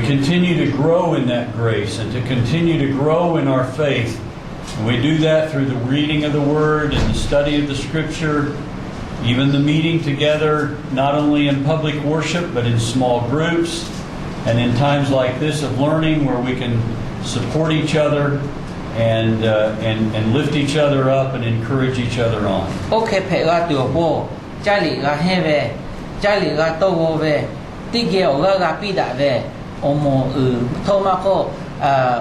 continue to grow in that grace and to continue to grow in our faith. And we do that through the reading of the Word and the study of the Scripture, even the meeting together, not only in public worship, but in small groups, and in times like this of learning where we can support each other and, uh, and, and lift each other up and encourage each other on. Oˇ hk'e hpehꞈ g'a tuˬ awˬ pon, caˇ liꞈ g'a henˇ ve, caˇ liꞈ g'a tawˇ g'aw ve, teˇ geh awˬ g'aˇ g'a piˇ daꞈ ve, awˬ moˍ uiˍ htawˇ maˇ k'oˆ,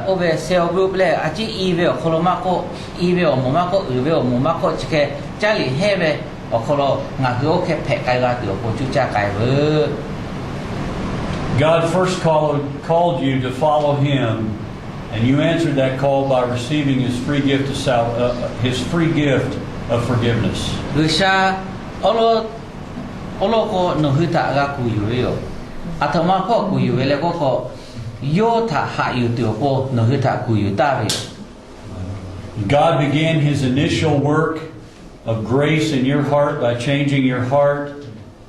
oˇ ve cell group leh a ciˉ i ve awˬ hk'aw lo maˇ k'oˆ, i ve awˬ moˍ maˇ k'oˆ, uiˍ ve awˬ moˍ maˇ k'oˆ, chi hk'e caˇ liꞈ henˇ ve awˬ hk'aw lo ngaˬ hui oˇ hk'e hpehꞈ k'ai g'a tuˬ awˬ pon cuˇ caˇ k'ai veuˬ. God first called, called you to follow Him, and you answered that call by receiving His free gift of sal-, uh, His free gift of forgiveness. G'uiˬsha awˉ lawˉ, awˉ lawˉ k'o nawˬ hui htaꞈ g'a kuˬ yuˬ ve yoˬ. Aˬ htoꞈ ma hpawˇ kuˬ yuˬ ve leh k'oˆ k'o, yawˇ htaꞈ haꞈ yuˬ tuˬ awˬ pon nawˬ hui htaꞈ kuˬ yuˬ taˍ ve yoˬ. God began His initial work of grace in your heart by changing your heart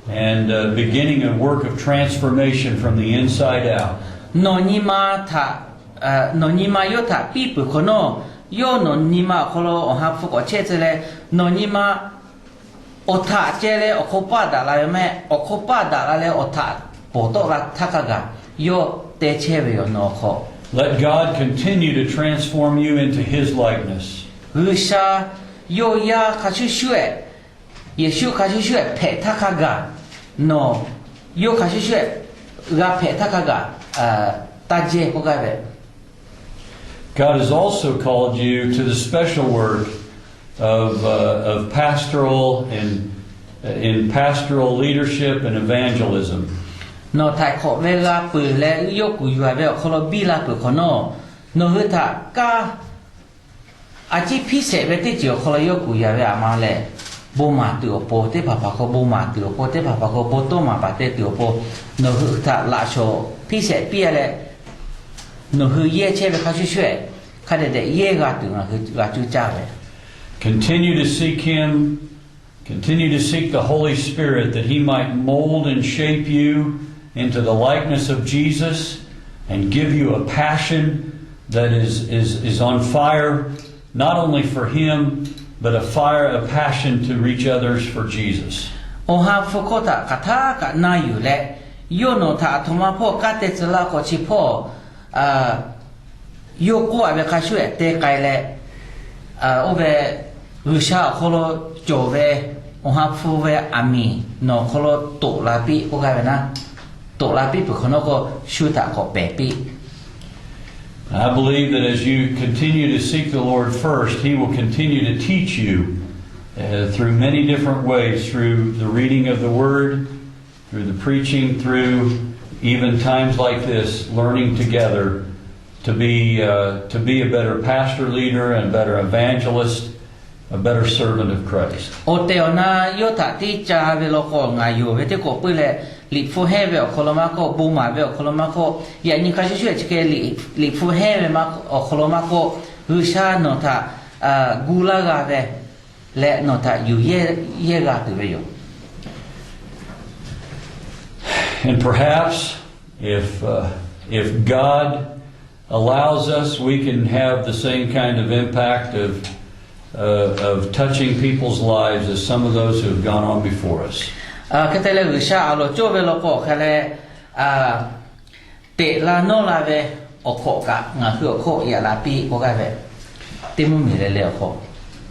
and, uh, beginning a work of transformation from the inside out. Nawˬ nyi ma htaꞈ, nawˬ nyi ma yawˇ htaꞈ piˇ peuˬ hk'awꞈ nawˉ, yawˇ nawˬ nyi ma awˬ hk'aw lo awˬ ha hpu k'awꞈ chehˇ tcuh leh, nawˬ nyi ma awˬ htaꞈ ceh leh awˬ hk'aw paˇ daꞈ la ve mehˆ, awˬ hk'aw paˇ daꞈ la leh awˬ htaꞈ pawˍ tawˆ la htaˇ hk'a gaˬ yawˇ te chehˇ ve yoˬ nawˬ awˬ hk'aw. Let God continue to transform you into His likeness. G'uiˬsha yawˇ yaˇ hk'a shuˍ shuˍ-ehˍ, Yeˍsuˆ hk'a shuˍ shuˍ-ehˍ hpehꞈ htaˇ hk'a gaˬ, nawˬ yawˇ hk'a shuˍ shuˍ-ehˍ g'a hpehꞈ htaˇ hk'a gaˬ, taˇ jehˇ k'oˆ gaˇ ve. God has also called you to the special work of, uh, of pastoral and, uh, in pastoral leadership and evangelism. Nawˬ htaiˍ hk'awꞈ ve g'a peuˬ leh yawˇ kuˬ yuˬ-a ve awˬ hk'aw lo biˇ la peuˬ hk'awꞈ nawˉ, nawˬ hui htaꞈ kaˇ a ciˉ hpiˇ shehˍ ve teˇ ceuˬ awˬ hk'aw lo yawˇ kuˬ yuˬ-a ve aˬ ma lehˬ, bon maˍ tuˬ awˬ pon, teˇ hpaˍ hpaˍ hk'aw bon maˍ tuˬ awˬ pon, teˇ hpaˍ hpaˍ hk'aw bon tawˇ maˍ paˍ te tuˬ awˬ pon, nawˬ hui htaꞈ laꞈ shawˍ hpiˇ shehˍ piˇ-a leh, nawˬ hui yehˇ chehˇ ve hk'a shuˍ shuˍ-ehˍ, hk'a dehꞈ dehꞈ yehˇ g'a tuˬ ngaˬ hui g'a cuˇ caˇ ve. Continue to seek Him. Continue to seek the Holy Spirit that He might mold and shape you into the likeness of Jesus and give you a passion that is, is, is on fire, not only for Him, but a fire, a passion to reach others for Jesus. Awˬ ha hpu hkawˇ htaꞈ hk'aˬ htaˇ kaꞈ na yuˬ leh, yawˇ nawˬ htaꞈ aˬ htoꞈ ma hpawˇ kanˉ te tcuh laˇ hk'awꞈ chi hpawˇ, yawˇ k'oˆ-a ve hk'a shuˍ-ehˍ te k'ai leh, oˇ ve G'uiˬsha awˬ hk'aw lo cawˬ ve Awˬ ha hpu ve aˬ miˍ nawˬ hk'aw lo toꞈ la piˇ k'oˆ gaˇ ve naˉ, toꞈ la piˇ peuˬ hk'awꞈ nawˉ k'o, shu htaꞈ k'awꞈ pehˍ piˇ. I believe that as you continue to seek the Lord first, He will continue to teach you, uh, through many different ways, through the reading of the Word, through the preaching, through even times like this, learning together to be, uh, to be a better pastor, leader, and better evangelist, a better servant of Christ. Awˬ tehˬ awˬ na yawˇ htaꞈ tiˉ ca ve law k'o, ngaˬ yonˍ ve teˇ k'awꞈ puiˉ leh, Liꞈ hpu henˇ ve awˬ hk'aw lo maˇ k'oˆ, bon maˍ ve awˬ hk'aw lo maˇ k'oˆ, yaꞈ nyi hk'a shuˍ shuˍ chi hk'e Liꞈ hpu henˇ ve awˬ hk'aw lo maˇ k'oˆ, G'uiˬsha nawˬ htaꞈ gu laˇ g'a ve leh nawˬ htaꞈ yuˬ yehˇ g'a tuˬ ve yoˬ. And perhaps if, uh, if God allows us, we can have the same kind of impact of, uh, of touching people's lives as some of those who have gone on before us. Hk'e te leh G'uiˬsha a loˍ cawˇ ve law k'o hk'e leh, teꞈ la nawˇ la ve awˬ hk'awꞈ kaꞈ ngaˬ hui awˬ hk'oˆ yaꞈ la piˇ k'oˆ gaˇ ve, teˇ mvuhˇmiˬ leh leh awˬ hk'oˆ.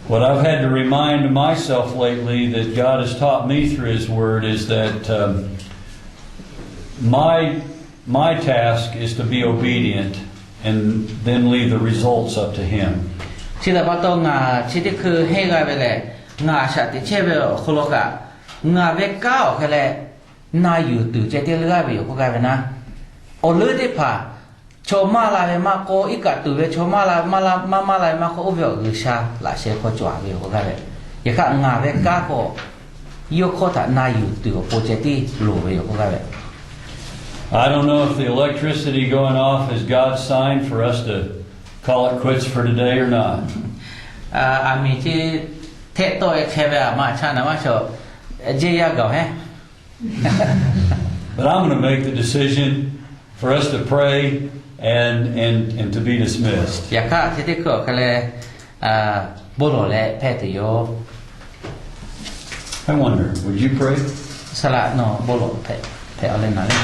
What I've had to remind myself lately that God has taught me through His Word is that, um, my, my task is to be obedient and then leave the results up to Him. Chi htaꞈ pa taw ngaˬ chi teˇ hkui henˇ g'a ve lehˬ, ngaˬ a shaꞈ teꞈ chehˇ ve awˬ hk'aw lo kaꞈ, ngaˬ ve kanˉ awˬ hk'e leh na yuˬ tuˬ ceh teˇ g'aˇ ve yoˬ k'oˆ gaˇ ve naˉ, awˬ leuˉ teˇ hpaˍ chaw maˇ la ve maˇ k'oˆ, iˉ kaꞈ tuˬ ve chaw maˇ la, maˇ maˇ la ve maˇ k'oˆ, oˇ ve awˬ G'uiˬsha laꞈ sheh hk'aw cawˬ-a ve yoˬ k'oˆ gaˇ ve. Yaꞈ hk'aˇ ngaˬ ve kanˉ k'o, yawˇ hkawˇ htaꞈ na yuˬ tuˬ awˬ pon ceh tiˉ loˍ ve yoˬ k'oˆ gaˇ ve. I don't know if the electricity going off is God's sign for us to call it quits for today or not. Aˬ miˍ chi hteˆ tawˆ-e hk'e ve aˬ ma chaˇ naˍ maˇ shawˍ, jeˇ yaˇ gaˬ-oˬ heˉ. But I'm gonna make the decision for us to pray and, and, and to be dismissed. Yaꞈ hk'aˇ chi teˇ hkui awˬ hk'aˇ leh, bon lawˬ leh hpehꞈ tuˬ yoˬ. I wonder, would you pray? Saˍ laꞈ nawˬ bon lawˬ hpehꞈ, hpehꞈ a leh naˍ le.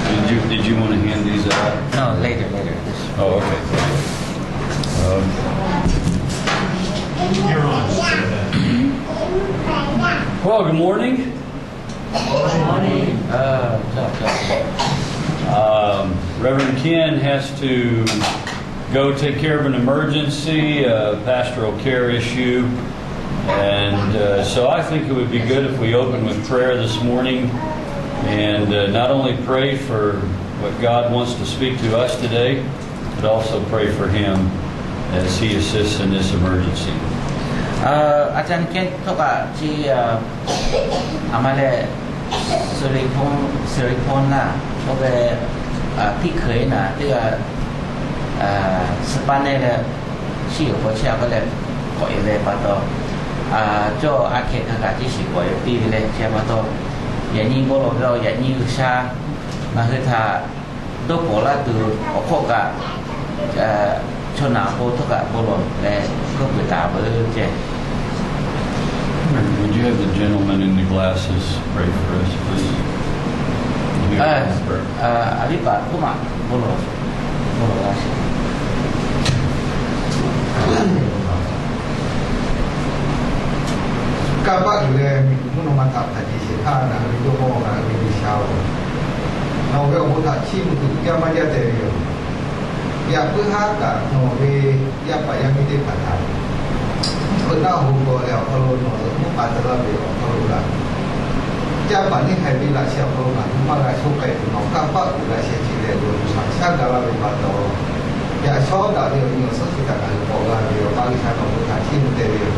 Did you, did you want to hand these out? No, later, later. Oh, okay. Um, well, good morning. Good morning. Um, Reverend Ken has to go take care of an emergency, a pastoral care issue. And uh, so I think it would be good if we open with prayer this morning and uh, not only pray for what God wants to speak to us today, but also pray for him as he assists in this emergency. อาจารย์เคน htawˇ kaꞈ chi a ma leh สิริพงษ์ สิริพงษ์ naˇ, oˇ ve พี่เขย naˇ teˇ g'aˇ suh paˇ neˇ leh, chi awˬ hk'aw chehˇ a k'oˆ leh k'awꞈ e ve pa taw, cawˇ a hkeh hk'a kaꞈ teˇ shiˍ k'awꞈ e piˇ ve leh chi pa taw, yaꞈ nyi bon lawˬ ve, yaꞈ nyi G'uiˬsha ngaˬ hui htaꞈ dawˇ kawˍ laˇ tuˬ awˬ hk'oˆ kaꞈ, chaw naˬ k'o htawˇ kaꞈ bon lawˬ leh kawˇ peuˬ taˍ ve ceˇ. Would you have the gentleman in the glasses pray for us, please? A viˉ paˍ hk'oˆ maˬ bon lawˬ, bon lawˬ laˇ sheˍ. Kanˇ paˆ uiˍ leh miˬguiˬ mvuhˇ naw ma htaꞈ hpanˍ jeˬ shehˍ hpaˇ ngaˬ hui ve Jawˇmawˇ, ngaˬ hui ve G'uiˬsha-oˬ, nawˬ ve awˬ bon htaꞈ chiˇ mvuh tuˬ jaˇ maˇ jaˇ te ve yoˬ. Yaꞈ puiˉ haˉ kaꞈ nawˬ ve yaˇ paˍ yaˇ miˇ teˇ hpaˍ htaꞈ mvuhˇ hpeuꞈ naˆ hoꞈ gaw leh awˬ hk'aw lo nawˬ zuhꞈ mvuhˇ k'a tcuh laˇ ve awˬ hk'aw lo kaꞈ, caˇ paˍ neˇ haiˬ ve laꞈ sheh awˬ hk'aw lo ngaˬ hui maˇ g'a shonˇ k'ai tuˬ nawˬ kanˇ paˆ uiˍ laꞈ sheh chi leh loˬ shaˍ g'a laˇ ve pa taw, yaꞈ shawˉ daꞈ ve awˬ nyi awˬ suhˉ chi htaꞈ ngaˬ hui k'awꞈ g'a ve awˬ pa G'uiˬsha nawˬ ve htaꞈ chiˇ mvuh te ve yoˬ.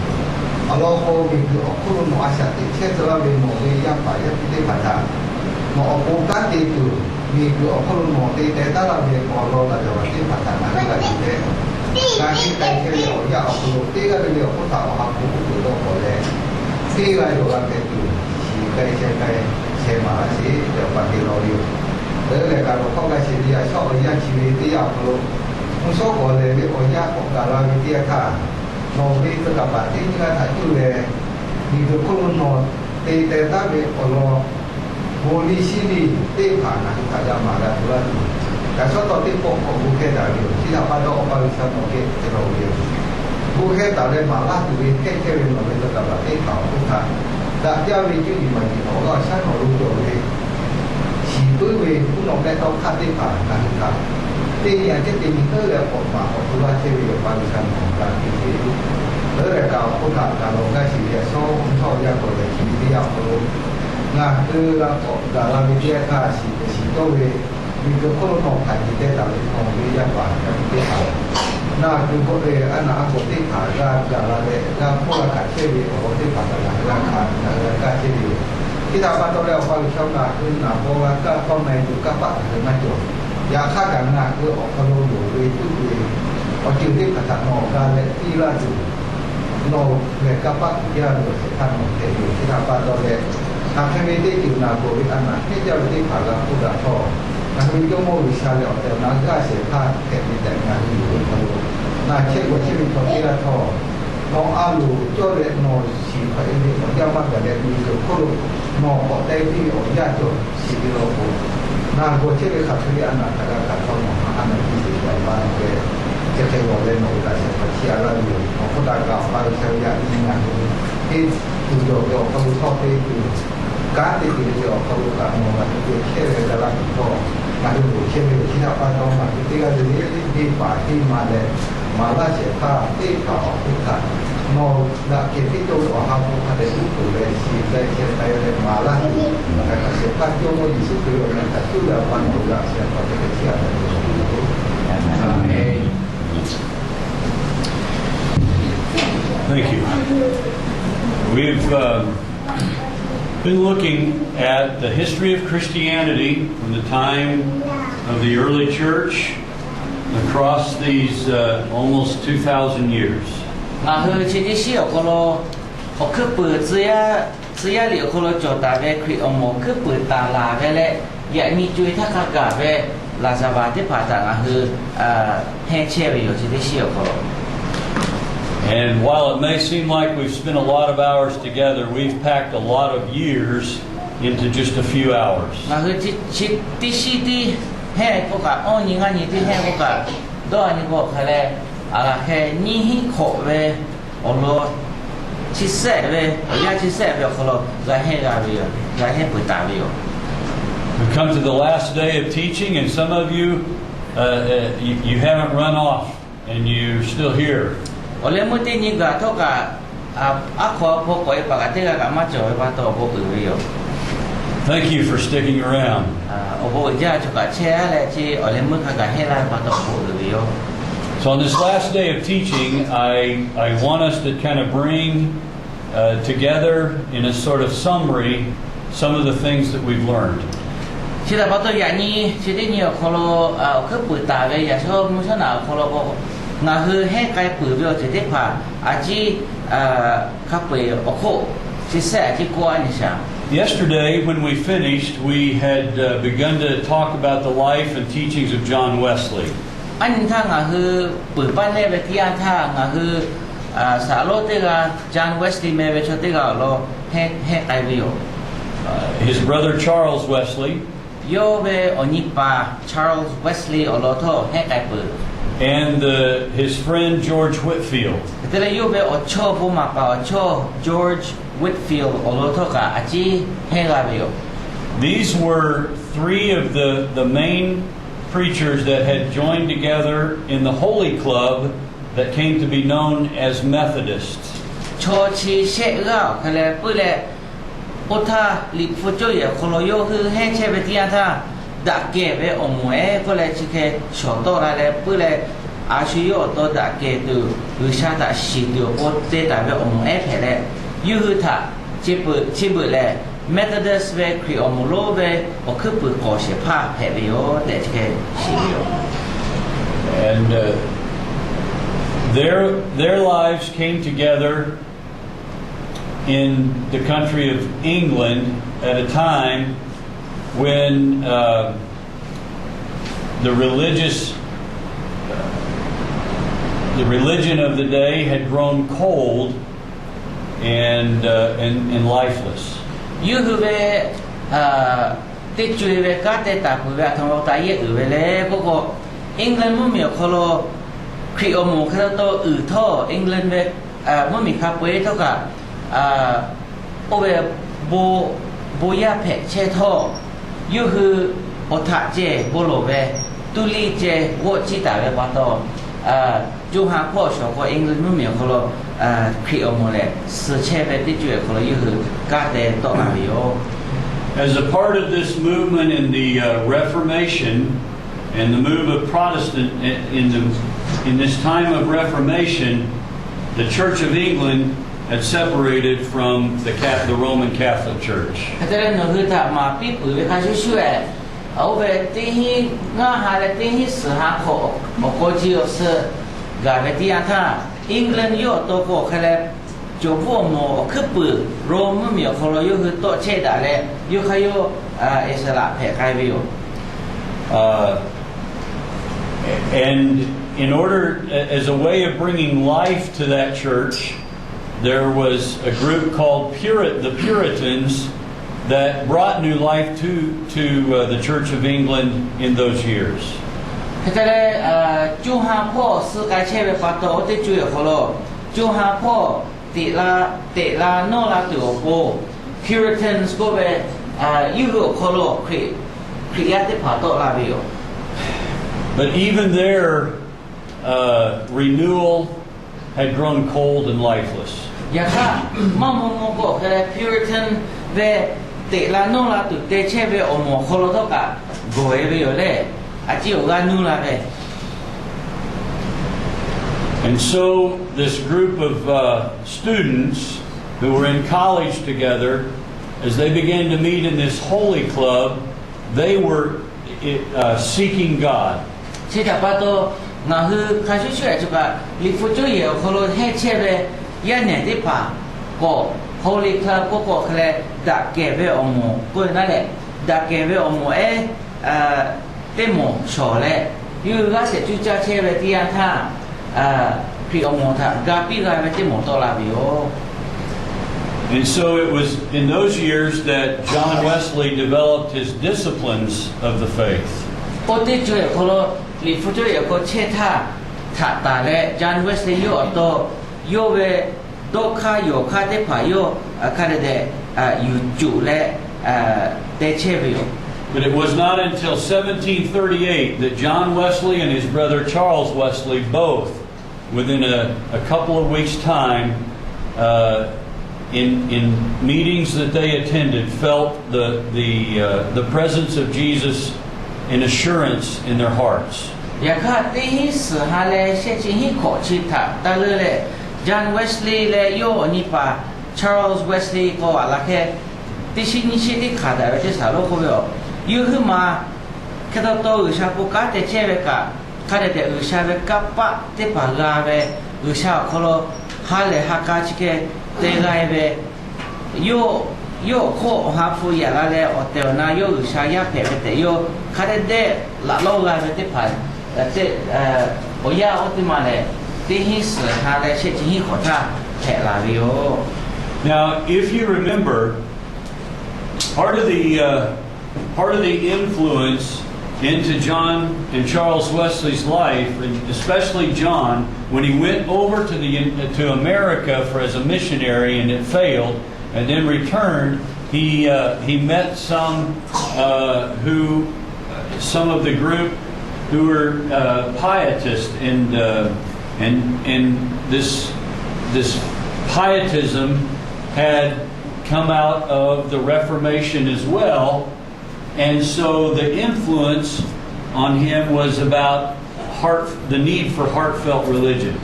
Awˬ lawn k'o, miˬguiˬ awˬ hk'oˆ lo nawˬ a shaꞈ teꞈ chehˇ tcuh laˇ ve nawˬ ve yaˇ paˍ yaˇ miˇ teˇ hpaˍ htaꞈ nawˬ awˬ pon kanˉ te tuˬ, miˬguiˬ awˬ hk'oˆ lo nawˬ te teh taˉ laˇ ve awˬ lawn laꞈ yaˍ vaˬ teˇ hpaˍ htaꞈ ngaˬ hui g'a yuˬ leh, g'a teˇ k'ai chehˇ ve awˬ yanˇ awˬ hk'aw lo teˇ g'aˇ le le awˬ hk'oˆ htaꞈ awˬ ha hpu uˉ peunˍ dawˇ k'awꞈ leh, teˇ g'aˇ yawˬ g'a hpehꞈ tuˬ, shiˍ k'ai chehˇ k'ai chehˇ maˍ laˇ sheˍ tehꞈ awˬ pa te law ve yoˬ. Leuˉ leh kaꞈ lawˬ hkawˇ g'a sheˍ ve yaꞈ shawˉ awˬ yanˇ chi ve teˇ yanˇ awˬ hk'aw lo, mvuhˇ shawˉ k'awꞈ lehˬ ve awˬ yanˇ k'awꞈ gaˬ la ve teˇ yanˇ htaˇ, nawˬ ve tcuh kaˍ paˍ teˇ nyiˇ g'aˇ htaꞈ cuˇ leh, miˬguiˬ hk'oˆ lo nawˬ te teh taˉ ve awˬ lawn bon liˇ shiˉ liˇ teˇ hpaˍ ngaˬ hui htaꞈ g'a maˍ g'a tu laˇ tuˬ, yaꞈ shawˉ tawˇ teˇ pawˆ k'awꞈ gu hkehˇ taˍ ve yoˬ. Chi htaꞈ pa taw awˬ pa G'uiˬsha nawˬ geh ceh law ve yoˬ. Gu hkehˇ taˍ leh maˍ laˇ tuˬ ve hkehˇ chehˇ ve nawˬ ve tcuh kaˍ paˍ teˇ hpaˍ awˬ hk'oˆ htaꞈ daꞈ jaˇ ve cuˇ yiˍ maˍ yiˍ nawˬ g'a awˬ shaˉ nawˬ lo cawˬ ve shiˍ puiˉ ve mvuhˇ naw mehˆ tawˇ hk'aˇ teˇ hpaˍ ngaˬ hui htaꞈ teˇ nyi a cehˉ teˇ nyi heuˆ leh k'awꞈ maˍ k'awꞈ tu laˇ chehˇ ve awˬ pa G'uiˬsha nawˬ g'a piˇ ve, leuˉ leh kaꞈ awˬ hk'oˆ htaꞈ gaˬ lawˬ gaˇ sheˍ ve yaꞈ shawˉ mvuhˇ shawˉ awˬ yanˇ k'awꞈ lehˬ chi ve teˇ yanˇ awˬ hk'aw lo ngaˬ hui g'a k'awꞈ gaˬ la ve teˇ yanˇ htaˇ shiˍ tehꞈ shiˍ cawˇ ve, miˬguiˬ hk'oˆ lo nawˬ hpanˍ jeˬ teh taˍ ve nawˬ ve yaˇ paˍ yaˇ miˇ teˇ hpaˍ, naˬ kuiˬ k'oˆ ve a naˬ a k'awꞈ teˇ hpaˍ g'a gaˬ la leh g'a hpuˇ g'a hkanˍ chehˇ ve awˬ lawn teˇ hpaˍ htaꞈ ngaˬ hui g'a hkanˍ ngaˬ hui g'a kaˇ chehˇ ve yoˬ. Chi htaꞈ pa taw leh awˬ pa G'uiˬsha ngaˬ hui naˬ paw g'a kaˇ tawˇ na e tuˬ kanˇ paˆ ngaˬ hui maˇ cawˬ. Yaꞈ hk'aˇ kaꞈ ngaˬ hui awˬ hk'aw lo loˍ ve cuˇ ve awˬ ceuˬ teˇ hpaˍ htaꞈ nawˬ g'a leh piˇ laˇ tuˬ, nawˬ lehˬ kanˇ paˆ uiˍ jaˇ ve awˬ shehˍ hpaˇ nawˬ hpehꞈ ve yoˬ. Chi htaꞈ pa taw leh, hk'aˬ hk'e ve teˇ ceuˬ naˬ gawˬ ve a naˬ hkehˉ jaˇ ve teˇ hpaˍ g'a hpuˇ g'a htawˇ, ngaˬ hui ve Jawˇmawˇ G'uiˬsha lehˬ awˬ tehˬ awˬ na g'aˇ shehˍ hpaˇ hpehꞈ ve tehꞈ ngaˬ hui yuˬ ve hk'aw lo, naˬ chehˇ g'awˬ chehˇ ve chaw teˇ g'aˇ htawˇ, nawˬ a loˍ cawˇ leh nawˬ shiˍ hk'awꞈ e ve awˬ yanˇ maˇ gaˬ leh miˬguiˬ hk'oˆ lo nawˬ k'awꞈ teh piˇ ve awˬ yanˇ cawˬ shiˍ ve law k'o, naˬ gawˬ chehˇ ve hk'aˬ hk'e ve a naˬ htaꞈ g'a hkanˍ htawˇ nawˬ ha a naˬ piˇ sheˍ ve awˬ pa nawˬ geh chi hk'e g'awˬ leh nawˬ ve laꞈ shehˍ hpaˇ chiˇ a laˇ ve yoˬ. Nawˬ hk'oˆ htaꞈ kaꞈ awˬ pa G'uiˬsha ve yaꞈ nyi ngaˬ hui teˇ tuˬ cawˬ ve awˬ hk'aw lo htawˇ teˇ tuˬ kanˉ te tuˬ ve awˬ hk'aw lo kaꞈ nawˬ ngaˬ hui geh chehˇ leh ga laˇ tuˬ htawˇ, ngaˬ hui loˍ chehˇ ve yoˬ. Chi htaꞈ pa taw ngaˬ hui teˇ g'aˇ le le venˇ baˬ teˇ ma leh maˍ laˇ shehˍ hpaˇ teˇ hpaˍ awˬ hk'oˆ htaꞈ nawˬ daꞈ kehˬ teˇ cawˇ ve awˬ ha hpu hk'a dehꞈ uˉ peunˍ leh shiˍ k'ai chehˇ k'ai leh maˍ laˇ tuˬ, laꞈ ka shehˍ hpaˇ Jawˇmawˇ Yeˍsuˆ Hkriꞈ awˬ meh htaꞈ cuˇ leh awˬ pa nawˬ ve laꞈ shehˍ hpaˇ hk'e hk'e chiˇ a taˍ ve yoˬ. Amen. Thank you. We've uh, been looking at the history of Christianity from the time of the early church across these uh, almost two thousand years. Ngaˬ hui chi teˇ shiˉ awˬ hk'aw lo Awˬ hkuiˉ puiˍ tcuh yaˇ, tcuh yaˇ liꞈ awˬ hk'aw lo cawˬ taˍ ve Hkriꞈ awˬ moˍ awˬ hkuiˉ puiˍ taˍ laˬ ve leh, yaꞈ nyi co-e htaˇ hk'a gaˬ ve laˍzaˍvaˍ teˇ hpaˍ htaꞈ ngaˬ hui hehnˇ chehˇ ve yoˬ. Chi teˇ shiˉ awˬ hk'aw lo And while it may seem like we've spent a lot of hours together, we've packed a lot of years into just a few hours. Ngaˬ hui chi, chi teˇ shiˉ tiˉ hehnˇ k'oˆ kaꞈ, awˇ nyi ngaˇ nyi tiˉ hehnˇ k'oˆ kaꞈ, dawˇ a nyi k'o hk'a leh, a laˬ hk'e nyiˇ hinˉ hkawꞈ ve awˬ lawn chi sehˆ ve, awˬ yanˇ chi sehˆ ve awˬ hk'aw lo g'a hehnˇ g'a ve yoˬ. G'a hehnˇ peuˬ taˍ ve yoˬ. We come to the last day of teaching, and some of you, uh, uh, you, you haven't run off, and you're still here. Awˬ leh meuˇ teˇ nyi gaˬ htawˇ kaꞈ, aˉ hk'aw hpaw k'awꞈ e paˍ kaꞈ teˇ g'aˇ kaꞈ maˇ cawˬ ve pa taw awˬ bon uiˍ ve yoˬ. Thank you for sticking around. Awˬ bon uiˍ jaˇ chaw kaꞈ chehˇ a leh, chi awˬ leh meuˇ hk'a gaˬ hehnˇ laˇ ve pa taw awˬ bon uiˍ ve yoˬ. So on this last day of teaching, I, I want us to kind of bring, uh, together in a sort of summary some of the things that we've learned. Chi htaꞈ pa taw yaꞈ nyi chi teˇ nyi awˬ hk'aw lo awˬ hkuiˉ puiˍ taˍ ve yaꞈ shawˉ mvuhˇ shawˉ naꞈ awˬ hk'aw lo k'o, ngaˬ hui hehnˇ k'ai peuˬ ve awˬ ceuˬ teˇ hpaˍ a ciˉ hk'a peu-eˬ awˬ hk'oˆ chi sehˆ a ciˉ k'oˆ a nyi shaˍ. Yesterday, when we finished, we had, uh, begun to talk about the life and teachings of John Wesley. Aˉ nyi htaˇ ngaˬ hui peuˬ paˇ nehˇ ve teˇ yanˇ htaˇ ngaˬ hui saˍ laꞈ teˇ g'aˇ John Wesley meh ve chaw teˇ g'aˇ awˬ lawn hehnˇ k'ai ve yoˬ. His brother Charles Wesley Yawˇ ve awˬ nyi paˍ Charles Wesley awˬ lawn htawˇ hehnˇ k'ai peuˬ. And, uh, his friend George Whitefield. Hk'e te leh yawˇ ve awˬ chawˇ bon maˍ paˍ awˬ chawˇ George Whitefield awˬ lawn htawˇ kaꞈ a ciˉ hehnˇ g'a ve yoˬ. These were three of the, the main preachers that had joined together in the Holy Club that came to be known as Methodists. Chaw chi shehˆ g'aˇ awˬ hk'e leh puiˉ leh, oˇ htaˇ Liꞈ hpu cawˇ yehˬ awˬ hk'aw lo yawˇ hui hehnˇ chehˇ ve teˇ yanˇ htaˇ, daꞈ kehˬ ve awˬ moˍ ehˉ k'oˆ leh chi hk'e shawˍ tawˆ la leh puiˉ leh, a shu yawˇ awˬ to daꞈ kehˬ tuˬ G'uiˬsha htaꞈ shiˍ tuˬ awˬ pon te taˍ ve awˬ moˍ ehˉ hpehꞈ leh, yawˇ hui htaꞈ chi beuꞈ, chi beuꞈ lehˬ Methodist ve Hkriꞈ awˬ moˍ lonˉ ve awˬ hkuiˉ puiˍ k'awˍ shehˍ hpaˇ hpehꞈ ve yoˬ tehꞈ chi hk'e shiˍ ve yoˬ. And, uh, their, their lives came together in the country of England at a time when, uh, the religious, the religion of the day had grown cold and, uh, and, and lifeless. Yawˇ hui ve teˇ co-e ve kanˉ te taˍ peuˬ ve aˬ htoꞈ ma taˍ yehˇ uiˍ ve le k'oˆ k'o, England mvuhˇmiˬ awˬ hk'aw lo Hkriꞈ awˬ moˍ hk'e te taw uiˍ htawˇ, England ve mvuhˇmiˬ hk'a peu-eˬ htawˇ kaꞈ oˇ ve bon, bon yaˇ hpehꞈ chehˇ htawˇ, yawˇ hui awˬ htaꞈ ceh bon lawˬ ve, tuˇ liˇ ceh g'awˆ ciˇ taˍ ve pa taw, co ha hpawˇ shawˍ k'o England mvuhˇmiˬ awˬ hk'aw lo Hkriꞈ awˬ moˍ lehˬ suh chehˇ ve teˇ co-e awˬ hk'aw lo yawˇ hui kanˉ te tawˆ la ve yoˬ. As a part of this movement in the, uh, Reformation and the move of Protestant in the, in this time of Reformation, the Church of England had separated from the Ca-, the Roman Catholic Church. Hk'e te leh nawˬ hui htaꞈ maˍ piˇ peuˬ ve hk'a shuˍ shuˍ-eh, oˇ ve teˇ hinˉ ngaˇ ha leh teˇ hinˉ suhˍ ha hk'awꞈ awˬ k'aw ji awˬ suh gaˬ ve teˇ yanˇ htaˇ, England yawˇ awˬ to k'o hk'e leh, cawˬ bvuhˆ awˬ moˍ awˬ hkuiˉ puiˍ Ro mvuhˇmiˬ awˬ hk'aw lo yawˇ hui tawˆ chehˇ daꞈ leh, yawˇ hk'aˇ yawˇ Iˉsaˍreˍlaˆ hpehꞈ k'ai ve yoˬ. Uh, and in order, as a way of bringing life to that church, there was a group called Purit-, the Puritans that brought new life to, to, uh, the Church of England in those years. Hk'e te leh, co ha hpawˇ suh k'ai chehˇ ve pa taw, oˇ teˇ co-e awˬ hk'aw lo co ha hpawˇ teꞈ la, teꞈ la nawˇ la tuˬ awˬ pon, Puritans k'oˆ ve, yawˇ hui awˬ hk'aw lo Hkriꞈ, Hkriꞈ yaˇ teˇ hpaˍ tawˆ la ve yoˬ. But even there, uh, renewal had grown cold and lifeless. Yaꞈ hk'aˇ, maˇ maw maw k'o hk'e leh Puritan ve teꞈ la nawˇ la tuˬ te chehˇ ve awˬ moˍ awˬ hk'aw lo htawˇ kaꞈ gawˬ-e ve yoˬ leh, a ciˉ awˬ g'aˇ nuˇ la ve. And so this group of, uh, students who were in college together, as they began to meet in this holy club, they were, uh, seeking God. Chi htaꞈ pa taw, ngaˬ hui hk'a shuˍ shuˍ-eh chi kaꞈ Liꞈ hpu cawˇ yehˬ awˬ hk'aw lo hehnˇ chehˇ ve yaˇ nehˬ teˇ hpaˍ k'awꞈ, Holy Club k'oˆ k'o hk'e leh, daꞈ kehˬ ve awˬ moˍ k'oˆ ve naˉ leh, daꞈ kehˬ ve awˬ moˍ ehˉ teˇ moˍ shawˍ leh, yawˇ hui g'aˇ shehˍ cuˇ caˇ chehˇ ve teˇ yanˇ htaˇ, Hkriꞈ awˬ moˍ htaꞈ ga piˇ g'a ve teˇ moˍ tawˆ la ve yoˬ. And so it was in those years that John Wesley developed his disciplines of the faith. Oˇ teˇ ceuˬ awˬ hk'aw lo, Liꞈ hpu cawˇ yehˬ awˬ hk'aw chehˇ htaˇ, htaꞈ taˍ leh John Wesley yawˇ awˬ to yawˇ ve dawˇ hk'aˇ yawˬ hk'aˇ teˇ hpaˍ yawˇ hk'a dehꞈ dehꞈ yuˬ cuˬ leh te chehˇ ve yoˬ. But it was not until seventeen thirty-eight that John Wesley and his brother Charles Wesley both, within a, a couple of weeks' time, uh, in, in meetings that they attended, felt the, the, uh, the presence of Jesus in assurance in their hearts. Yaꞈ hk'aˇ, teˇ hinˉ suhˍ ha leh shehˆ chi hinˉ hkawꞈ chi htaꞈ taˇ leuˉ leh, John Wesley leh yawˇ awˬ nyi paˍ Charles Wesley k'o a laˬ hkeh, teˇ shinˉ nyiˇ shinˉ teˇ hk'aˬ daꞈ ve teˇ shaˍ lonˉ k'oˆ ve yoˬ. Yawˇ hui maˬ hk'e taw taw G'uiˬsha bon kanˉ te chehˇ ve kaꞈ, hk'a dehꞈ dehꞈ G'uiˬsha ve kanˇ paˆ teˇ hpaˍ g'a ve, G'uiˬsha awˬ hk'aw lo ha lehˬ ha k'a chi hk'e te g'a ve, yawˇ, yawˇ awˬ hk'oˆ awˬ ha hpu yaꞈ la leh awˬ tehˬ awˬ na yawˇ G'uiˬsha yaˇ hpehꞈ ve tehꞈ yawˇ hk'a dehꞈ dehꞈ laꞈ lawˉ g'a ve teˇ hpaˍ, awˬ yanˇ oˇ teˇ ma lehˬ, teˇ hinˉ suhˍ ha leh shehˆ chi hinˉ hk'awꞈ htaˇ hpehꞈ la ve yoˬ. Now, if you remember, part of the, uh, part of the influence into John and Charles Wesley's life, and especially John, when he went over to the, to America for, as a missionary and it failed, and then returned, he, uh, he met some, uh, who, some of the group who were, uh, pietists, and, uh, and, and this, this pietism had come out of the Reformation as well. And so the influence on him was about heart, the need for heartfelt religion.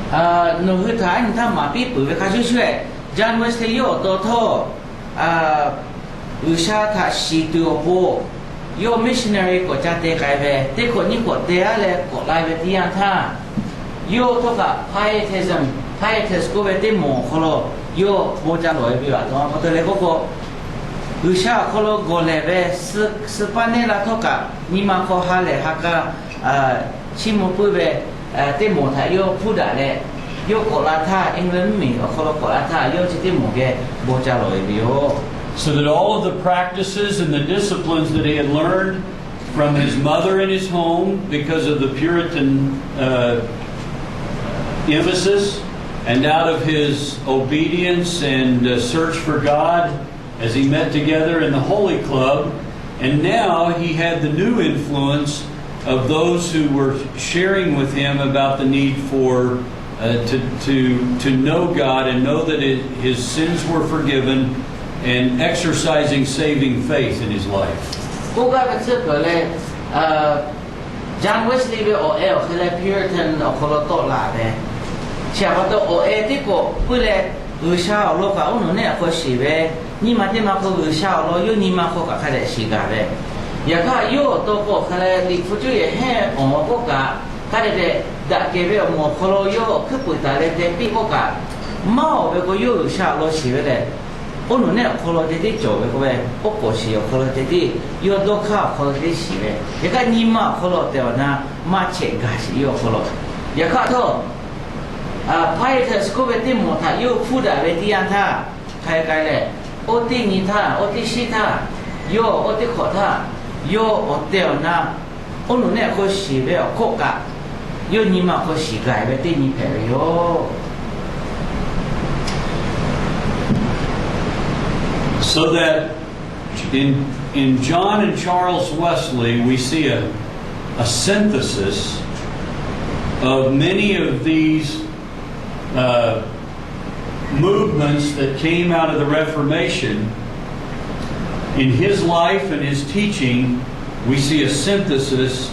Nawˬ hui htaꞈ a nyi htaˇ maˍ piˇ peuˬ ve hk'a shuˍ shuˍ, John Wesley yawˇ awˬ to htawˇ, G'uiˬsha htaꞈ shiˍ tuˬ awˬ pon, yawˇ missionary k'awꞈ ca te k'ai ve, teˇ hkawꞈ nyiˇ hkawꞈ te aˉ leh k'awꞈ la ve teˇ yanˇ htaˇ, yawˇ htawˇ kaꞈ pietism, pietist k'oˆ ve teˇ moˍ awˬ hk'aw lo yawˇ bon ca lawˬ ve ve aꞈ ta pa taw leh k'oˆ k'o, G'uiˬsha awˬ hk'aw lo gawˬ lehˬ ve, suh paˇ neˇ la htawˇ kaꞈ nyi ma hk'aw ha lehˬ ha k'a chiˇ mvuh puiˉ ve teˇ moˍ htaꞈ yawˇ hpuˇ daꞈ leh, yawˇ k'awꞈ la htaˇ, England mvuhˇmiˬ awˬ hk'aw lo k'awꞈ la htaˇ, yawˇ chi teˇ moˍ geh bon ca lawˬ ve ve yoˬ. So that all of the practices and the disciplines that he had learned from his mother in his home because of the Puritan, uh, emphasis, and out of his obedience and, uh, search for God as he met together in the Holy Club, and now he had the new influence of those who were sharing with him about the need for, uh, to, to, to know God and know that it, his sins were forgiven and exercising saving faith in his life. K'oˆ gaˇ ve tcuhˉ peuˬ leh, John Wesley ve awˬ e awˬ hk'e leh Puritan awˬ hk'aw lo tawˆ la ve, chi htaꞈ pa taw awˬ e teˇ k'awꞈ puiˉ leh, G'uiˬsha awˬ lawn kaꞈ oˉ nawˬ neˆ awˬ hk'aw shiˍ ve, nyi ma teˇ ma hk'aw G'uiˬsha awˬ lawn yawˇ nyi ma hk'aw kaꞈ hk'a dehꞈ shiˍ gaˬ ve, yaꞈ hk'aˇ yawˇ awˬ to k'o hk'e leh Liꞈ hpu cawˇ yehˬ hehnˇ awˬ k'oˆ kaꞈ, hk'a dehꞈ dehꞈ daꞈ kehˬ ve awˬ moˍ awˬ hk'aw lo yawˇ awˬ hkuiˉ puiˍ taˍ leh te piˇ k'oˆ kaꞈ, maˇ awˬ ve k'o yawˇ G'uiˬsha awˬ lawn shiˍ ve lehˬ, oˉ nawˬ neˆ awˬ hk'aw lo te tiˉ cawˬ ve k'oˆ ve, oˉ k'oˍ shiˍ awˬ hk'aw lo te tiˉ, yawˇ dawˇ hk'aˇ awˬ hk'aw lo te tiˉ shiˍ ve, yaꞈ hk'aˇ nyi ma awˬ hk'aw lo tehˬ awˬ na maˇ chehꞈ gaˬ sheˍ yawˇ awˬ hk'aw lo. Yaꞈ hk'aˇ htawˇ, pietism k'oˆ ve teˇ moˍ htaꞈ yawˇ hpuˇ daꞈ ve teˇ yanˇ htaˇ, hk'a k'ai leh, oˇ teˇ nyi htaˇ, oˇ teˇ shinˉ htaˇ, yawˇ oˇ teˇ hk'awꞈ htaˇ, yawˇ awˬ tehˬ awˬ na oˉ nawˬ neˆ awˬ hk'aw shiˍ ve awˬ hk'oˆ kaꞈ, yawˇ nyi ma awˬ hk'aw shiˍ gaˬ ve teˇ nyi hpehꞈ ve yoˬ. So that in, in John and Charles Wesley, we see a, a synthesis of many of these, uh, movements that came out of the Reformation. In his life and his teaching, we see a synthesis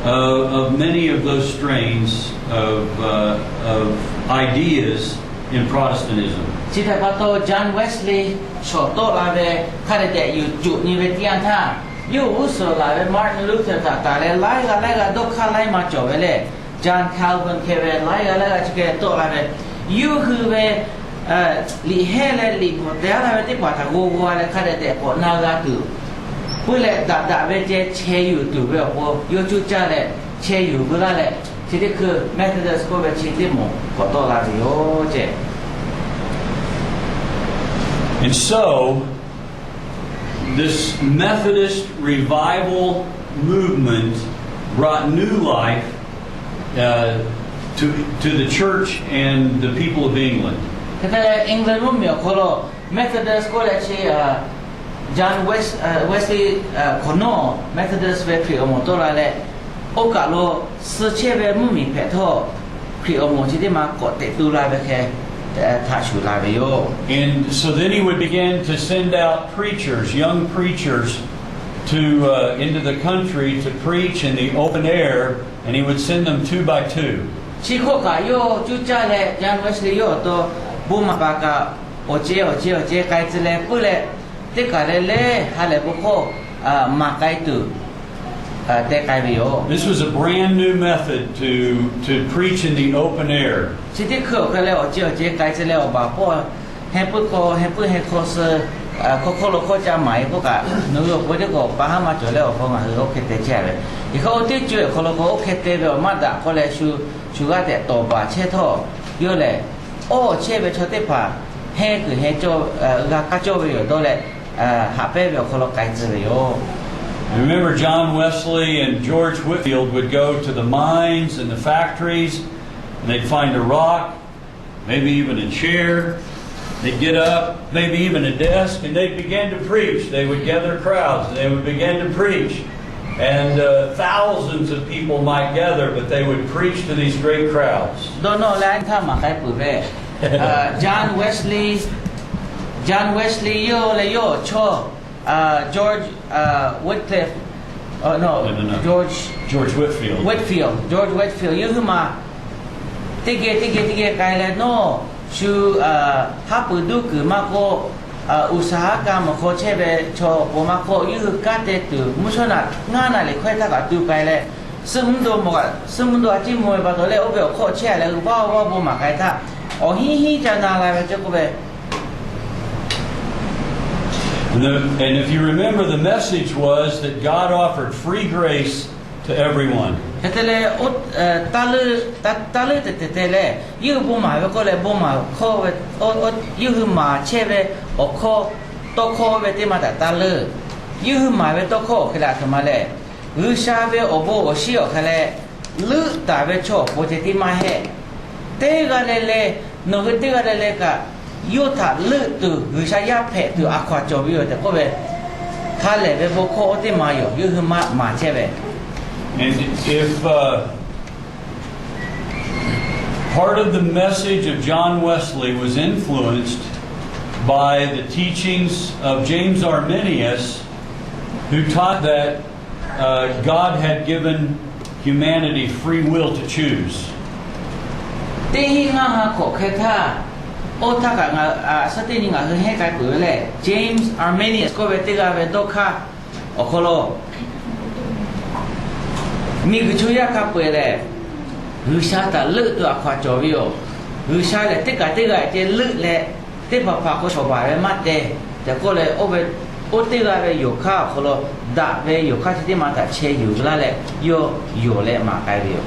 of, of many of those strains of, uh, of ideas in Protestantism. Chi htaꞈ pa taw John Wesley shawˍ tawˆ la ve hk'a dehꞈ dehꞈ yuˬ cuˬ nyi ve teˇ yanˇ htaˇ, yawˇ g'uˇ suhˍ laˬ ve Martin Luther htaꞈ taˍ leh laiˉ g'aˇ laiˉ g'aˇ dawˇ hk'aˇ laiˉ ma cawˬ ve leh, John Calvin hk'e ve laiˉ g'aˇ laiˉ g'aˇ chi hk'e tawˆ la ve, yawˇ hui ve liꞈ hehˉ leh liꞈ bvuhꞈ tehˉ laˇ ve teˇ hpaˍ htaꞈ g'aw g'aw leh hk'a dehꞈ tehꞈ k'awꞈ na g'a tuˬ, puiˉ leh daꞈ daꞈ ve ceh chehˇ yuˬ tuˬ ve awˬ pon yawˇ cuˇ caˇ leh chehˇ yuˬ ve laˇ leh, chi teˇ hkui Methodist k'oˆ ve chi teˇ moˍ k'awꞈ tawˆ la ve yoˬ ceh. And so, this Methodist revival movement brought new life uh, to, to the church and the people of England. Hk'e te leh England mvuhˇmiˬ awˬ hk'aw lo Methodist k'oˆ leh chi John Wes, Wesley hk'awꞈ nawˉ Methodist ve Hkriꞈ awˬ moˍ tawˆ la leh, oˇ kaˬ lo suh chehˇ ve mvuhˇmiˬ hpehꞈ htawˇ, Hkriꞈ awˬ moˍ chi teˇ ma k'awꞈ teꞈ tu la ve hk'e htaꞈ shuˍ la ve yoˬ. And so then he would begin to send out preachers, young preachers, to uh, into the country to preach in the open air, and he would send them two by two. Chi hk'oˆ kaꞈ yawˇ cuˇ caˇ leh John Wesley yawˇ awˬ to bon maˍ paˍ kaꞈ awˬ ceh awˬ ceh awˬ ceh k'ai tcuh leh puiˉ leh, teˇ kaˬ leh leh ha lehˬ bon hkawˇ maˍ k'ai tuˬ te k'ai ve yoˬ. This was a brand new method to, to preach in the open air. Chi teˇ hkui awˬ hk'e leh awˬ ceh awˬ ceh k'ai tcuh leh awˬ baˬ pawˆ, heh puiˉ hk'aw heh puiˉ heh hk'aw suh hk'aw hk'oˆ lo hk'oˆ ca maˍ e k'oˆ kaꞈ, nawˬ hui awˬ pon teˇ k'awꞈ pa haˉ maˇ cawˬ leh awˬ hk'aw ngaˬ hui oˇ hk'e te chehˇ ve. Yaꞈ hk'aˇ oˇ teˇ co awˬ hk'aw lo k'o oˇ hk'e te ve awˬ maˇ daꞈ k'oˆ leh shu, shu g'aˇ tehꞈ tawˍ baˬ chehˇ htawˇ, yawˇ lehˬ awˇ chehˇ ve chaw teˇ hpaˍ hehnˇ kuiˬ hehnˇ cawˇ, g'a kaˇ cawˇ ve yoˬ dawˇ leh, haꞈ pehnˇ ve awˬ hk'aw lo k'ai tcuh ve yoˬ. Remember, John Wesley and George Whitefield would go to the mines and the factories, and they'd find a rock, maybe even a chair. They'd get up, maybe even a desk, and they'd begin to preach. They would gather crowds, and they would begin to preach. And uh, thousands of people might gather, but they would preach to these great crowds. Dawˇ nawˇ leh a htaˇ maˍ k'ai peuˬ ve, John Wesley, John Wesley yawˇ leh yawˇ awˬ chawˇ George Wycliffe, no, George George Whitefield. Whitefield, George Whitefield yawˇ hui maˬ teˇ geh teˇ geh teˇ geh k'ai leh nawˇ shu haˉ pui duˇ kuiˬ maˇ k'oˆ, uˍ saˍ haˉ ka mawˬ hk'aw chehˇ ve chaw awˬ pon maˇ k'oˆ, yawˇ hui kanˉ te tuˬ mvuhˇ shawˉ naꞈ ngaˇ naˍ riˍ hkawehˇ htaˇ kaꞈ tu k'ai leh, suhˉ mvuhˇ daw mawˬ kaꞈ, suhˉ mvuhˇ daw a ciˉ mawˬ ve pa taw leh oˇ ve awˬ hk'aw chehˇ a leh g'uiˬ vaˇ vaˇ bon maˍ k'ai htaˇ, awˬ hinˉ hinˉ ca na la ve ceh k'oˆ ve. And the, and if you remember, the message was that God offered free grace to everyone. Hk'e te leh, taˇ leuˆ, taˇ leuˆ tehꞈ tehꞈ te leh, yawˇ hui bon maˍ ve k'oˆ leh bon maˍ hkawˇ ve, yawˇ hui maˍ chehˇ ve awˬ hkawˇ, tawˇ hkawˇ ve teˇ ma htaꞈ taˇ leuˆ. Yawˇ hui maˍ ve tawˇ hkawˇ awˬ hk'e leh a htoꞈ ma leh, G'uiˬsha ve awˬ bon awˬ shinˉ awˬ hk'e leh leuˆ taˍ ve chaw awˬ pon ceh tiˉ maˇ heˆ. Teˇ g'aˇ leh leh, nawˬ hui teˇ g'aˇ leh leh kaꞈ, yawˇ htaꞈ leuˆ tuˬ G'uiˬsha yaˇ hpehꞈ tuˬ a hkaw-anˬ cawˬ ve yoˬ tehꞈ k'oˆ ve, ha lehˬ ve bon hkawˇ oˇ teˇ ma yoˬ. Yawˇ hui maˇ maˍ chehˇ ve. And if uh, part of the message of John Wesley was influenced by the teachings of James Arminius, who taught that uh, God had given humanity free will to choose. Teˇ hinˉ ngaˇ ha hk'awꞈ hk'e htaˇ, oˇ htaˇ kaꞈ ngaˬ suhˉ teˇ nyi ngaˬ hui hehnˇ k'ai peuˬ ve lehˬ, James Arminius k'oˆ ve teˇ g'aˇ ve dawˇ hk'aˇ awˬ hk'aw lo, miˬguiˬ chaw yaˇ hk'a peu-eˬ lehˬ, G'uiˬsha htaꞈ leuˆ tuˬ a hkaw-anˬ cawˬ ve yoˬ. G'uiˬsha lehˬ teˇ kaˬ teˇ g'aˇ ceh leuˆ leh, teˇ hpaˍ hpaˍ hk'aw shawˍ baˬ ve maˇ te tehꞈ k'oˆ leh, oˇ ve, oˇ teˇ g'aˇ ve yonˍ hk'aˇ awˬ hk'aw lo daꞈ ve yonˍ hk'aˇ chi teˇ ma htaꞈ chehˇ yuˬ laˇ leh, yawˇ yonˍ leh maˍ k'ai ve yoˬ.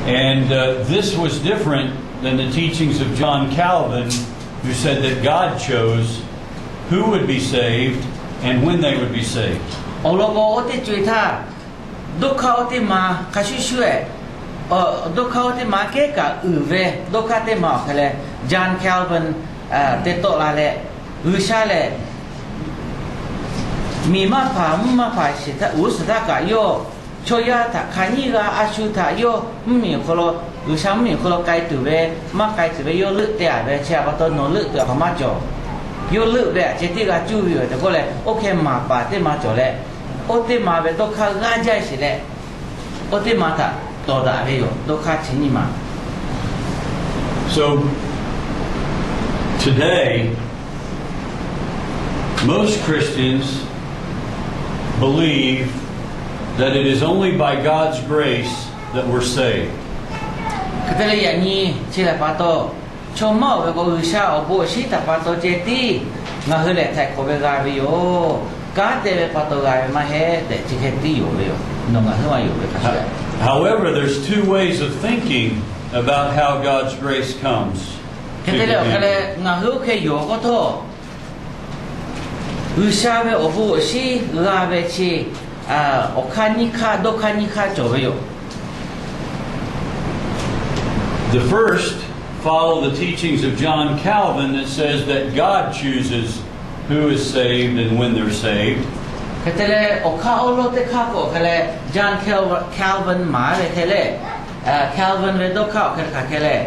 And uh, this was different than the teachings of John Calvin, who said that God chose who would be saved and when they would be saved. Awˬ lawn k'o, oˇ teˇ co-e htaˇ, dawˇ hk'aˇ oˇ teˇ ma hk'a shuˍ shuˍ eh, dawˇ hk'aˇ oˇ teˇ ma kehˉ kaꞈ uiˍ ve dawˇ hk'aˇ teˇ ma awˬ hk'e leh, John Calvin te tawˆ la leh, G'uiˬsha lehˬ miˬ maˇ hpaˍ mvuhˇ maˇ hpaˍ shiˍ htaˇ uˉ suhˍ htaˇ kaꞈ yawˇ chaw yaˇ htaꞈ hk'aˬ nyiˇ g'a a shu htaꞈ yawˇ mvuhˇmiˬ awˬ hk'aw lo, G'uiˬsha mvuhˇmiˬ awˬ hk'aw lo k'ai tuˬ ve, maˇ k'ai tuˬ ve yawˇ leuˆ te-a ve chi a pa taw nawˬ leuˆ tuˬ a hk'aˬ maˇ cawˬ. Yawˇ leuˆ ve a ceh teˇ g'a cuˇ ve yoˬ tehꞈ k'oˆ leh, oˇ hk'e maˍ paˍ teˇ ma cawˬ leh, oˇ teˇ ma ve dawˇ hk'aˇ g'aˇ jaˇ sheˍ leh, oˇ teˇ ma htaꞈ tawˍ daꞈ ve yoˬ. Dawˇ hk'aˇ chi nyiˇ ma. So today, most Christians believe that it is only by God's grace that we're saved. Hk'e te leh yaꞈ nyi chi lehˬ pa taw, Chaw maˇ oˬ ve k'o, G'uiˬsha awˬ bon awˬ shinˉ htaꞈ pa taw ceh tiˉ ngaˬ hui lehˬ htaiˍ hk'awꞈ ve g'a ve yoˬ. Kanˉ te ve pa taw g'a ve maˇ heˆ tehꞈ chi hk'e tiˉ yonˍ ve yoˬ. Nawˬ ngaˬ hui maˇ yonˍ ve hk'a shuˍ. However, there's two ways of thinking about how God's grace comes. Hk'e te leh awˬ hk'e leh ngaˬ hui oˇ hk'e yonˍ k'oˆ htawˇ, G'uiˬsha ve awˬ bon awˬ shinˉ g'a ve chi awˬ hk'aˇ nyiˇ hk'aˇ, dawˇ hk'aˇ nyiˇ hk'aˇ cawˬ ve yoˬ. The first, follow the teachings of John Calvin that says that God chooses who is saved and when they're saved. Hk'e te leh awˬ hk'aˇ awˉ lawˉ teˇ hk'aˇ k'o hk'e leh, John Calvin, Calvin maˍ ve hk'e leh, Calvin ve dawˇ hk'aˇ awˬ hk'e hk'aˬ hk'e leh,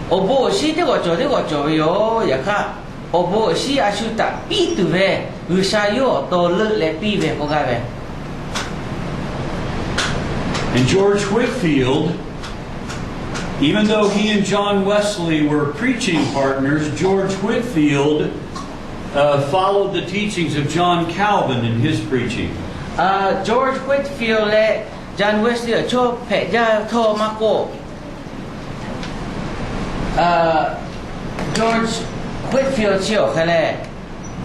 awˬ bon awˬ shinˉ teˇ g'awˬ cawˬ teˇ g'awˬ cawˬ ve yoˬ. Yaꞈ hk'aˇ, awˬ bon awˬ shinˉ a shu htaꞈ piˇ tuˬ ve G'uiˬsha yawˇ awˬ to leuˆ leh piˇ ve k'oˆ gaˇ ve. And George Whitefield, even though he and John Wesley were preaching partners, George Whitefield uh, followed the teachings of John Calvin in his preaching. George Whitefield leh John Wesley awˬ chawˇ hpehꞈ jaˇ htawˇ maˇ k'oˆ, George Whitefield chi awˬ hk'e leh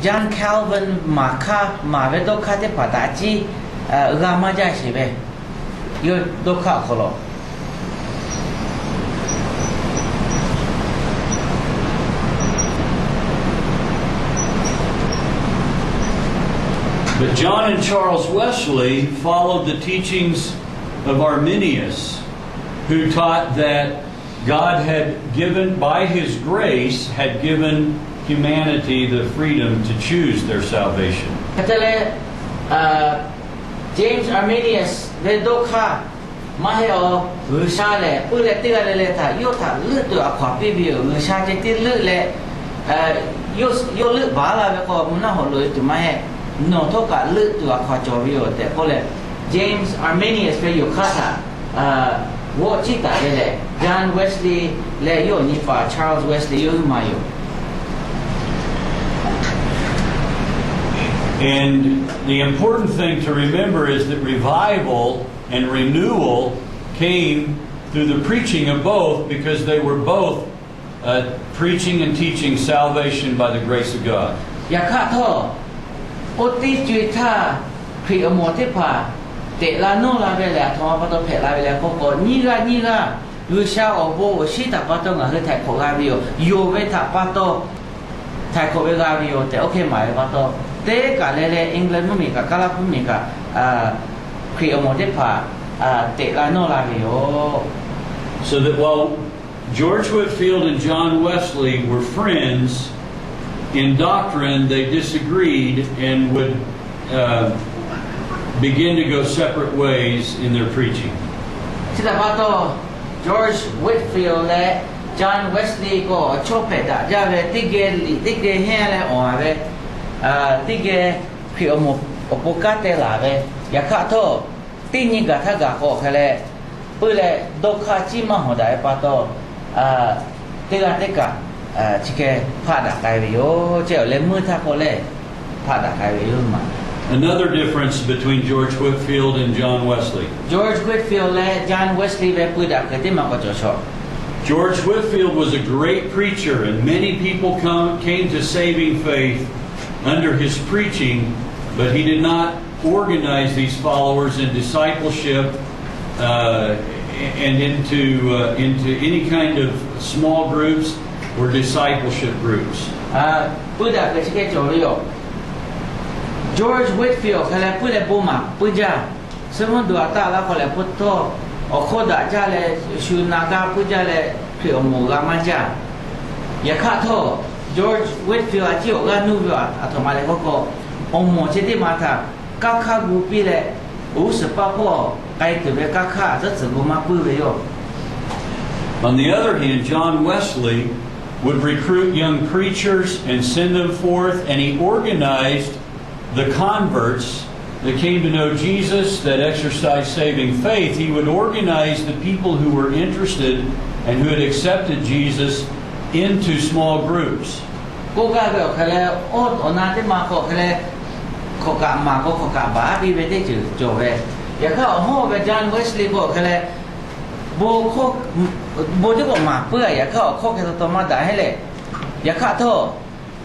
John Calvin maˍ hk'aˇ, maˍ ve dawˇ hk'aˇ teˇ hpaˍ htaꞈ ciˉ g'a maˇ jaˇ sheˍ ve, yawˇ dawˇ hk'aˇ awˬ hk'aw lo. But John and Charles Wesley followed the teachings of Arminius, who taught that God had given, by his grace, had given humanity the freedom to choose their salvation. Hk'e te leh, James Arminius ve dawˇ hk'aˇ, maˇ heˆ aˬ, G'uiˬsha lehˬ puiˉ leh teˇ g'aˇ le le htaꞈ yawˇ htaꞈ leuˆ tuˬ a hkaw-anˬ piˇ ve yoˬ. G'uiˬsha ceh tiˉ leuˆ leh, yawˇ leuˆ baˬ la ve k'o, mvuhˇ naˆ hawꞈ loꞈ e tuˬ maˇ heˆ. Nawˬ htawˇ kaꞈ leuˆ tuˬ a hkaw-anˬ cawˬ ve yoˬ tehꞈ k'oˆ leh, James Arminius ve yoˬ hk'aˇ htaꞈ g'awˆ ciˇ taˍ ve lehˬ, John Wesley leh yawˇ awˬ nyi paˍ Charles Wesley yawˇ hui maˍ yoˬ. And the important thing to remember is that revival and renewal came through the preaching of both, because they were both uh, preaching and teaching salvation by the grace of God. Yaꞈ hk'aˇ htawˇ, oˇ teˇ co-e htaˇ Hkriꞈ awˬ moˍ teˇ hpaˍ teꞈ la nawˇ la ve lehˬ, aˬ htoꞈ ma pa taw hpehꞈ la ve lehˬ k'oˆ k'o, nyiˇ g'aˇ nyiˇ g'aˇ G'uiˬsha awˬ bon awˬ shinˉ htaꞈ pa taw ngaˬ hui htaiˍ hk'awꞈ g'a ve yoˬ. Yonˍ ve htaꞈ pa taw htaiˍ hk'awꞈ ve g'a ve yoˬ tehꞈ oˇ hk'e maˍ ve pa taw, teˇ kaˬ leh leh England mvuhˇmiˬ kaꞈ Kaˇlaˇ mvuhˇmiˬ kaꞈ Hkriꞈ awˬ moˍ teˇ hpaˍ teꞈ la nawˇ la ve yoˬ. So that while George Whitefield and John Wesley were friends, in doctrine they disagreed and would uh, begin to go separate ways in their preaching. Chi htaꞈ pa taw, George Whitefield leh John Wesley k'o, chaw hpehꞈ daꞈ jaˇ ve, teˇ geh liꞈ teˇ geh hehnˇ leh awˬ a ve, teˇ geh Hkriꞈ awˬ moˍ awˬ pon kanˉ te laˬ ve. Yaꞈ hk'aˇ htawˇ, teˇ nyi gaˬ htaˇ gaˬ k'o hk'e leh, puiˉ leh dawˇ hk'aˇ ciˉ maˇ hawˍ daꞈ ve pa taw, teˇ g'aˇ teˇ kaꞈ chi hk'e hpaˆ daꞈ k'ai ve yoˬ. Chi awˬ leh meuˇ htaˇ k'oˆ leh hpaˆ daꞈ k'ai ve yoˬ maˬ. Another difference between George Whitefield and John Wesley. George Whitefield leh John Wesley ve pui daꞈ keu teˇ maˬ k'awꞈ cawˬ shawˍ. George Whitefield was a great preacher, and many people come, came to saving faith under his preaching, but he did not organize these followers in discipleship uh, and into, uh, into any kind of small groups or discipleship groups. Pui daꞈ keu chi hk'e cawˬ ve yoˬ. George Whitefield awˬ hk'e leh puiˉ leh bon maˍ puiˉ jaˇ. Suh mvuhˇ duˬ a taˆ laˇ k'o leh puiˉ htawˇ, awˬ hkawˇ daꞈ jaˇ leh shu na gaˇ puiˉ jaˇ leh Hkriꞈ awˬ moˍ g'a maˇ jaˇ. Yaꞈ hk'aˇ htawˇ, George Whitefield a ciˉ awˬ g'aˇ nuˇ ve aˬ htoꞈ ma leh k'oˆ k'o, awˬ moˍ chi teˇ maˬ htaꞈ kanˉ hk'aˇ gu piˇ leh, g'uˇ suhˍ paˇ hpawˇ k'ai tuˬ ve kanˉ hk'aˇ tcuhˉ tcuhˬ gu maˇ puiˉ ve yoˬ. On the other hand, John Wesley would recruit young preachers and send them forth, and he organized the converts that came to know Jesus, that exercised saving faith. He would organize the people who were interested and who had accepted Jesus into small groups. K'oˆ gaˇ ve awˬ hk'e leh, awˬ na teˇ maˬ k'o hk'e leh, hk'awꞈ kaꞈ maˍ k'o hk'awꞈ kaꞈ baˬ piˇ ve teˇ ceuˬ cawˬ ve. Yaꞈ hk'aˇ awˬ hawˉ ve John Wesley k'o hk'e leh, bon hkawˇ Bon teˇ k'awꞈ maˍ puiˉ-a. Yaꞈ hk'aˇ awˬ hkawˇ hk'e taw taw maˇ daꞈ heˆ leh, yaꞈ hk'aˇ htawˇ,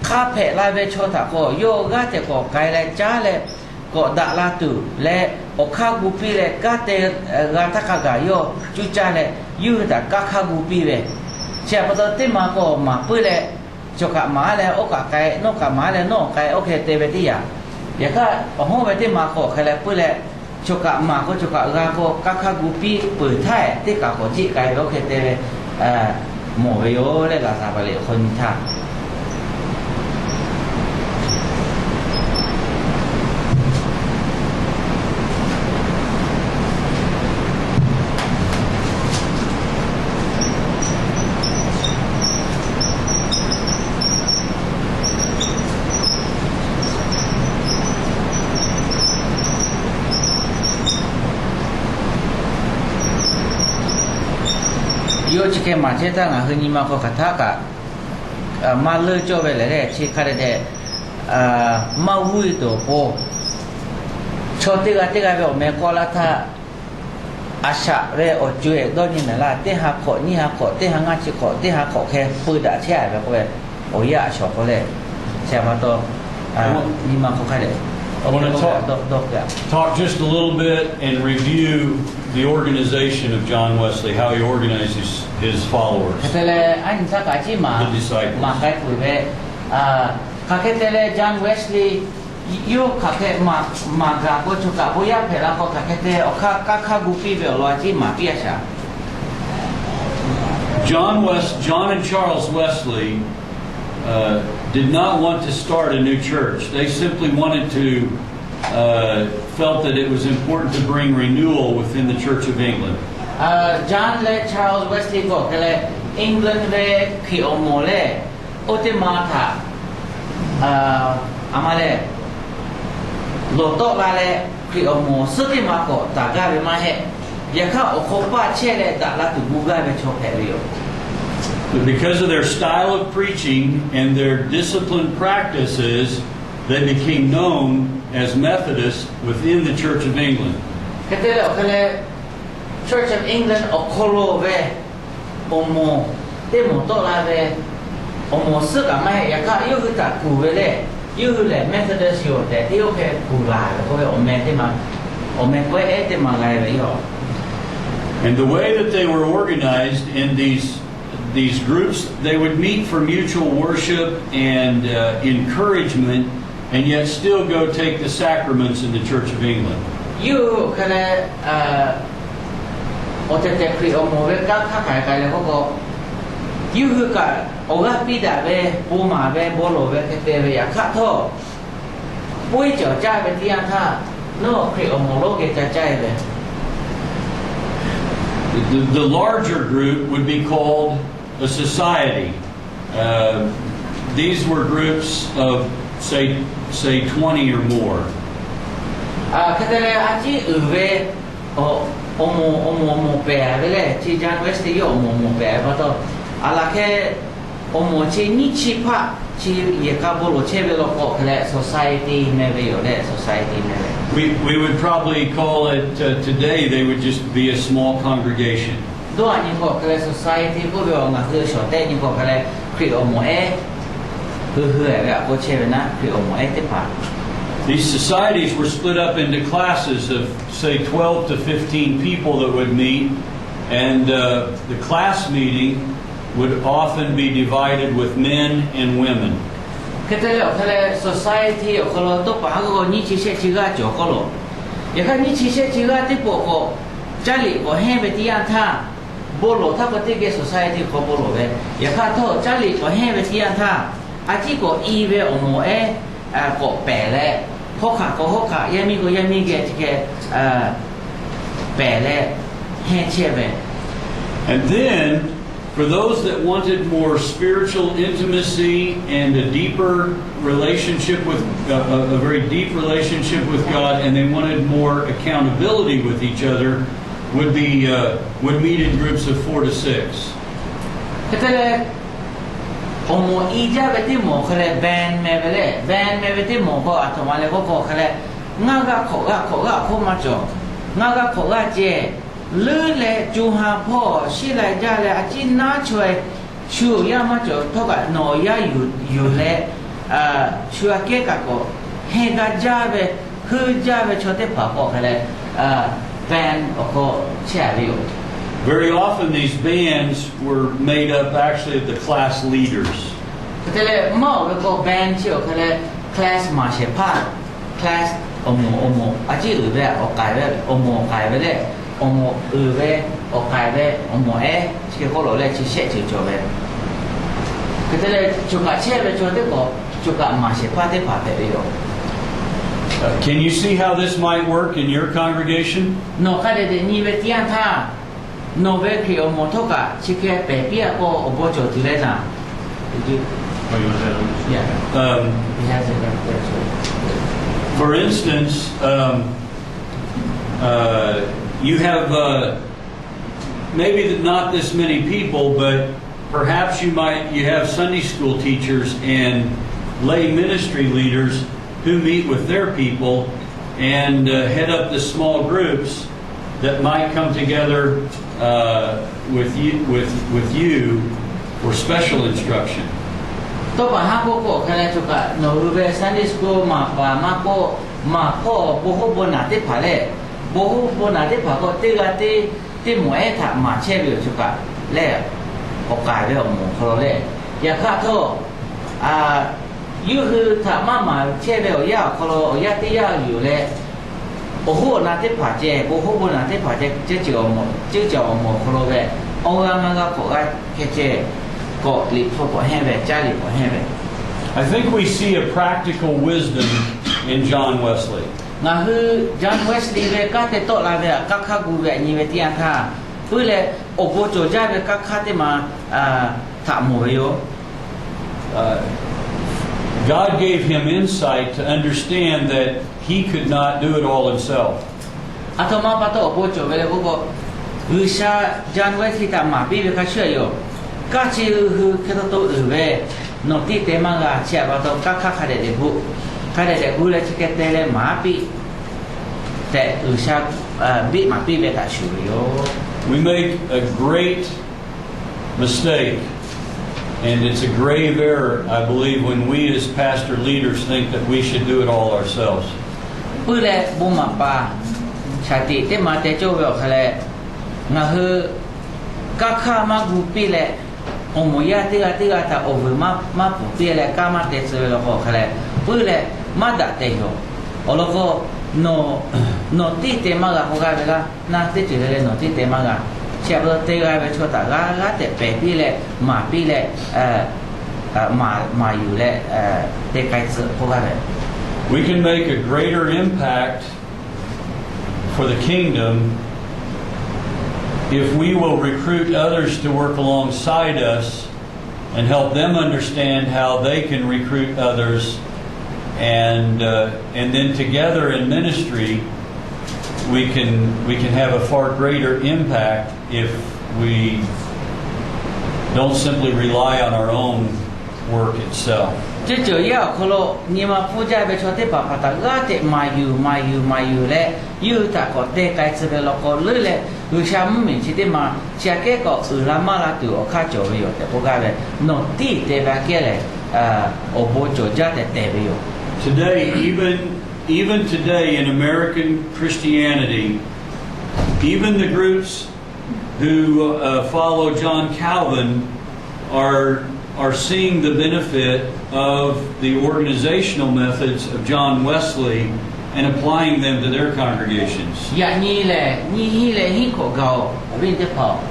hk'a hpehꞈ la ve chaw htaꞈ k'o, yawˇ g'aˇ hteꞈ k'awꞈ k'ai leh caˉ leh, k'awꞈ daꞈ la tuˬ leh, awˬ hk'aˇ gu piˇ leh, kanˉ te g'a htaˇ hk'a gaˬ yawˇ cuˇ caˇ leh, yawˇ hui htaꞈ kanˉ hk'aˇ gu piˇ ve. Chi htaꞈ pa taw, teˇ ma k'awꞈ maˍ puiˉ leh, chaw kaꞈ maˍ leh oˇ kaꞈ k'ai, nawˬ kaꞈ maˍ leh nawˬ k'ai, oˇ hk'e te ve teˇ yanˇ. Yaꞈ hk'aˇ, awˬ hawˉ ve teˇ ma k'awꞈ hk'e leh puiˉ leh, chaw kaꞈ maˍ k'o chaw kaꞈ g'a k'o, kanˉ hk'aˇ gu piˇ peuˬ htaˇ, teˇ kaꞈ k'awꞈ jiˆ k'ai ve oˇ hk'e te ve mawˬ ve yoˬ leh, Laˍzaˍvaˍ liꞈ awˬ hk'aw nyi htaˇ Yawˇ chi hk'e maˍ chehˇ htaˇ, ngaˬ hui nyi ma hk'aw hk'aˬ htaˇ kaꞈ maˇ leunˇ cawˇ ve lehˬ leh, chi hk'a dehꞈ dehꞈ maˇ g'uˇ tuˬ awˬ pon, chaw teˇ g'aˇ teˇ g'aˇ ve awˬ meh k'awꞈ laˇ htaˇ, a shaꞈ ve awˬ co-e dawˇ nyi mehˍ laˇ, teˇ ha hk'awꞈ, nyiˇ ha hk'awꞈ, teˇ ha ngaˇ chi hk'awꞈ, teˇ ha hk'awꞈ hk'e peu daꞈ chehˇ-a ve k'oˆ ve, awˬ yanˇ a shawˍ k'oˆ leh, chi pa taw, nyi ma hk'aw hk'a dehꞈ dawˇ dawˇ hk'e talk just a little bit and review the organization of John Wesley, how he organized his, his followers, hk'e te leh a nyi htaˇ kaꞈ a ciˉ maˍ, maˍ k'ai peuˬ ve, hk'aˬ hk'e te leh John Wesley yawˇ hk'aˬ hk'e maˍ gaˬ k'o, chaw kaꞈ bon yaˇ hpehꞈ la k'o, hk'aˬ hk'e te awˬ hk'aˇ kanˉ hk'aˇ gu piˇ ve awˬ lawn a ciˉ maˍ piˇ-a shaˍ. John Wes, John and Charles Wesley, uh, did not want to start a new church. They simply wanted to, uh, felt that it was important to bring renewal within the Church of England. John leh Charles Wesley k'awꞈ hk'e leh, England ve Hkriꞈ awˬ moˍ lehˬ, oˇ teˇ ma htaꞈ a ma lehˬ, lawˬ tawˆ la leh, Hkriꞈ awˬ moˍ suhˉ teˇ ma k'awꞈ taˍ gaˇ ve maˇ heˆ. Yaꞈ hk'aˇ, awˬ hk'aw paˇ chehˇ leh daꞈ la tuˬ gu gaˇ ve chaw hpehꞈ ve yoˬ. But because of their style of preaching and their disciplined practices, they became known as Methodists within the Church of England. Hk'e te leh awˬ hk'e leh, Church of England awˬ hk'aw lo ve awˬ moˍ teˇ moˍ tawˆ la ve, awˬ moˍ suhˉ kaꞈ maˇ heˆ. Yaꞈ hk'aˇ, yawˇ hui htaꞈ kuˬ ve lehˬ, yawˇ hui lehˬ Methodist yoˬ tehꞈ teˇ oˇ hk'e kuˬ laˬ ve k'oˆ ve awˬ meh teˇ ma, awˬ meh kawehˉ ehˉ teˇ ma g'a ve yoˬ. And the way that they were organized in these, these groups, they would meet for mutual worship and, uh, encouragement, and yet still go take the sacraments in the Church of England. Yawˇ hui hk'e leh, awˬ tehˬ tehˬ Hkriꞈ awˬ moˍ ve kanˉ hk'aˇ hk'aˬ hk'e k'ai leh k'oˆ k'o, yawˇ hui kaꞈ awˬ g'aˇ piˇ daꞈ ve, bon maˍ ve, bon lawˬ ve hk'e te ve yaꞈ hk'aˇ htawˇ, pawehˇ cawˬ caˇ ve teˇ yanˇ htaˇ, nawˬ Hkriꞈ awˬ moˍ lonˉ geh ca caˇ-e ve. The, the larger group would be called a society. Uh, these were groups of, say, say twenty or more. Hk'e te leh a ciˉ uiˍ ve awˬ moˍ, awˬ moˍ, awˬ moˍ pehˍ ve lehˬ, chi John Wesley yawˇ awˬ moˍ awˬ moˍ pehˍ ve pa taw, a laˬ hk'e awˬ moˍ chi nyiˇ chi hpaˆ chi yehˬ k'a bon lawˬ chehˇ ve law k'o hk'e leh society meh ve yoˬ leh, society meh ve. We, we would probably call it, uh, today, they would just be a small congregation. Dawˇ a nyi k'o hk'e leh society k'oˆ ve awˬ ngaˬ hui shawˍ tehˆ nyi k'o hk'e leh Hkriꞈ awˬ moˍ ehˉ, hui hui ve a k'oˆ chehˇ ve naˉ, Hkriꞈ awˬ moˍ ehˉ teˇ hpaˍ. These societies were split up into classes of, say, twelve to fifteen people that would meet, and, uh, the class meeting would often be divided with men and women. Hk'e te leh awˬ hk'e leh society awˬ hk'aw lo tawˇ paˍ haˉ g'awˇ nyiˇ chi shehˆ chi g'aˇ cawˬ k'oˆ lo, yaꞈ hk'aˇ nyiˇ chi shehˆ chi g'aˇ teˇ pawˆ k'awꞈ caˇ liꞈ k'awꞈ henˇ ve teˇ yanˇ htaˇ, bon lawˬ htaˇ k'o teˇ geh society hk'aw bon lawˬ ve. Yaꞈ hk'aˇ htawˇ caˇ liꞈ k'awꞈ henˇ ve teˇ yanˇ htaˇ, a ciˉ k'awꞈ i ve awˬ moˍ ehˉ k'awꞈ pehˍ leh, hawˉ hk'aˬ k'o hawˉ hk'aˬ, yaˇ miˇ k'o yaˇ miˇ geh chi hk'e pehˍ leh henˇ chehˇ ve. And then, for those that wanted more spiritual intimacy and a deeper relationship with, a, a, a very deep relationship with God, and they wanted more accountability with each other, would be, uh, would meet in groups of four to six. Hk'e te leh, awˬ moˍ i jaˇ ve teˇ moˍ hk'e leh band meh ve leh, band meh ve teˇ moˍ k'o aˬ htoꞈ ma leh k'oˆ k'o hk'e leh, ngaˇ g'aˇ hk'awꞈ g'aˇ hk'awꞈ g'aˇ awˬ hk'oˆ maˇ cawˬ. Ngaˇ g'aˇ hk'awꞈ g'aˇ ceh Leuˉ leh co ha hpawˇ sheˉ lai jaˇ leh a ciˉ naˉ chaweh, shu awˬ yaˇ maˇ cawˬ htawˇ kaꞈ nawˬ awˬ yaˇ yuˬ leh, shu aꞈ kehˉ kaꞈ k'awꞈ hehnˇ gaˇ jaˇ ve, heuˆ jaˇ ve chaw teˇ hpaˍ k'awꞈ hk'e leh, band awˬ hk'aw chehˇ a ve yoˬ. Very often these bands were made up actually of the class leaders. Hk'e te leh maˇ awˬ ve k'o band chi awˬ hk'e leh class maˍ shehˍ hpaˇ, class awˬ moˍ awˬ moˍ a ciˉ uiˍ ve awˬ k'aiˍ ve, awˬ moˍ awˬ k'aiˍ ve leh, awˬ moˍ uiˍ ve, awˬ k'aiˍ ve, awˬ moˍ ehˉ chi hk'e k'oˆ lawˬ leh chi shehˆ ceuˬ cawˬ ve. Hk'e te leh choˬ kaꞈ chehˇ ve chaw teˇ k'awꞈ choˬ kaꞈ maˍ shehˍ hpaˇ teˇ hpaˍ hpehꞈ ve yoˬ. Can you see how this might work in your congregation? Nawˬ hk'a dehꞈ dehꞈ nyi ve teˇ yanˇ htaˇ, nawˬ ve Hkriꞈ awˬ moˍ htawˇ kaꞈ chi hk'e pehˬ piˇ a k'o awˬ bon cawˬ tuˬ leh naˍ. Um, for instance, um, uh, you have uh, maybe not this many people, but perhaps you might you have Sunday school teachers and lay ministry leaders who meet with their people and uh, head up the small groups that might come together uh, with you with with you for special instruction. Tawˇ paˍ haˉ k'oˆ k'o hk'e leh choˬ kaꞈ nawˬ hui ve Sunday school maˍ paˍ maˇ k'oˆ, maˍ hpawˇ bon hoˉ bon naˬ teˇ hpaˍ leh, bon hoˉ bon naˬ teˇ hpaˍ k'o teˇ g'aˇ teˇ, teˇ moˍ ehˉ htaꞈ maˍ chehˇ ve yoˬ choˬ kaꞈ leh, awˬ k'aiˍ ve awˬ moˍ awˬ hk'aw lo leh, yaꞈ hk'aˇ htawˇ, a, yawˇ hui htaꞈ maˇ maˍ chehˇ ve awˬ yanˇ awˬ hk'aw lo awˬ yanˇ teˇ yanˇ yoˬ leh, awˬ hoˉ awˬ na teˇ hpaˍ ceh, bon hoˉ bon naˬ teˇ hpaˍ ceh, ceuˇ caˬ awˬ moˍ awˬ hk'aw lo ve awˬ g'aˇ maˇ g'aˇ k'awꞈ g'a hkeh ceh, k'awꞈ liꞈ hpu k'awꞈ hehnˇ ve, caˇ liꞈ k'awꞈ hehnˇ ve. I think we see a practical wisdom in John Wesley. Ngaˬ hui John Wesley ve kanˉ te tawˆ la ve htaꞈ kanˉ hk'aˇ gu ve htaꞈ nyi ve teˇ yanˇ htaˇ, puiˉ leh awˬ bon cawˬ jaˇ ve kanˉ hk'aˇ teˇ ma htaꞈ mawˬ ve yoˬ. God gave him insight to understand that he could not do it all himself. Aˬ htoꞈ ma pa taw awˬ bon cawˬ ve le k'oˆ k'o, G'uiˬsha John Wesley htaꞈ maˍ piˇ ve hk'a shuˍ yoˬ. Kanˉ chi hui hk'e taw to uiˍ ve, nawˬ tiˇ te maˇ g'a. Chi htaꞈ pa taw kanˉ hk'aˇ hk'a dehꞈ dehꞈ gu, hk'a dehꞈ dehꞈ gu leh chi hk'e te leh maˍ piˇ tehꞈ G'uiˬsha biˆ maˍ piˇ ve htaꞈ shuˍ ve yoˬ. We make a great mistake, and it's a grave error, I believe, when we as pastor leaders think that we should do it all ourselves. Puiˉ leh bon maˍ paˍ shaˍ tiꞈ teˇ ma te cawˇ ve awˬ hk'e leh, ngaˬ hui kanˉ hk'aˇ maˇ gu piˇ leh, awˬ moˍ yaˇ teˇ g'aˇ teˇ g'aˇ htaꞈ awˬ vuiˬ maˇ maˇ pfuhˍ piˇ leh kanˉ maˇ te tcuh ve law k'o hk'e leh, puiˉ leh maˇ daꞈ tehˬ yoˬ. Awˬ lawn k'o, nawˬ tiˇ te maˇ g'a k'oˆ gaˇ ve laˇ. Naˇ teˇ ceuˬ le le nawˬ tiˇ te maˇ g'a. Chi htaꞈ pa taw te g'a ve chaw htaꞈ g'aˇ g'aˇ tehꞈ pehˬ piˇ leh maˍ piˇ leh, maˍ yuˬ leh te k'ai tcuh k'oˆ gaˇ ve. We can make a greater impact for the kingdom if we will recruit others to work alongside us and help them understand how they can recruit others, and uh, and then together in ministry, we can we can have a far greater impact if we don't simply rely on our own work itself. Ceuˇ ceuˬ yaˇ awˬ hk'aw lo nyi ma hpfuhˇ jaˇ ve chaw teˇ hpaˍ hpaˍ htaꞈ g'aˇ hteꞈ maˍ yuˬ maˍ yuˬ maˍ yuˬ leh, yawˇ hui htaꞈ k'awꞈ te k'ai tcuh ve law k'o leuˉ leh, G'uiˬsha mvuhˇmiˬ chi teˇ ma chi aꞈ kehˉ k'awꞈ uiˍ la maˇ la tuˬ awˬ hk'aˇ cawˬ ve yoˬ tehꞈ k'oˆ gaˇ ve. Nawˬ tiˇ te ve aꞈ kehˉ lehˬ, awˬ bon cawˬ jaˇ tehꞈ tehˬ ve yoˬ. Today, even even today in American Christianity, even the groups who uh, follow John Calvin are are seeing the benefit of the organizational methods of John Wesley and applying them to their congregations. Yaꞈ nyi lehˬ, nyiˇ hinˉ leh hinˉ hkawꞈ gaˬ-oˬ, awˬ viˉ teˇ hpaˍ-oˬ.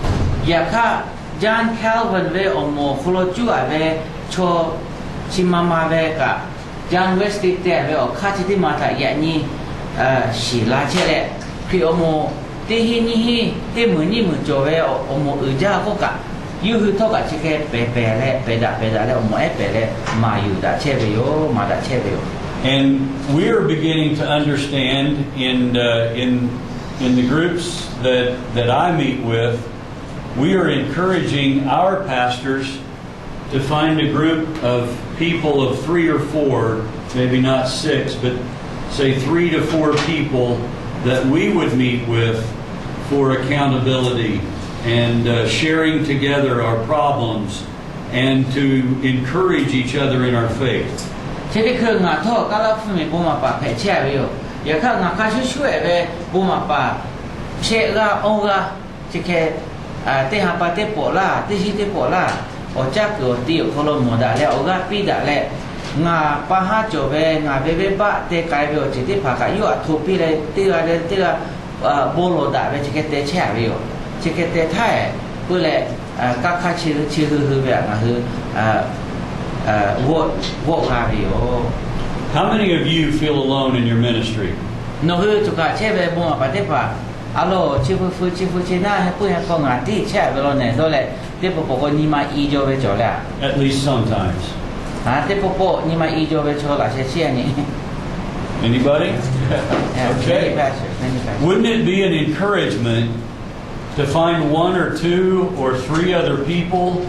Yaꞈ hk'aˇ, John Calvin ve awˬ moˍ awˬ hk'aw lo cuˇ aˍ ve chaw chi ma ma ve kaꞈ, John Wesley te ve awˬ hk'aˇ chi teˇ ma htaꞈ yaꞈ nyi shiˍ la chehˇ leh, Hkriꞈ awˬ moˍ teˇ hinˉ nyiˇ hinˉ teˇ meunˍ nyiˇ meunˍ cawˬ ve awˬ moˍ uiˍ jaˇ k'oˆ kaꞈ, yawˇ hui htawˇ kaꞈ chi hk'e pehˬ pehˬ leh pehˬ daꞈ pehˬ daꞈ leh awˬ moˍ ehˉ pehˬ leh maˍ yuˬ daꞈ chehˇ ve yoˬ, maˍ daꞈ chehˇ ve yoˬ. And we are beginning to understand in uh, in in the groups that that I meet with, we are encouraging our pastors to find a group of people of three or four, maybe not six, but say three to four people that we would meet with for accountability and uh, sharing together our problems and to encourage each other in our faith. Chi teˇ hkui ngaˬ htawˇ Kaˉlaˇ hpu miˬ bon maˍ paˍ hpehꞈ chehˇ a ve yoˬ. Yaꞈ hk'aˇ ngaˬ hk'a shuˍ shuˍ-ehˍ ve bon maˍ paˍ shehˆ g'aˇ awˇ g'aˇ chi hk'e teˇ ha pa teˇ pawˍ laˇ, teˇ shiˉ teˇ pawˍ laˇ, awˬ caˇ kuiˬ awˬ ti awˬ hk'aw lo mawˬ daꞈ leh awˬ g'aˇ piˇ daꞈ leh, ngaˬ pa haˉ cawˬ ve ngaˬ ve venˇbaˆ te k'ai ve awˬ ceuˬ teˇ hpaˍ kaꞈ yawˇ htaꞈ hto piˇ leh teˇ g'aˇ leh teˇ g'aˇ bon lawˬ daꞈ ve chi hk'e te chehˇ a ve yoˬ. Chi hk'e te htaˇ-ehˍ k'oˆ leh, kaˇ hk'aˇ chi hui chi hui hui ve htaꞈ ngaˬ hui g'awˆ g'a ve yoˬ. How many of you feel alone in your ministry? Nawˬ hui choˬ kaꞈ chehˇ ve bon maˍ paˍ teˇ hpaˍ, a lo, chi hui hui chi hui chi naˇ he puiˉ he hk'aw ngaˬ tiˉ chehˇ a ve law nehˬ dawˇ leh, teˇ pawˆ pawˆ k'o nyi ma i jaw ve cawˬ leh a. At least sometimes. Teˇ pawˆ pawˆ nyi ma i jaw ve chaw laꞈ sheh chiˇ a nyi. Anybody? Okay. Wouldn't it be an encouragement to find one or two or three other people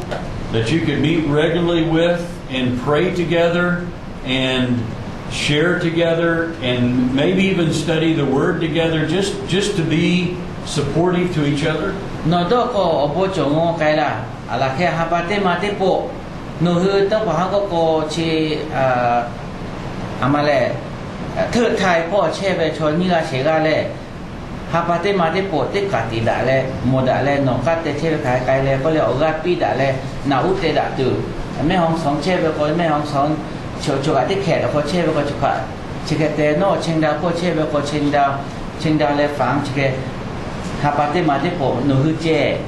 that you could meet regularly with and pray together and share together and maybe even study the word together, just, just to be supportive to each other? Nawˬ dawˇ k'o awˬ bon cawˬ ngaw k'ai laˇ. A laˬ hk'e ha pa teˇ ma teˇ pawˆ, nawˬ hui tawˇ paˍ haˉ k'oˆ k'o chi a ma lehˬ, hteuˆ htaiˍ hpawˇ chehˇ ve chaw nyiˇ g'aˇ shehˍ g'aˇ leh, ha pa teˇ ma teˇ pawˆ teˇ kaˬ tiˍ daꞈ leh mawˬ daꞈ leh nawˬ k'aˇ te chehˇ ve hk'aˬ hk'e k'ai leh k'oˆ leh awˬ g'aˇ piˇ daꞈ leh naꞈ uˉ te daꞈ tuˬ, แม่ฮ่องสอน chehˇ ve k'o แม่ฮ่องสอน, choˬ choˬ kaꞈ teˇ hkehꞈ awˬ hk'aw chehˇ ve k'o choˬ kaꞈ chi hk'e te, nawˬ เชียงดาว hpawˇ chehˇ ve k'o เชียงดาว, เชียงดาว leh ฝาง chi hk'e, ha pa teˇ ma teˇ pawˆ nawˬ hui ceh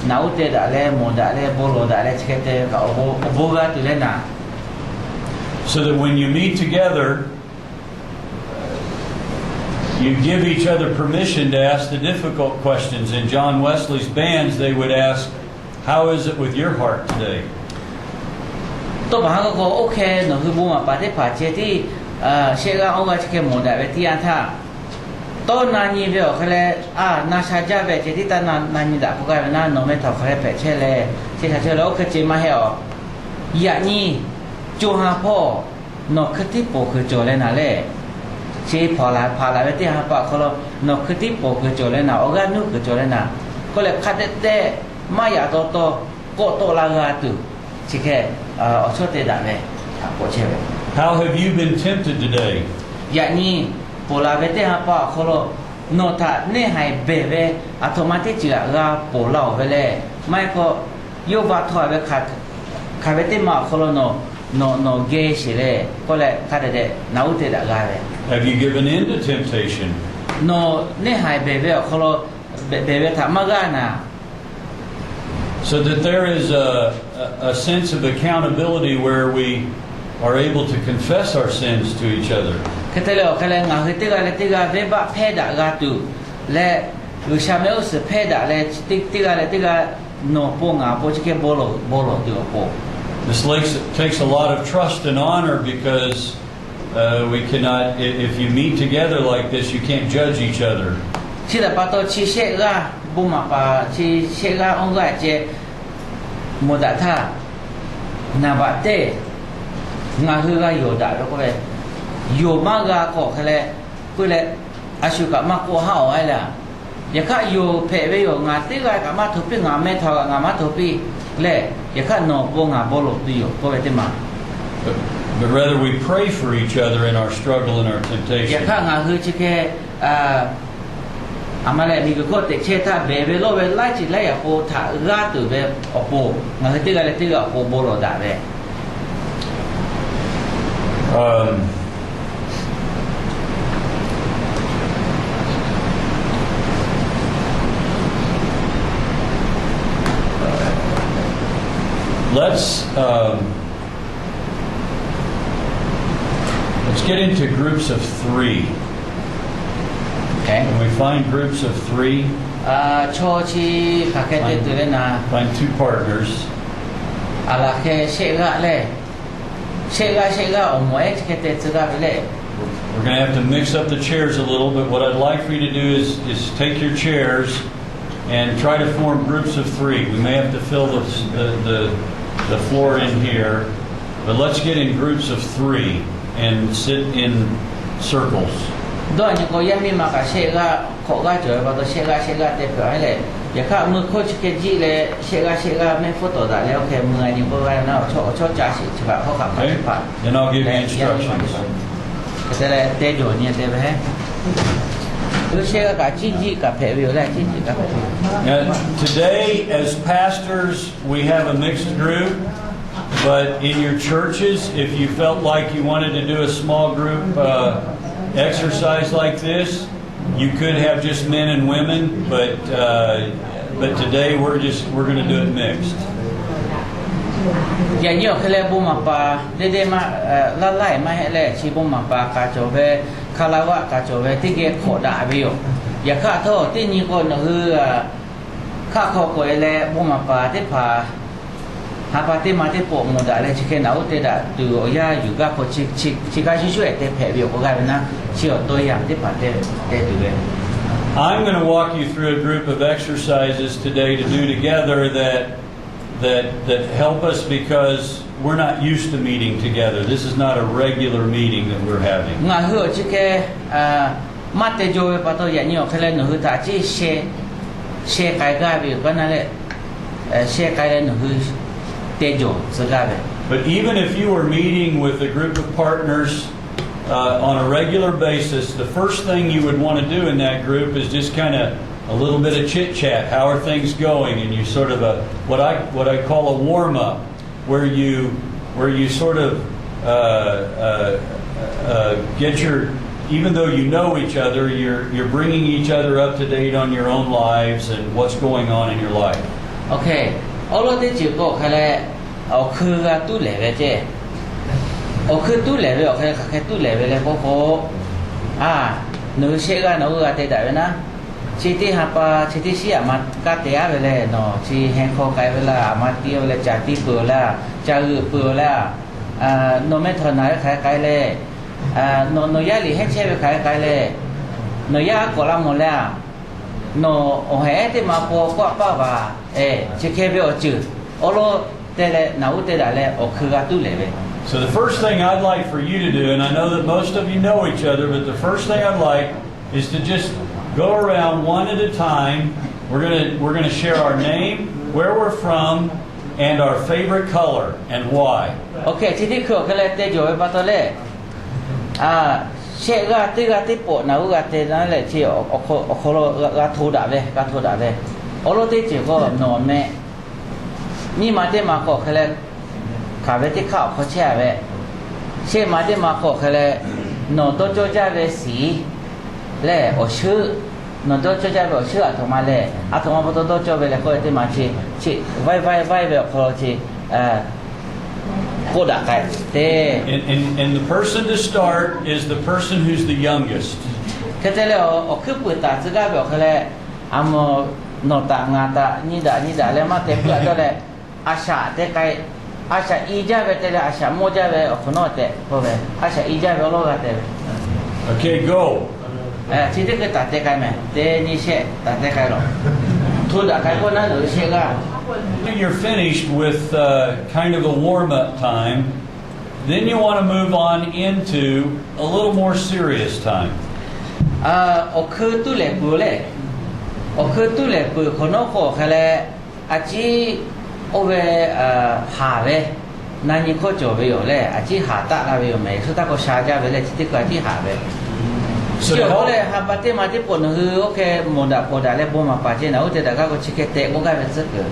naꞈ uˉ te daꞈ leh mawˬ daꞈ leh bon lawˬ daꞈ leh chi hk'e te kaꞈ awˬ bon g'a tuˬ leh naˍ. So that when you meet together, you give each other permission to ask the difficult questions. In John Wesley's bands, they would ask, "How is it with your heart today?" Tawˇ paˍ haˉ k'oˆ k'o, oˇ hk'e nawˬ hui bon maˍ paˍ teˇ hpaˍ ceh tiˉ shehˆ g'aˇ awˇ g'aˇ chi hk'e mawˬ daꞈ ve teˇ yanˇ htaˇ, tawˇ na nyi ve awˬ hk'e leh, a, na sha jaˇ ve ceh tiˉ taˇ na nyi daꞈ k'oˆ gaˇ ve naˉ, nawˬ meh htaꞈ hk'aˬ hk'e hpehꞈ chehˇ leh, chehˇ sha chehˇ leh oˇ hk'e ceh maˇ heˆ awˬ. Yaꞈ nyi co ha hpawˇ nawˬ hkui tiˉ pawˍ kuiˬ cawˬ leh naˍ lehˬ, chi hpaˍ laˬ hpaˍ laˬ ve teˇ ha pa awˬ hk'aw lo nawˬ hkui tiˉ pawˍ kuiˬ cawˬ leh naˍ, awˬ g'aˇ nuˇ kuiˬ cawˬ leh naˍ k'oˆ leh hk'a dehꞈ dehꞈ maˇ yaꞈ taw taw kawˆ tawˆ la g'a tuˬ, chi hk'e awˬ chawˇ te daꞈ ve htaꞈ k'awꞈ chehˇ ve. How have you been tempted today? Yaꞈ nyi ponˬ laˬ ve teˇ ha pa awˬ hk'aw lo nawˬ htaꞈ neˇ haiˬ behˬ ve aˬ htoꞈ ma teˇ ceuˬ htaꞈ g'a ponˬ laˬ-oˬ ve lehˬ, maˇ heˆ k'o yawˇ va htawˇ ve hk'aˬ ve teˇ ma awˬ hk'aw lo nawˬ, nawˬ, nawˬ geh sheˍ leh k'oˆ leh hk'a dehꞈ dehꞈ naꞈ uˉ te daꞈ g'a ve. Have you given in to temptation? Nawˬ neˇ haiˬ behˬ ve awˬ hk'aw lo behˬ ve htaꞈ maˇ g'aˇ naˍ. So that there is a, a, a sense of accountability where we are able to confess our sins to each other. Hk'e te leh awˬ hk'e leh ngaˬ hui teˇ g'aˇ leh teˇ g'aˇ venˇbaˆ hpehˇ daꞈ g'a tuˬ leh, G'uiˬsha mehˆ g'uˇ suhˍ hpehˇ daꞈ leh teˇ g'aˇ leh teˇ g'aˇ nawˬ pon ngaˬ pon chi hk'e bon lawˬ, bon lawˬ tuˬ awˬ pon. This takes, takes a lot of trust and honor because uh, we cannot, i- if you meet together like this, you can't judge each other. Chi htaꞈ pa taw chi shehˆ g'aˇ bon maˍ paˍ chi shehˆ g'aˇ awˇ g'aˇ ceh mawˬ daꞈ htaˇ, naˍ baꞈ teˇ ngaˬ hui g'a yonˍ daꞈ ve k'oˆ ve, yonˍ maˇ g'a k'awꞈ hk'e leh, k'oˆ leh, a shu kaꞈ maˇ k'oˆ haˉ awˬ a leh a. Yaꞈ hk'aˇ yonˍ hpehꞈ ve yoˬ, ngaˬ teˇ g'aˇ kaꞈ maˇ hto piˇ, ngaˬ meh htaꞈ kaꞈ ngaˬ maˇ hto piˇ leh, yaꞈ hk'aˇ nawˬ pon ngaˬ bon lawˬ tuˬ yoˬ k'oˆ ve teˇ maˬ. But rather we pray for each other in our struggle and our temptation. Yaꞈ hk'aˇ ngaˬ hui chi hk'e a ma leh miˬguiˬ hkawˇ teꞈ chehˇ htaˇ behˬ ve lawˇ ve laiˉ ceuˬ laiˉ yaꞈ k'o htaꞈ g'aˇ tuˬ ve awˬ pon, ngaˬ hui teˇ g'aˇ leh teˇ g'aˇ awˬ pon bon lawˬ daꞈ ve. Um, let's, um, let's get into groups of three. Okay. When we find groups of three, chaw chi hk'aˬ hk'e te tuˬ leh naˍ, find two partners. A laˬ hk'e shehˆ g'aˇ leh, shehˆ g'aˇ shehˆ g'aˇ awˬ moˍ ehˉ chi hk'e te tcuh gaˇ ve leh, we're going to have to mix up the chairs a little, but what I'd like for you to do is, is take your chairs and try to form groups of three. We may have to fill the, the, the, the floor in here, but let's get in groups of three and sit in circles. Dawˇ nyi k'o yaˇ miˇ ma kaꞈ shehˆ g'aˇ hk'awꞈ g'aˇ cawˬ ve pa taw shehˆ g'aˇ shehˆ g'aˇ te peuˬ a lehˬ, yaꞈ hk'aˇ mui hkawˇ chi hk'e jiˆ leh shehˆ g'aˇ shehˆ g'aˇ mehˆ hpfuhˇ tawˍ daꞈ leh oˇ hk'e mui a nyi k'oˆ g'a na awˬ chawˇ awˬ chawˇ ca sheˍ chi hpaˍ hk'aw hk'aˬ hpaˍ chi hpaˍ leh yaꞈ nyi ma teˇ hpaˍ hk'e te leh te jawˬ nyi te ve heˆ. Shehˆ g'aˇ kaꞈ ciˉ jiˆ kaꞈ hpehꞈ ve yoˬ leh ciˉ jiˆ kaꞈ hpehꞈ ve yoˬ. Now, today, as pastors, we have a mixed group, but in your churches, if you felt like you wanted to do a small group uh, exercise like this, you could have just men and women, but uh, but today we're just we're going to do it mixed. Yaꞈ nyi awˬ hk'e leh bon maˍ paˍ teˇ deˇ maˇ laˇ laiˉ maˇ heˆ leh, chi bon maˍ paˍ k'a cawˬ ve, hkaˇ laˇ vaˆ k'a cawˬ ve teˇ geh hk'awꞈ daꞈ ve yoˬ. Yaꞈ hk'aˇ htawˇ teˇ nyi k'o nawˬ hui hk'aˆ hk'aw k'awꞈ e leh bon maˍ paˍ teˇ hpaˍ ha pa teˇ ma teˇ pawˆ mawˬ daꞈ leh chi hk'e naꞈ uˉ te daꞈ tuˬ awˬ yanˇ yuˬ gaˇ k'o, chi hk'a shuˍ shuˍ ehˉ te hpehꞈ ve yoˬ k'oˆ gaˇ ve naˆ, chi awˬ taw yaꞈ teˇ hpaˍ te te tuˬ ve. I'm going to walk you through a group of exercises today to do together that that that help us because we're not used to meeting together. This is not a regular meeting that we're having. Ngaˬ hui awˬ chi hk'e maˇ te jaw ve pa taw yaꞈ nyi awˬ hk'e leh nawˬ hui htaꞈ ciˉ sheh k'ai gaˇ ve yoˬ. Kaꞈ na leh sheh k'ai leh nawˬ hui te jawˬ tcuh gaˇ ve. But even if you were meeting with a group of partners uh, on a regular basis, the first thing you would want to do in that group is just kind of a little bit of chit chat. How are things going? And you sort of a what I what I call a warm up, where you where you sort of uh, uh, uh, get your even though you know each other, you're you're bringing each other up to date on your own lives and what's going on in your life. Okay, awˉ lawˉ teˇ ceuˬ k'o hk'a leh awˬ hkui g'a tuˉ lehˬ ve ceh. Awˬ hkui tuˉ lehˬ ve awˬ hk'e hk'aˬ hk'e tuˉ lehˬ ve leh k'oˆ k'o, a, nawˬ hui shehˆ g'aˇ nawˬ hui g'a te daꞈ ve naˆ, chi teˇ ha pa chi teˇ shiˉ aꞈ ma kaˇ te aˉ ve leh nawˬ chi heh hk'aw k'ai ve laˇ, aꞈ ma tiˇ ve leh caˬ tiˇ peuˬ laˇ, caˬ g'euꞈ peuˬ laˇ, nawˬ meh htawnˍ naˬ ve hk'aˬ hk'e k'ai leh, nawˬ nawˬ yaˇ liꞈ hehnˇ chehˇ ve hk'aˬ hk'e k'ai leh, nawˬ yaˇ k'awꞈ la mawˬ leh a, nawˬ awˬ heh ehˉ teˇ ma paw kawˆ paˆ vaˬ, chi hk'e ve awˬ ceuˬ awˉ lawˉ te leh naꞈ uˉ te daꞈ leh awˬ hkui g'a tuˉ lehˬ ve. So the first thing I'd like for you to do, and I know that most of you know each other, but the first thing I'd like is to just go around one at a time. We're gonna we're gonna share our name, where we're from, and our favorite color and why. Okay, chi teˇ hkui awˬ hk'e leh te jawˬ ve pa taw leh, shehˆ g'aˇ teˇ g'aˇ teˇ pawˆ naꞈ uˉ g'a te na leh chi awˬ hk'aw lo g'a hto daꞈ ve, g'a hto daꞈ ve. Awˉ lawˉ teˇ ceuˬ k'o nawˬ meh nyiˇ ma teˇ ma k'o hk'e leh hkanˍ ve teˇ hk'aˇ awˬ hk'aw chehˇ a ve, shehˆ ma teˇ ma k'o hk'e leh nawˬ dawˇ cawˇ jaˇ ve shiˍ lehˬ awˬ shuˉ, nawˬ dawˇ cawˇ jaˇ ve awˬ shuˉ aˬ htoꞈ ma leh aˬ htoꞈ ma pa taw dawˇ cawˇ ve leh k'oˆ ve teˇ ma chi, chi vaiˇ vaiˇ vaiˇ ve awˬ hk'aw lo chi k'oˆ daꞈ k'ai te. And, and, and the person to start is the person who's the youngest. Hk'e te leh awˬ hkuiˉ puiˍ taˍ tcuh gaˇ ve awˬ hk'e leh, a mawˬ, nawˬ taꞈ ngaˬ taꞈ nyi daꞈ nyi daꞈ leh maˇ te puiˉ a dawˇ leh, a shaꞈ te k'ai, a shaꞈ i jaˇ ve te leh a shaꞈ mawˇ jaˇ ve awˬ hk'awꞈ nawˉ tehꞈ k'oˆ ve, a shaꞈ i jaˇ ve awˉ lawˉ g'a te ve. Okay, go. Chi teˇ hkui taˍ te k'ai mehˍ, teˇ nyi shehˆ taˍ te k'ai lawˬ. Hto daꞈ k'ai k'oˆ naˉ loꞈ shehˆ g'aˇ. You're finished with uh, kind of a warm up time. Then you want to move on into a little more serious time. Awˬ hkui tuˉ lehˬ peuˬ leh, awˬ hkui tuˉ lehˬ peuˬ hk'awꞈ nawˉ k'o hk'e leh, a ciˉ oˇ ve haˍ ve na nyi hkawˇ cawˬ ve yoˬ leh a ciˉ haˍ taˆ la ve yoˬ mehˍ. Suh taˇ k'o sha jaˇ ve leh chi teˇ hkui a ciˉ haˍ ve. Chi awˬ hk'aw leh ha pa teˇ ma teˇ pawˆ nawˬ hui oˇ hk'e mawˬ daꞈ k'awꞈ daꞈ leh bon maˍ paˍ ceh naꞈ uˉ te daꞈ gaˇ k'o chi hk'e tehꞈ k'oˆ gaˇ ve tcuhˉ kuiˬ.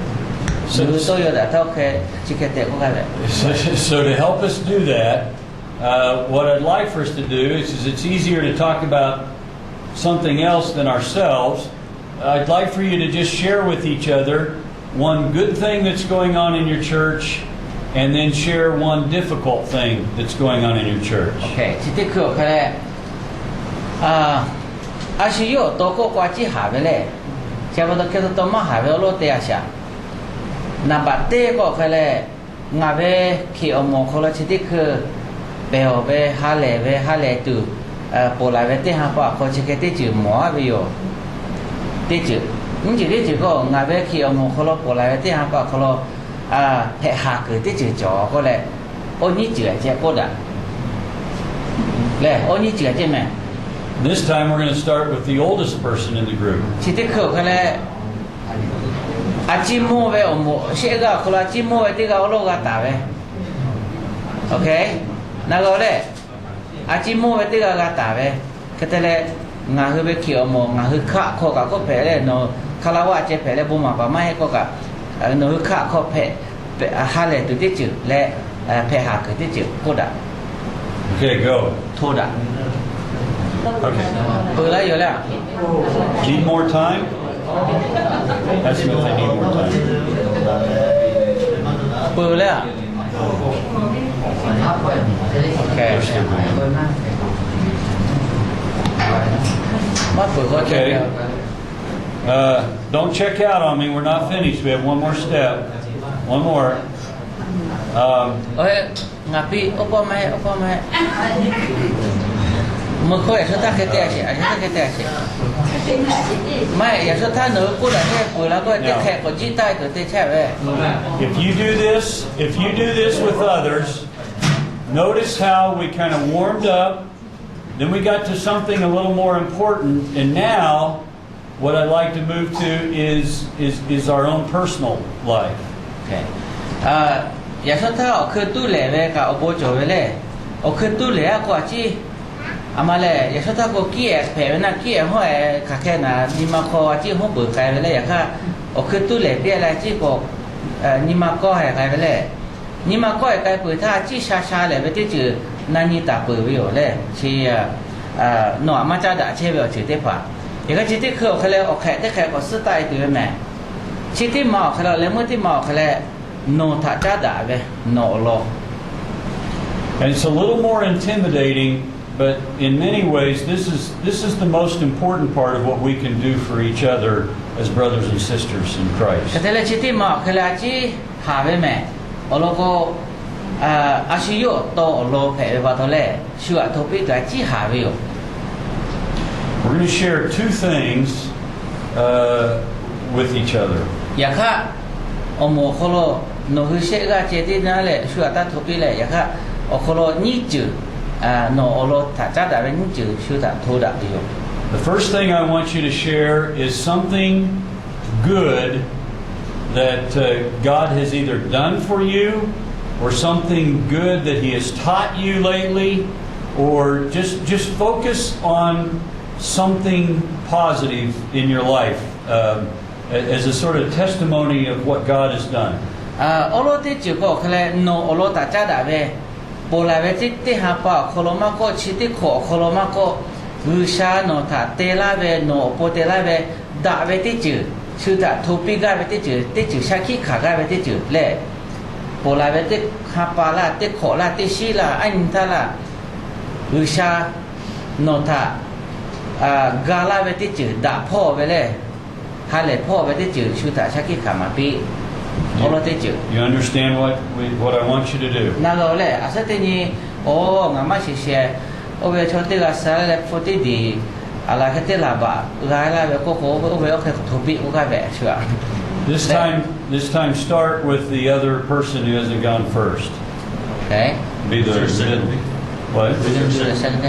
Suh tawˇ yaw daꞈ taˇ oˇ hk'e chi hk'e tehꞈ k'oˆ gaˇ ve. So to help us do that, uh, what I'd like for us to do is, is it's easier to talk about something else than ourselves. I'd like for you to just share with each other one good thing that's going on in your church and then share one difficult thing that's going on in your church. Chi teˇ hkui awˬ hk'e leh, a shu yawˇ awˬ taw k'oˆ k'o a ciˉ haˍ ve leh, chi pa taw hk'e taw taw maˇ haˍ ve awˉ lawˉ te a shaꞈ. Naˍ baꞈ teˇ k'o awˬ hk'e leh, ngaˬ ve hkiꞈ awˬ moˍ awˬ hk'aw lo chi teˇ hkui pehˬ awˬ ve ha lehˬ ve ha lehˬ tuˬ ponˬ laˬ ve teˇ ha pa awˬ hk'aw chi hk'e teˇ ceuˬ mawˬ aˉ ve yoˬ. Teˇ ceuˬ, nyiˇ ceuˬ teˇ ceuˬ k'o ngaˬ ve hkiꞈ awˬ moˍ awˬ hk'aw lo ponˬ laˬ ve teˇ ha pa awˬ hk'aw lo hpehꞈ haˍ kuiˬ teˇ ceuˬ cawˬ k'oˆ leh, oˇ nyiˇ ceuˬ a ceh k'oˆ daꞈ lehˬ, oˇ nyiˇ ceuˬ a ceh mehˍ. This time we're going to start with the oldest person in the group. Chi teˇ hkui awˬ hk'aw leh, a ciˉ mawˇ ve awˬ moˍ shehˆ g'aˇ awˬ hk'aw lo a ciˉ mawˇ ve teˇ g'aˇ awˉ lawˉ g'a taˍ ve. Oˇ hk'e, na g'a leh, a ciˉ mawˇ ve teˇ g'aˇ g'a taˍ ve. Hk'e te leh, ngaˬ hui ve hkiˬ awˬ moˍ ngaˬ hui hkaˆ hk'aw kaꞈ k'oˆ hpehꞈ leh, nawˬ hk'a la vaˇ ceh hpehꞈ leh bon maˍ paˍ maˇ heˆ k'oˆ kaꞈ, nawˬ hui hkaˆ hk'aw hpehꞈ ha lehˬ tuˬ teˇ ceuˬ leh, hpehꞈ haˍ kuiˬ teˇ ceuˬ k'oˆ daꞈ. Okay, go. Hto daꞈ. Peuˬ laˇ yoˬ leh. Need more time? That's what they need more time. Peuˬ leh. Maˇ peuˬ k'o. Okay. Uh, don't check out on me. We're not finished. We have one more step. One more. Um, Ngaˬ piˇ oˇ pawˆ maˇ heˆ, oˇ pawˆ maˇ heˆ. Meuˇ hkawˇ yaꞈ shawˉ htaˇ hk'e te a sheˍ, a yaꞈ shawˉ htaˇ hk'e te a sheˍ. Maˇ heˆ, yaꞈ shawˉ htaˇ nawˬ hui k'oˆ daꞈ hk'e peuˬ la k'o, teˇ hk'ehꞈ k'awꞈ jiˆ taˆ tuˬ te chehˇ ve. If you do this, if you do this with others, notice how we kind of warmed up, then we got to something a little more important, and now what I'd like to move to is, is, is our own personal life. Yaꞈ shawˉ htaˇ awˬ hkui tuˉ lehˬ ve kaꞈ awˬ bon cawˬ ve le. Awˬ hkui tuˉ lehˬ a k'o a ciˉ, a ma lehˬ, yaꞈ shawˉ htaˇ k'o kiˇ ehˍ hpehꞈ ve naˇ, kiˇ ehˍ hawˉ ehˍ hk'aˬ hk'e naˍ nyi ma hk'aw a ciˉ hawˉ peuˬ k'ai ve le. Yaꞈ hk'aˇ, awˬ hkui tuˉ lehˬ piˇ leh a ciˉ k'o, nyi ma kawˇ ehˍ k'ai ve le. Nyi ma kawˇ ehˍ k'ai peuˬ htaˇ, a ciˉ sha sha lehˬ ve teˇ ceuˬ na nyi taˍ peuˬ ve yoˬ le. Chi nawˬ aꞈ maˇ caˉ daꞈ chehˇ ve awˬ ceuˬ teˇ hpaˍ. Yaꞈ hk'aˇ chi teˇ hkui awˬ hk'e leh awˬ hk'ehꞈ teˇ hk'ehꞈ k'awꞈ suhˉ taˆ e tuˬ ve mehˍ. Chi teˇ ma awˬ hk'e leh, leh meuˇ teˇ ma awˬ hk'e leh, nawˬ htaꞈ caˉ daꞈ ve, nawˬ awˬ lawn. And it's a little more intimidating, but in many ways, this is, this is the most important part of what we can do for each other as brothers and sisters in Christ. Hk'e te leh chi teˇ ma awˬ hk'e leh a ciˉ haˍ ve mehˍ. Awˬ lawn k'o, a shu yawˇ awˬ taw awˬ lawn hpehꞈ ve pa taw leh, shu aꞈ hto piˇ tuˬ a ciˉ haˍ ve yoˬ. We're going to share two things, uh, with each other. Yaꞈ hk'aˇ, awˬ moˍ awˬ hk'aw lo nawˬ hui shehˆ g'aˇ ceh teˇ naˉ leh shu aꞈ taˇ hto piˇ leh, yaꞈ hk'aˇ awˬ hk'aw lo nyiˇ ceuˬ, nawˬ awˬ lawn htaꞈ caˉ daꞈ ve nyiˇ ceuˬ shu htaꞈ hto daꞈ tuˬ yoˬ. The first thing I want you to share is something good that, uh, God has either done for you or something good that He has taught you lately, or just, just focus on something positive in your life, um, as a sort of testimony of what God has done. Awˉ lawˉ teˇ ceuˬ k'o hk'e leh nawˬ awˬ lawn htaꞈ caˉ daꞈ ve, ponˬ laˬ ve teˇ, teˇ ha pa awˬ hk'aw lo maˇ k'oˆ, chi teˇ hkawꞈ awˬ hk'aw lo maˇ k'oˆ, G'uiˬsha nawˬ htaꞈ te laˇ ve, nawˬ awˬ pon te laˇ ve, daꞈ ve teˇ ceuˬ, shu htaꞈ hto piˇ gaˇ ve teˇ ceuˬ, teˇ ceuˬ shaˉ hkiˆ hkanˍ gaˇ ve teˇ ceuˬ lehˬ, ponˬ laˬ ve teˇ ha pa laˇ, teˇ hkawꞈ laˇ, teˇ shiˉ laˇ, aˉ nyi htaˇ laˇ, G'uiˬsha nawˬ htaꞈ ga laˇ ve teˇ ceuˬ daꞈ hpawˇ ve lehˬ, ha lehˬ hpawˇ ve teˇ ceuˬ shu htaꞈ shaˉ hkiˆ hkanˍ maˍ piˇ. Awˉ lawˉ teˇ ceuˬ. You understand what we, what I want you to do? Na g'a lehˬ, a suhˉ teˇ nyi, o, ngaˬ maˇ shiˍ shehˍ, oˇ ve chaw teˇ g'aˇ suh leh hpu teˇ diˬ, a laˬ hk'e teˇ laˬ baꞈ g'a laˇ ve k'oˆ k'o, oˇ ve oˇ hk'e hto piˇ k'oˆ gaˇ ve shu a. This time, this time start with the other person who hasn't gone first. Be the, what?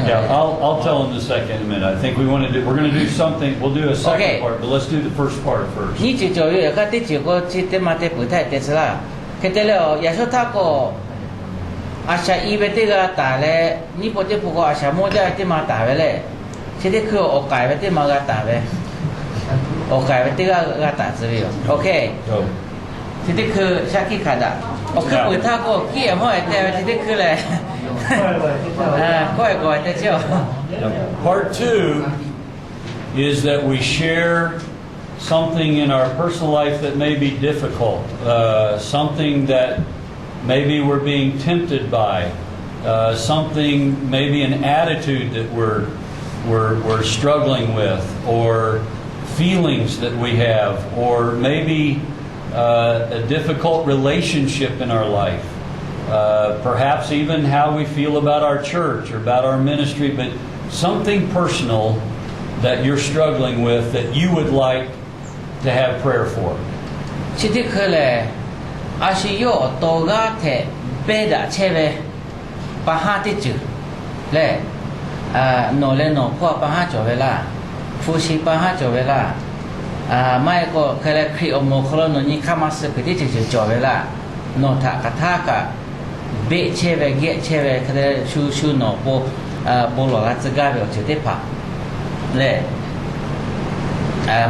Yeah, I'll, I'll tell him the second in a minute. I think we want to do, we're going to do something, we'll do a second part, but let's do the first part first. Nyiˇ ceuˬ cawˬ ve yoˬ. Yaꞈ hk'aˇ teˇ ceuˬ k'o chi teˇ ma te peuˬ htaˇ te tcuh laˇ. Hk'e te leh, yaꞈ shawˉ htaˇ k'o, a shaꞈ i ve teˇ g'aˇ taˍ leh, nyiˇ pawˆ teˇ pawˆ k'o a shaꞈ mawˇ jaˇ ve teˇ ma taˍ ve lehˬ, chi teˇ hkui awˬ k'aiˍ ve teˇ ma g'a taˍ ve, awˬ k'aiˍ ve teˇ g'aˇ g'a taˍ tcuh ve yoˬ. Chi teˇ hkui shaˉ hkiˆ hkanˍ daꞈ. Awˬ hkui peuˬ htaˇ k'o kiˇ ehˍ hawˉ ehˍ te ve chi teˇ hkui lehˬ, kawˆ ehˍ kawꞈ ehˍ te chehˇ a. Part two is that we share something in our personal life that may be difficult, uh, something that maybe we're being tempted by, uh, something, maybe an attitude that we're, we're, we're struggling with, or feelings that we have, or maybe, uh, a difficult relationship in our life. Uh, perhaps even how we feel about our church or about our ministry, but something personal that you're struggling with that you would like to have prayer for. Chi teˇ hkui lehˬ, a shu yawˇ awˬ to g'aˇ hteꞈ pehˇ daꞈ chehˇ ve pa haˉ teˇ ceuˬ lehˬ, Nawˬ leh nawˬ hpawˇ pa haˉ cawˬ ve laˇ. Hpu shi pa haˉ cawˬ ve laˇ. Maˇ heˆ k'o hk'e leh Hkriꞈ awˬ moˍ awˬ hk'aw lo nawˬ nyi hk'aˇ maˇ suh kuiˬ teˇ ceuˬ ceuˬ cawˬ ve laˇ. Nawˬ htaꞈ hk'aˬ htaˇ kaꞈ beˆ chehˇ ve, gehˆ chehˇ ve, hk'e te shu shu nawˬ awˬ pon bon lawˬ la tcuh gaˇ ve awˬ ceuˬ teˇ hpaˍ lehˬ,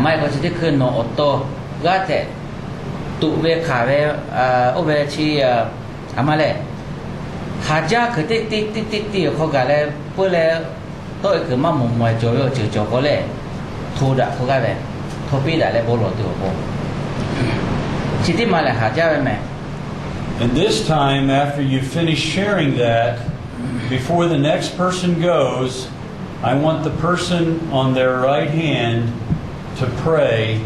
maˇ heˆ k'o chi teˇ hkui nawˬ awˬ to g'aˇ hteꞈ tuꞈ ve hkanˍ ve, oˇ ve chi, a ma lehˬ, haˍ jaˇ kuiˬ teˇ tiˇ teˇ tiˇ tiˇ awˬ hk'aw gaˬ leh peuˬ leh, tawˆ e kuiˬ maˇ mawˬ mawˬ cawˬ ve awˬ ceuˬ cawˬ k'o lehˬ, hto daꞈ k'oˆ gaˇ ve, hto piˇ daꞈ leh bon lawˬ tuˬ awˬ pon, chi teˇ ma lehˬ haˍ jaˇ ve mehˍ. And this time, after you finish sharing that, before the next person goes, I want the person on their right hand to pray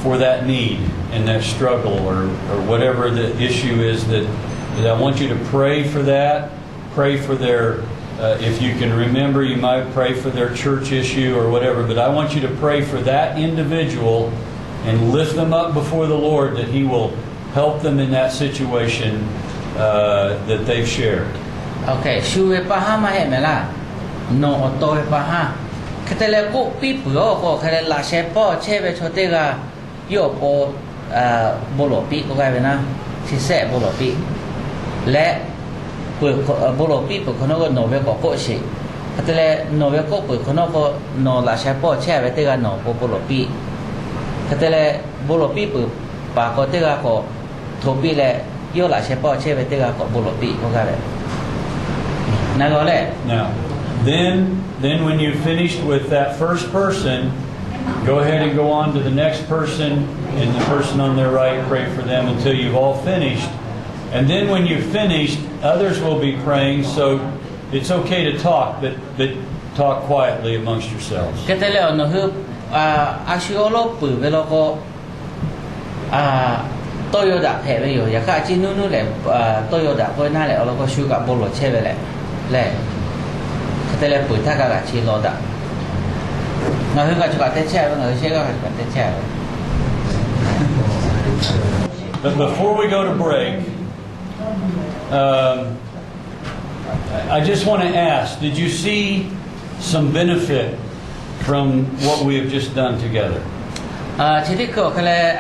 for that need and that struggle or, or whatever the issue is that, that I want you to pray for that. Pray for their, uh, if you can remember, you might pray for their church issue or whatever, but I want you to pray for that individual and lift them up before the Lord that He will help them in that situation, uh, that they've shared. Shu ve pa haˉ maˇ heˆ mehˍ laˇ. Nawˬ awˬ to ve pa haˉ. Hk'e te leh k'oˆ piˇ peuˬ-oˬ k'o, hk'e leh laꞈ sheh pawˇ chehˇ ve chaw teˇ g'aˇ yawˇ awˬ pon bon lawˬ piˇ k'oˆ gaˇ ve naˉ, chi sehˆ bon lawˬ piˇ leh, bon lawˬ piˇ peuˬ hk'awꞈ nawˉ k'o nawˬ ve k'awꞈ k'oˆ sheˍ. Hk'e te leh nawˬ ve k'oˆ peuˬ hk'awꞈ nawˉ k'o, nawˬ laꞈ sheh pawˇ chehˇ ve teˇ g'aˇ nawˬ awˬ pon bon lawˬ piˇ. Hk'e te leh bon lawˬ piˇ peuˬ paˍ k'o teˇ g'aˇ k'awꞈ hto piˇ leh, yawˇ laꞈ sheh pawˇ chehˇ ve teˇ g'aˇ k'awꞈ bon lawˬ piˇ k'oˆ gaˇ ve. Naˬ g'a leh, then, then when you finished with that first person, go ahead and go on to the next person and the person on their right, pray for them until you've all finished. And then when you've finished, others will be praying, so it's okay to talk, but, but talk quietly amongst yourselves. Hk'e te leh awˬ nawˬ hui a shu awˉ lawˉ peuˬ ve law k'o, tawˇ yaw daꞈ hpehꞈ ve yoˬ. Yaꞈ hk'aˇ a ciˉ nuˇ nuˇ lehˬ, tawˇ yaw daꞈ k'oˆ ve naˉ lehˬ, awˬ lawn k'o shu kaꞈ bon lawˬ chehˇ ve leh, lehˬ, hk'e te leh peuˬ htaˇ kaꞈ kaꞈ chi law daꞈ. Ngaˬ hui kaꞈ chaw kaꞈ te chehˇ ve, ngaˬ hui shehˆ g'aˇ kaꞈ chaw kaꞈ te chehˇ ve. But before we go to break, um, I just want to ask, did you see some benefit from what we have just done together? Chi teˇ hkui awˬ hk'e leh,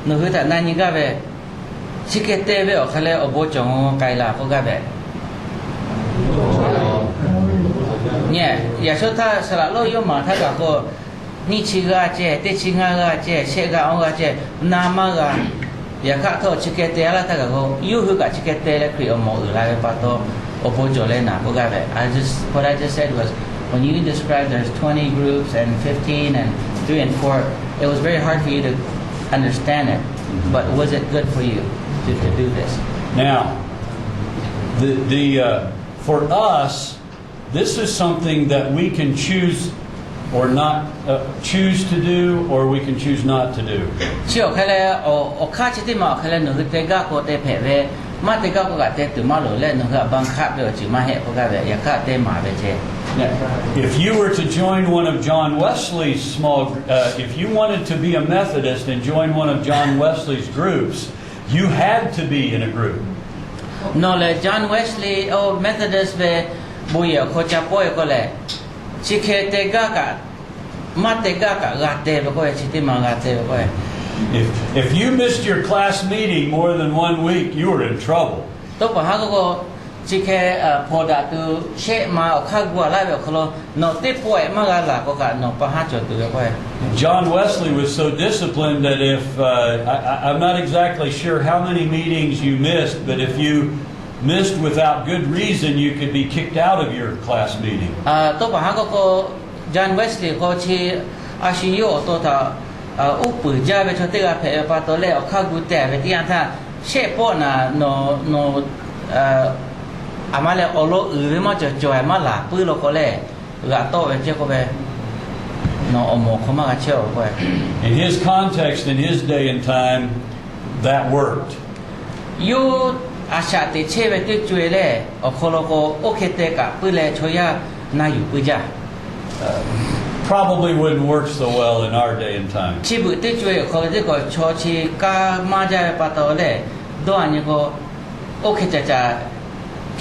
nawˬ hui htaꞈ na nyi gaˇ ve, chi hk'e te ve awˬ hk'e leh awˬ bon cawˬ k'ai laˬ k'oˆ gaˇ ve. Nyi, yaꞈ shawˉ htaˇ saˍ laꞈ lonˉ yawˇ maˍ htaˇ kaꞈ k'o, nyiˇ chi g'aˇ ceh, teˇ chi ngaˇ g'aˇ ceh, shehˆ g'aˇ awˇ g'aˇ ceh, na maˇ g'a. Yaꞈ hk'aˇ htawˇ chi hk'e te a laˇ htaˇ kaꞈ k'o, yawˇ hui kaꞈ chi hk'e te leh Hkriꞈ awˬ moˍ uiˍ la ve pa taw, awˬ bon cawˬ leh naˍ k'oˆ gaˇ ve. I just, what I just said was, when you described there's twenty groups and fifteen and three and four, it was very hard for you to understand it. But was it good for you to, to do this? Now, the, the, uh, for us, this is something that we can choose or not, uh, choose to do, or we can choose not to do. Chi awˬ hk'e leh, awˬ hk'aˇ chi teˇ maˬ awˬ hk'e leh nawˬ hui te gaˇ k'o te hpehꞈ ve, maˇ te gaˇ k'o kaꞈ te tuˬ maˇ loˍ leh, nawˬ hui a baˇ hk'aˆ ve awˬ ceuˬ maˇ heˆ k'oˆ gaˇ ve, yaꞈ hk'aˇ te maˍ ve ceh. If you were to join one of John Wesley's small, uh, if you wanted to be a Methodist and join one of John Wesley's groups, you had to be in a group. Nawˬ lehˬ John Wesley, oˇ Methodist ve bon yehˬ awˬ hk'aw ca pawˆ e k'o lehˬ, chi hk'e te gaˇ kaꞈ, maˇ te gaˇ kaꞈ g'a te ve k'oˆ ve, chi teˇ maˬ g'a te ve k'oˆ ve. If, if you missed your class meeting more than one week, you were in trouble. Tawˇ paˍ haˉ k'oˆ k'o, chi hk'e hpawnˬ daꞈ tuˬ shehˆ ma awˬ hk'aˇ gu a laˇ ve awˬ hk'aw lo nawˬ teˇ pawˆ ehˍ maˇ g'a laˬ k'o kaꞈ nawˬ pa haˉ cawˬ tuˬ ve k'oˆ ve. John Wesley was so disciplined that if, uh, I, I, I'm not exactly sure how many meetings you missed, but if you missed without good reason, you could be kicked out of your class meeting. Tawˇ paˍ haˉ k'oˆ k'o, John Wesley k'o chi a shu yawˇ awˬ to htaꞈ uˉ peunˍ jaˇ ve chaw teˇ g'aˇ hpehꞈ ve pa taw leh, awˬ hk'aˇ gu teh ve teˇ yanˇ htaˇ, shehˆ pawˆ naˍ nawˬ, nawˬ, a ma lehˬ awˬ lawn uiˍ ve maˇ cawˬ cawˬ maˇ laˬ puiˉ law k'o leh, g'aꞈ tawˆ ve ceh k'oˆ ve, nawˬ awˬ moˍ hk'aw maˇ g'a chehˇ-oˬ k'oˆ ve. In his context, in his day and time, that worked. Yawˇ a shaꞈ teꞈ chehˇ ve teˇ co e lehˬ, awˬ hk'aw lo k'o oˇ hk'e te kaꞈ puiˉ leh chaw yaˇ na yuˬ puiˉ jaˇ. Probably wouldn't work so well in our day and time. Chi beuꞈ teˇ co e awˬ hk'aw lo teˇ k'awꞈ chaw chi kaˇ maˇ jaˇ ve pa taw lehˬ, dawˇ a nyi k'o, oˇ hk'e caꞈ caꞈ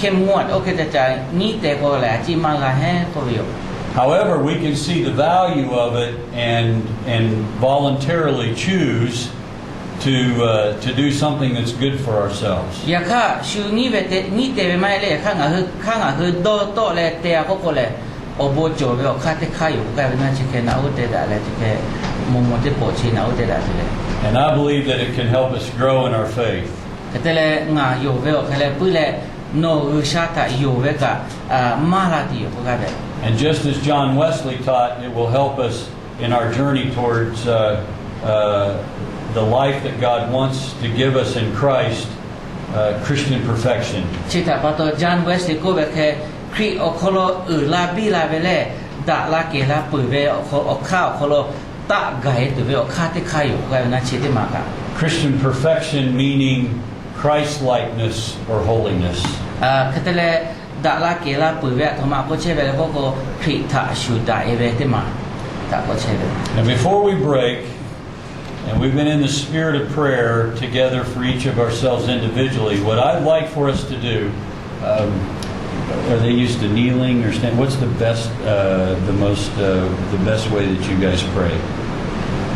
Oˇ hk'e te ca nyiˉ teh k'o lehˬ, a ciˉ maˇ g'a heˉ k'oˆ ve yoˬ. However, we can see the value of it and, and voluntarily choose to, uh, to do something that's good for ourselves. Yaꞈ hk'aˇ, shu nyiˉ ve te, nyiˉ teh ve maˇ heˆ leh, yaꞈ hk'aˇ ngaˬ hui hk'aˇ ngaˬ hui dawˇ tawˆ leh te a k'oˆ k'o lehˬ, awˬ bon cawˬ ve awˬ hk'aˇ teˇ hk'aˇ yoˬ k'oˆ gaˇ ve naˇ chi hk'e naꞈ uˉ te daꞈ leh chi hk'e, mawˬ mawˬ teˇ pawˆ chi naꞈ uˉ te daꞈ tuˬ ve. And I believe that it can help us grow in our faith. Hk'e te leh ngaˬ yonˍ ve awˬ hk'e leh puiˉ leh, nawˬ G'uiˬsha htaꞈ yonˍ ve kaꞈ maˇ la tuˬ yoˬ k'oˆ gaˇ ve. And just as John Wesley taught, it will help us in our journey towards, uh, uh, the life that God wants to give us in Christ, uh, Christian perfection. Chi htaꞈ pa taw John Wesley k'oˆ ve hk'e, Hkriꞈ awˬ hk'aw lo uiˍ la biˇ la ve lehˬ, daꞈ la kehˬ la peuˬ ve awˬ hk'aˇ awˬ hk'aw lo taˆ gaˬ e tuˬ ve awˬ hk'aˇ teˇ hk'aˇ yoˬ k'oˆ gaˇ ve naˇ chi teˇ maˬ kaꞈ. Christian perfection meaning Christ-likeness or holiness. Hk'e te leh, daꞈ la kehˬ la peuˬ ve aˬ htoꞈ ma k'oˆ chehˇ ve le k'oˆ k'o, Hkriꞈ htaꞈ shuˍ daꞈ e ve teˇ maˬ htaꞈ k'oˆ chehˇ ve. And before we break, and we've been in the spirit of prayer together for each of ourselves individually, what I'd like for us to do, um, are they used to kneeling or stand? What's the best, uh, the most, uh, the best way that you guys pray?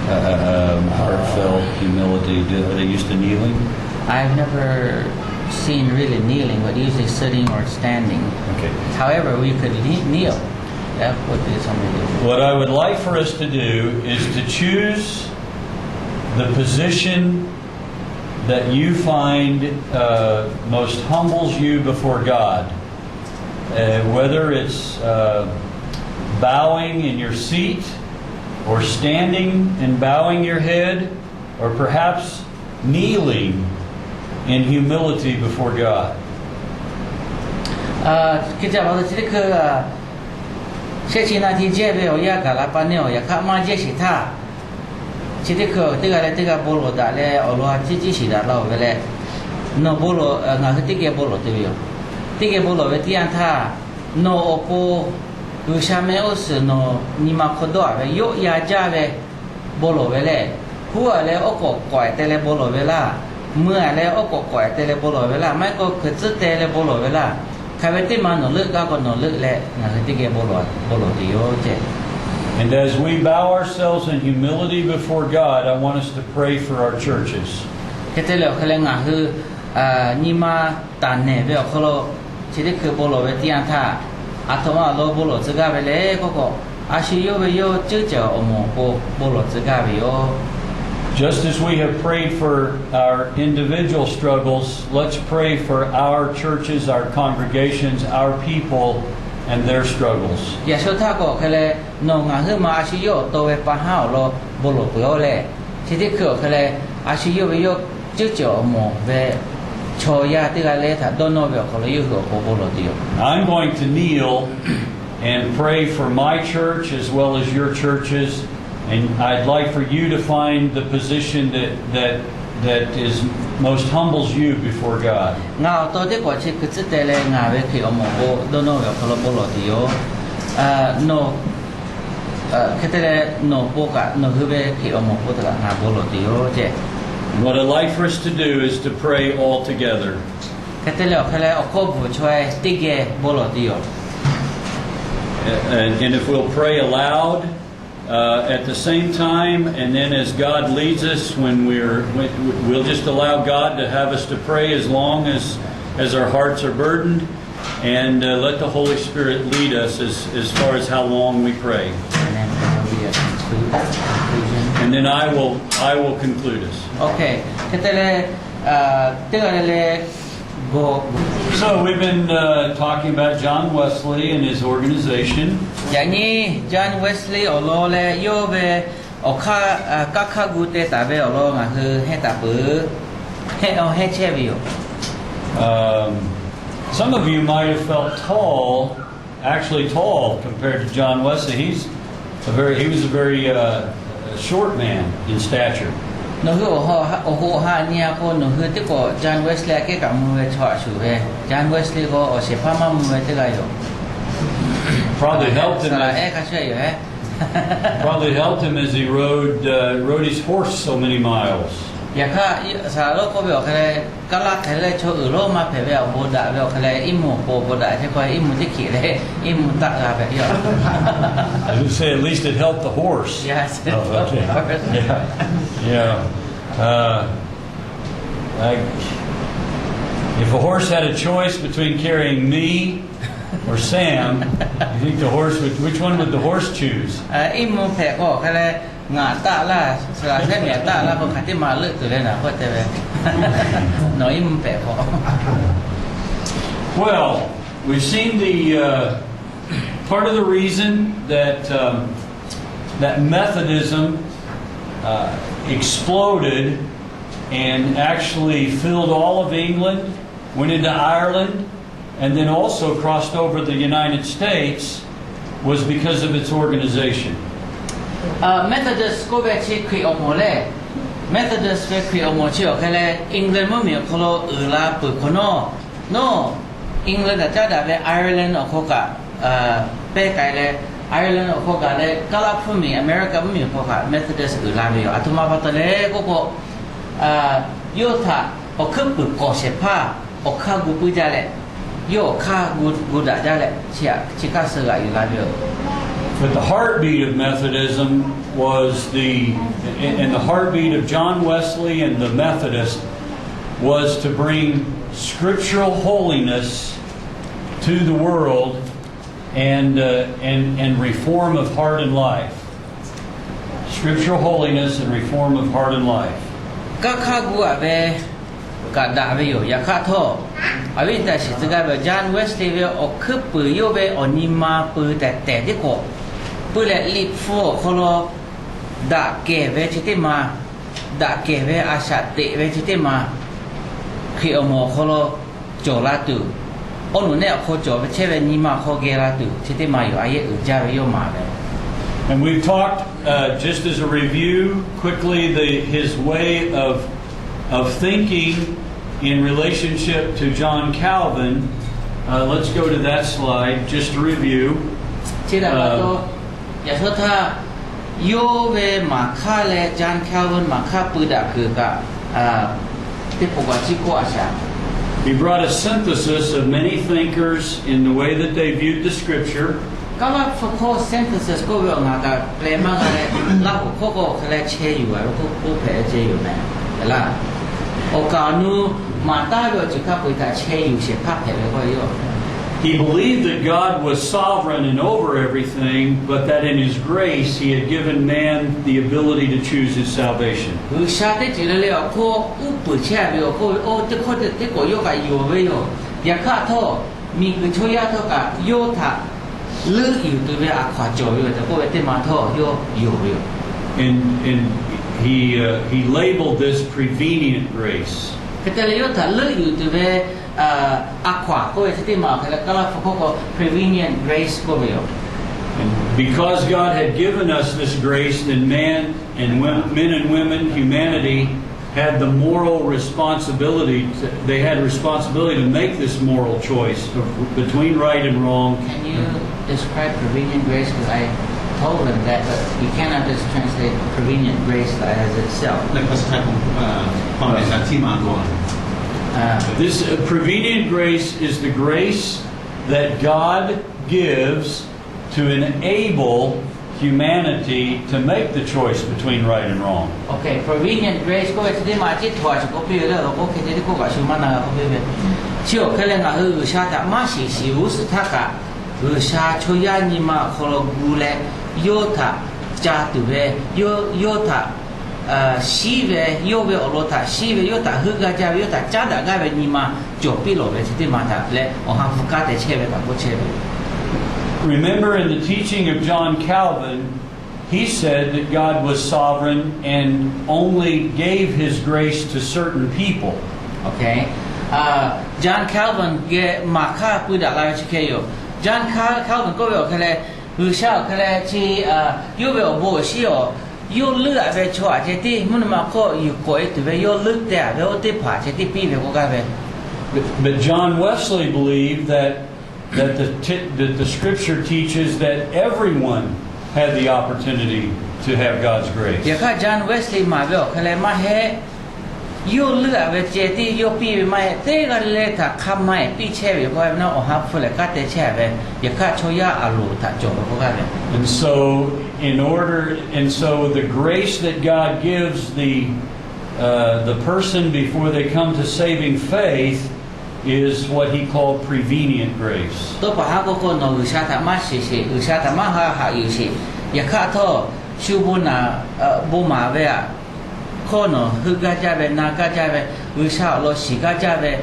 Uh, um, heartfelt humility. Do, are they used to kneeling? I've never seen really kneeling, but usually sitting or standing. Okay. However, we could kne- kneel. That would be something different. What I would like for us to do is to choose the position that you find, uh, most humbles you before God. Uh, whether it's, uh, bowing in your seat, or standing and bowing your head, or perhaps kneeling in humility before God. Hk'e te pa taw chi teˇ hkui, shehˆ chi naˆ ti jehˇ ve awˬ yanˇ gaˬ la pa neˇ awˬ yaꞈ hk'aˇ maˇ jehˇ sheˍ htaˇ, chi teˇ hkui teˇ g'aˇ leh teˇ g'aˇ bon lawˬ daꞈ leh awˬ lawn a ciˉ ciˉ shiˍ daꞈ la-oˬ ve leh, nawˬ bon lawˬ, ngaˬ hui teˇ geh bon lawˬ te ve yoˬ. Teˇ geh bon lawˬ ve teˇ yanˇ htaˇ, nawˬ awˬ pon G'uiˬsha mehˆ g'uˇ suhˍ nawˬ nyi ma hk'aw dawˇ-a ve yoˇ yaˇ jaˇ ve bon lawˬ ve lehˬ, huˉ-a leh oˉ k'awꞈ k'awehꞈ te leh bon lawˬ ve laˇ, mui-a leh oˉ k'awꞈ k'awehꞈ te leh bon lawˬ ve laˇ, maˇ heˆ k'o hkui tcuhˉ te leh bon lawˬ ve laˇ, hk'aˬ ve teˇ ma nawˬ leuˆ gaˇ k'o nawˬ leuˆ leh ngaˬ hui teˇ geh bon lawˬ, bon lawˬ tuˬ yoˬ ceh. And as we bow ourselves in humility before God, I want us to pray for our churches. Hk'e te leh awˬ hk'e leh ngaˬ hui nyi ma taˍ nehˬ ve awˬ hk'aw lo chi teˇ hkui bon lawˬ ve teˇ yanˇ htaˇ, aˬ htoꞈ ma awˬ lawn bon lawˬ tcuh gaˇ ve le k'oˆ k'o, a shu yawˇ ve yawˇ ceuˇ ceuˬ awˬ moˍ awˬ pon bon lawˬ tcuh gaˇ ve yoˬ. Just as we have prayed for our individual struggles, let's pray for our churches, our congregations, our people, and their struggles. Yaꞈ shu htaˇ k'o awˬ hk'e leh, nawˬ ngaˬ huiˉ ma a shu yawˇ awˬ to ve pa haˉ awˬ lawn bon lawˬ peuˬ-oˬ leh, chi teˇ hkui awˬ hk'e leh, a shu yawˇ ve yawˇ ceuˇ ceuˬ awˬ moˍ ve chaw yaˇ teˇ g'aˇ leh htaꞈ dawˇ nawˇ ve awˬ hk'aw lo yawˇ hui awˬ pon bon lawˬ tuˬ yoˬ. I'm going to kneel and pray for my church as well as your churches, and I'd like for you to find the position that, that, that is most humbles you before God. Ngaˬ awˬ to teˇ pawˍ chi hkui tcuhˉ teh leh ngaˬ ve Hkriꞈ awˬ moˍ awˬ pon dawˇ nawˇ ve awˬ hk'aw lo bon lawˬ tuˬ yoˬ. Hk'e te leh nawˬ pon kaꞈ nawˬ hui ve Hkriꞈ awˬ moˍ awˬ pon htaꞈ kaꞈ ngaˬ bon lawˬ tuˬ yoˬ ceh. What I'd like for us to do is to pray all together. Hk'e te leh awˬ hk'e leh awˬ hkawˇ bvuhˬ chaw-e teˇ geh bon lawˬ tuˬ yoˬ. And, and if we'll pray aloud, uh, at the same time, and then as God leads us, when we're, when, we'll just allow God to have us to pray as long as, as our hearts are burdened, and, uh, let the Holy Spirit lead us as, as far as how long we pray. And then there will be a conclu- conclusion. And then I will, I will conclude us. Okay. Hk'e te leh, teˇ g'aˇ leh leh So we've been, uh, talking about John Wesley and his organization. Yaꞈ nyi John Wesley awˬ lawn leh yawˇ ve awˬ hk'aˇ, kaˇ hk'aˇ gu te taˍ ve awˬ lawn ngaˬ hui hehnˇ taˍ peuˬ. Hehnˇ, hehnˇ chehˇ ve yoˬ. Um, some of you might have felt tall, actually tall compared to John Wesley. He's a very, he was a very, uh, short man in stature. Nawˬ hui awˬ hoꞈ awˬ ha nyi-a k'o nawˬ hui teˇ k'awꞈ John Wesley aꞈ kehˉ kaꞈ mvuh ve chaw a shuˍ ve, John Wesley k'o awˬ shehˍ hpaˇ maˇ mvuh ve teˇ g'aˇ yoˬ. Probably helped him as, probably helped him as he rode, uh, rode his horse so many miles. Yaꞈ hk'aˇ, saˍ laꞈ lonˉ k'oˆ ve awˬ hk'e leh, Kaˉlaˆ hk'e leh chaw uiˍ lonˉ maˇ hpehꞈ ve awˬ bon daꞈ ve awˬ hk'e leh, iˉ mvuhˇ awˬ pon bon daꞈ chehˇ k'o, iˉ mvuhˇ teˇ hkiˬ leh iˉ mvuhˇ taˆ g'a hpehꞈ ve yoˬ. As you say, at least it helped the horse. Yes. Oh, okay. Yeah. Yeah. Uh, I, if a horse had a choice between carrying me or Sam, you think the horse would, which one would the horse choose? Iˉ mvuhˇ hpehꞈ k'o hk'e leh, ngaˬ taˆ laˇ, saˍ laꞈ shehˉ mehˍ taˆ laˇ k'o, hk'aˬ teˇ ma leuˆ tuˬ leh naˍ k'oˆ te ve, nawˬ iˉ mvuhˇ hpehꞈ k'o. Well, we've seen the uh, part of the reason that um, that Methodism uh, exploded and actually filled all of England, went into Ireland, and then also crossed over the United States was because of its organization. Methodist k'oˆ ve chi Hkriꞈ awˬ moˍ lehˬ, Methodist ve Hkriꞈ awˬ moˍ chi awˬ hk'e leh England mvuhˇmiˬ awˬ hk'aw lo uiˍ la peuˬ hk'awꞈ nawˉ, nawˉ England htaꞈ caˉ daꞈ ve Ireland awˬ hk'aw kaꞈ pehˇ k'ai leh, Ireland awˬ hk'aw kaꞈ leh Kaˉlaˆ hpfuhˇ miˬ America mvuhˇmiˬ awˬ hk'aw kaꞈ Methodist uiˍ la ve yoˬ. Aˬ htoꞈ ma pa taw leh k'oˆ k'o, yawˇ htaꞈ awˬ hkuiˉ puiˍ k'awꞈ shehˍ hpaˇ awˬ hk'aˇ gu puiˉ jaˇ leh, yawˇ awˬ hk'aˇ gu daꞈ jaˇ leh, chi htaꞈ chi hk'aˇ suh g'aꞈ yuˬ la ve yoˬ. But the heartbeat of Methodism was the, and the heartbeat of John Wesley and the Methodists was to bring scriptural holiness to the world and, uh, and, and reform of heart and life. Scriptural holiness and reform of heart and life. Kanˇ hk'aˇ gu aꞈ ve kaꞈ daꞈ ve yoˬ. Yaꞈ hk'aˇ htawˇ, awˬ viˉ awˬ nyi htaꞈ shiˍ tcuh gaˇ ve John Wesley ve awˬ hkuiˉ puiˍ yawˇ ve awˬ nyi ma pui tehˬ tehˬ tiˉ k'awꞈ pui leh, Liꞈ hpu awˬ hk'aw lo daꞈ kehˬ ve chi teˇ ma, daꞈ kehˬ ve a shaꞈ teꞈ ve chi teˇ ma, Hkriꞈ awˬ moˍ awˬ hk'aw lo cawˬ la tuˬ, awˬ nuˬ nehˆ awˬ hk'aw cawˬ ve chehˇ ve nyi ma awˬ hk'aw geh la tuˬ chi teˇ ma yoˬ. A yehˉ uiˍ jaˇ ve yawˇ maˍ ve. And we've talked, uh, just as a review, quickly, the, his way of, of thinking in relationship to John Calvin. Uh, let's go to that slide, just to review. Chi htaꞈ pa taw, yaꞈ shawˉ htaˇ yawˇ ve maˍ hk'aˇ leh John Calvin maˍ hk'aˇ pui daꞈ kuiˬ kaꞈ teˇ pawˆ kaꞈ ciˉ kawˆ a shaˍ. He brought a synthesis of many thinkers in the way that they viewed the scripture. Kaˉlaˆ hpu hkawˇ synthesis k'oˆ ve awˬ ngaˬ kaꞈ pleh maˇ g'a leh, Laˇ huˍ hkawˇ k'o hk'e leh chehˇ yuˬ a ve k'oˆ hpehꞈ ceh yoˬ mehˍ. Laˇ, awˬ kaˍ awˬ nu maˍ taˉ ve awˬ ceuˬ hk'a peu-eˬ htaꞈ chehˇ yuˬ shehˍ hpaˇ hpehꞈ ve k'oˆ ve yoˬ. He believed that God was sovereign and over everything, but that in His grace He had given man the ability to choose his salvation. G'uiˬsha teˇ ceuˬ le le awˬ hk'oˆ uˉ peunˍ chehˇ ve awˬ hk'oˆ ve, oˇ teˇ hkawˇ teˇ k'awꞈ yawˇ kaꞈ yonˍ ve yoˬ. Yaꞈ hk'aˇ htawˇ, miˬguiˬ chaw yaˇ htawˇ kaꞈ yawˇ htaꞈ leuˆ yuˬ tuˬ ve a hkaw-anˬ cawˬ ve yoˬ tehꞈ k'oˆ ve teˇ ma htawˇ yawˇ yonˍ ve yoˬ. And, and he, uh, he labeled this prevenient grace. Hk'e te leh yawˇ htaꞈ leuˆ yuˬ tuˬ ve a hkaw-anˬ k'oˆ ve chi teˇ ma awˬ hk'e leh Kaˉlaˆ hpu hkawˇ k'o prevenient grace k'oˆ ve yoˬ. And because God had given us this grace, then man and women, men and women, humanity, had the moral responsibility, to, they had responsibility to make this moral choice of, between right and wrong. Can you describe prevenient grace? Because I told them that, but you cannot just translate prevenient grace as itself. ในภาษาไทยผมเอ่อความหมายจากที่มาก่อน This uh, prevenient grace is the grace that God gives to enable humanity to make the choice between right and wrong. Okay, prevenient grace k'oˆ ve chi teˇ ma chi htaꞈ a shu k'oˆ piˇ ve le, k'oˆ hk'e te teˇ k'oˆ kaꞈ shu maˇ na g'a k'oˆ piˇ ve. Chi awˬ hk'e leh ngaˬ hui G'uiˬsha htaꞈ maˇ shiˍ shiˍ g'uˇ suhˍ htaˇ kaꞈ, G'uiˬsha chaw yaˇ nyi ma awˬ hk'aw lo gu leh, yawˇ htaꞈ ca tuˬ ve, yawˇ, yawˇ htaꞈ shiˉ ve, yawˇ ve awˬ lawn htaꞈ shiˉ ve, yawˇ htaꞈ heuˆ gaˇ jaˇ ve, yawˇ htaꞈ caˉ daꞈ gaˇ ve nyi ma cawˬ piˇ lawˬ ve chi teˇ ma htaꞈ leh awˬ ha hpu kaˉ te chehˇ ve htaꞈ k'oˆ chehˇ ve. Remember in the teaching of John Calvin, he said that God was sovereign and only gave his grace to certain people. Okay. John Calvin geh maˍ hk'aˇ pui daꞈ la ve chi hk'e yoˬ. John Calvin k'oˆ ve awˬ hk'e leh, G'uiˬsha awˬ hk'e leh chi yawˇ ve awˬ bon awˬ shinˉ awˬ, yawˇ leuˆ-a ve chaw aꞈ ceh tiˉ mvuhˇ naw ma hk'oˆ yuˬ k'awꞈ-e tuˬ ve, yawˇ leuˆ teh-a ve oˇ teˇ hpaˍ ceh tiˉ piˇ ve k'oˆ gaˇ ve. But John Wesley believed that, that the, that the scripture teaches that everyone had the opportunity to have God's grace. Yaꞈ hk'aˇ John Wesley maˍ ve awˬ hk'e leh maˇ heˆ, Yawˇ leuˆ-a ve ceh tiˉ yawˇ piˇ ve maˇ heˆ. Teˇ g'aˇ le le htaꞈ hk'a ma-eˬ piˇ chehˇ ve k'oˆ gaˇ ve na, Awˬ ha hpu lehˬ kanˉ te chehˇ ve, yaꞈ hk'aˇ chaw yaˇ a loˍ htaꞈ cawˬ ve k'oˆ gaˇ ve. And so, in order, and so the grace that God gives the uh, the person before they come to saving faith is what he called prevenient grace. Tawˇ pa haˉ k'oˆ k'o, nawˬ G'uiˬsha htaꞈ maˇ shiˍ sheˍ, G'uiˬsha htaꞈ maˇ ha haꞈ yuˬ sheˍ. Yaꞈ hk'aˇ htawˇ, shu bon naˍ, bon maˍ ve aꞈ, hkawˇ nawˬ heuˆ gaˇ jaˇ ve, na gaˇ jaˇ ve, G'uiˬsha awˬ lawn shiˍ gaˇ jaˇ ve,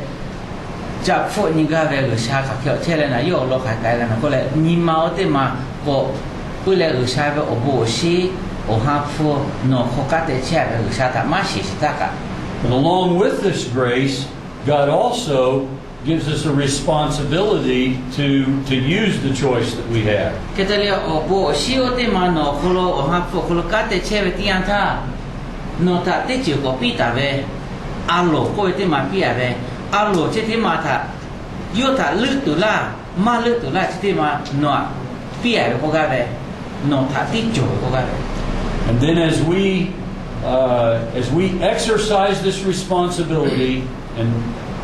ca hpfuhˆ nyi gaˇ ve G'uiˬsha hk'aˬ hk'e awˬ chehˇ leh naˍ, yawˇ awˬ lawn hk'aˬ hk'e k'ai leh naˍ k'oˆ leh, nyi ma oˇ teˇ ma k'awꞈ puiˉ leh G'uiˬsha ve awˬ bon awˬ shinˉ, Awˬ ha hpu nawˬ hk'aw kanˉ te chehˇ ve G'uiˬsha htaꞈ maˇ shiˍ shiˍ htaˇ kaꞈ. But along with this grace, God also gives us a responsibility to, to use the choice that we have. Hk'e te leh, awˬ bon awˬ shinˉ oˇ teˇ ma nawˬ awˬ hk'aw lo, Awˬ ha hpu awˬ hk'aw lo kanˉ te chehˇ ve teˇ yanˇ htaˇ, nawˬ htaꞈ teˇ ceuˬ k'awꞈ piˇ taˍ ve, a loˍ k'oˆ ve teˇ ma piˇ-a ve, a loˍ chi teˇ ma htaꞈ yawˇ htaꞈ leuˆ tuˬ laˇ, maˇ leuˆ tuˬ laˇ chi teˇ ma nawˬ htaꞈ piˇ-a ve k'oˆ gaˇ ve, nawˬ htaꞈ tiˉ cawˬ ve k'oˆ gaˇ ve. And then as we, uh, as we exercise this responsibility and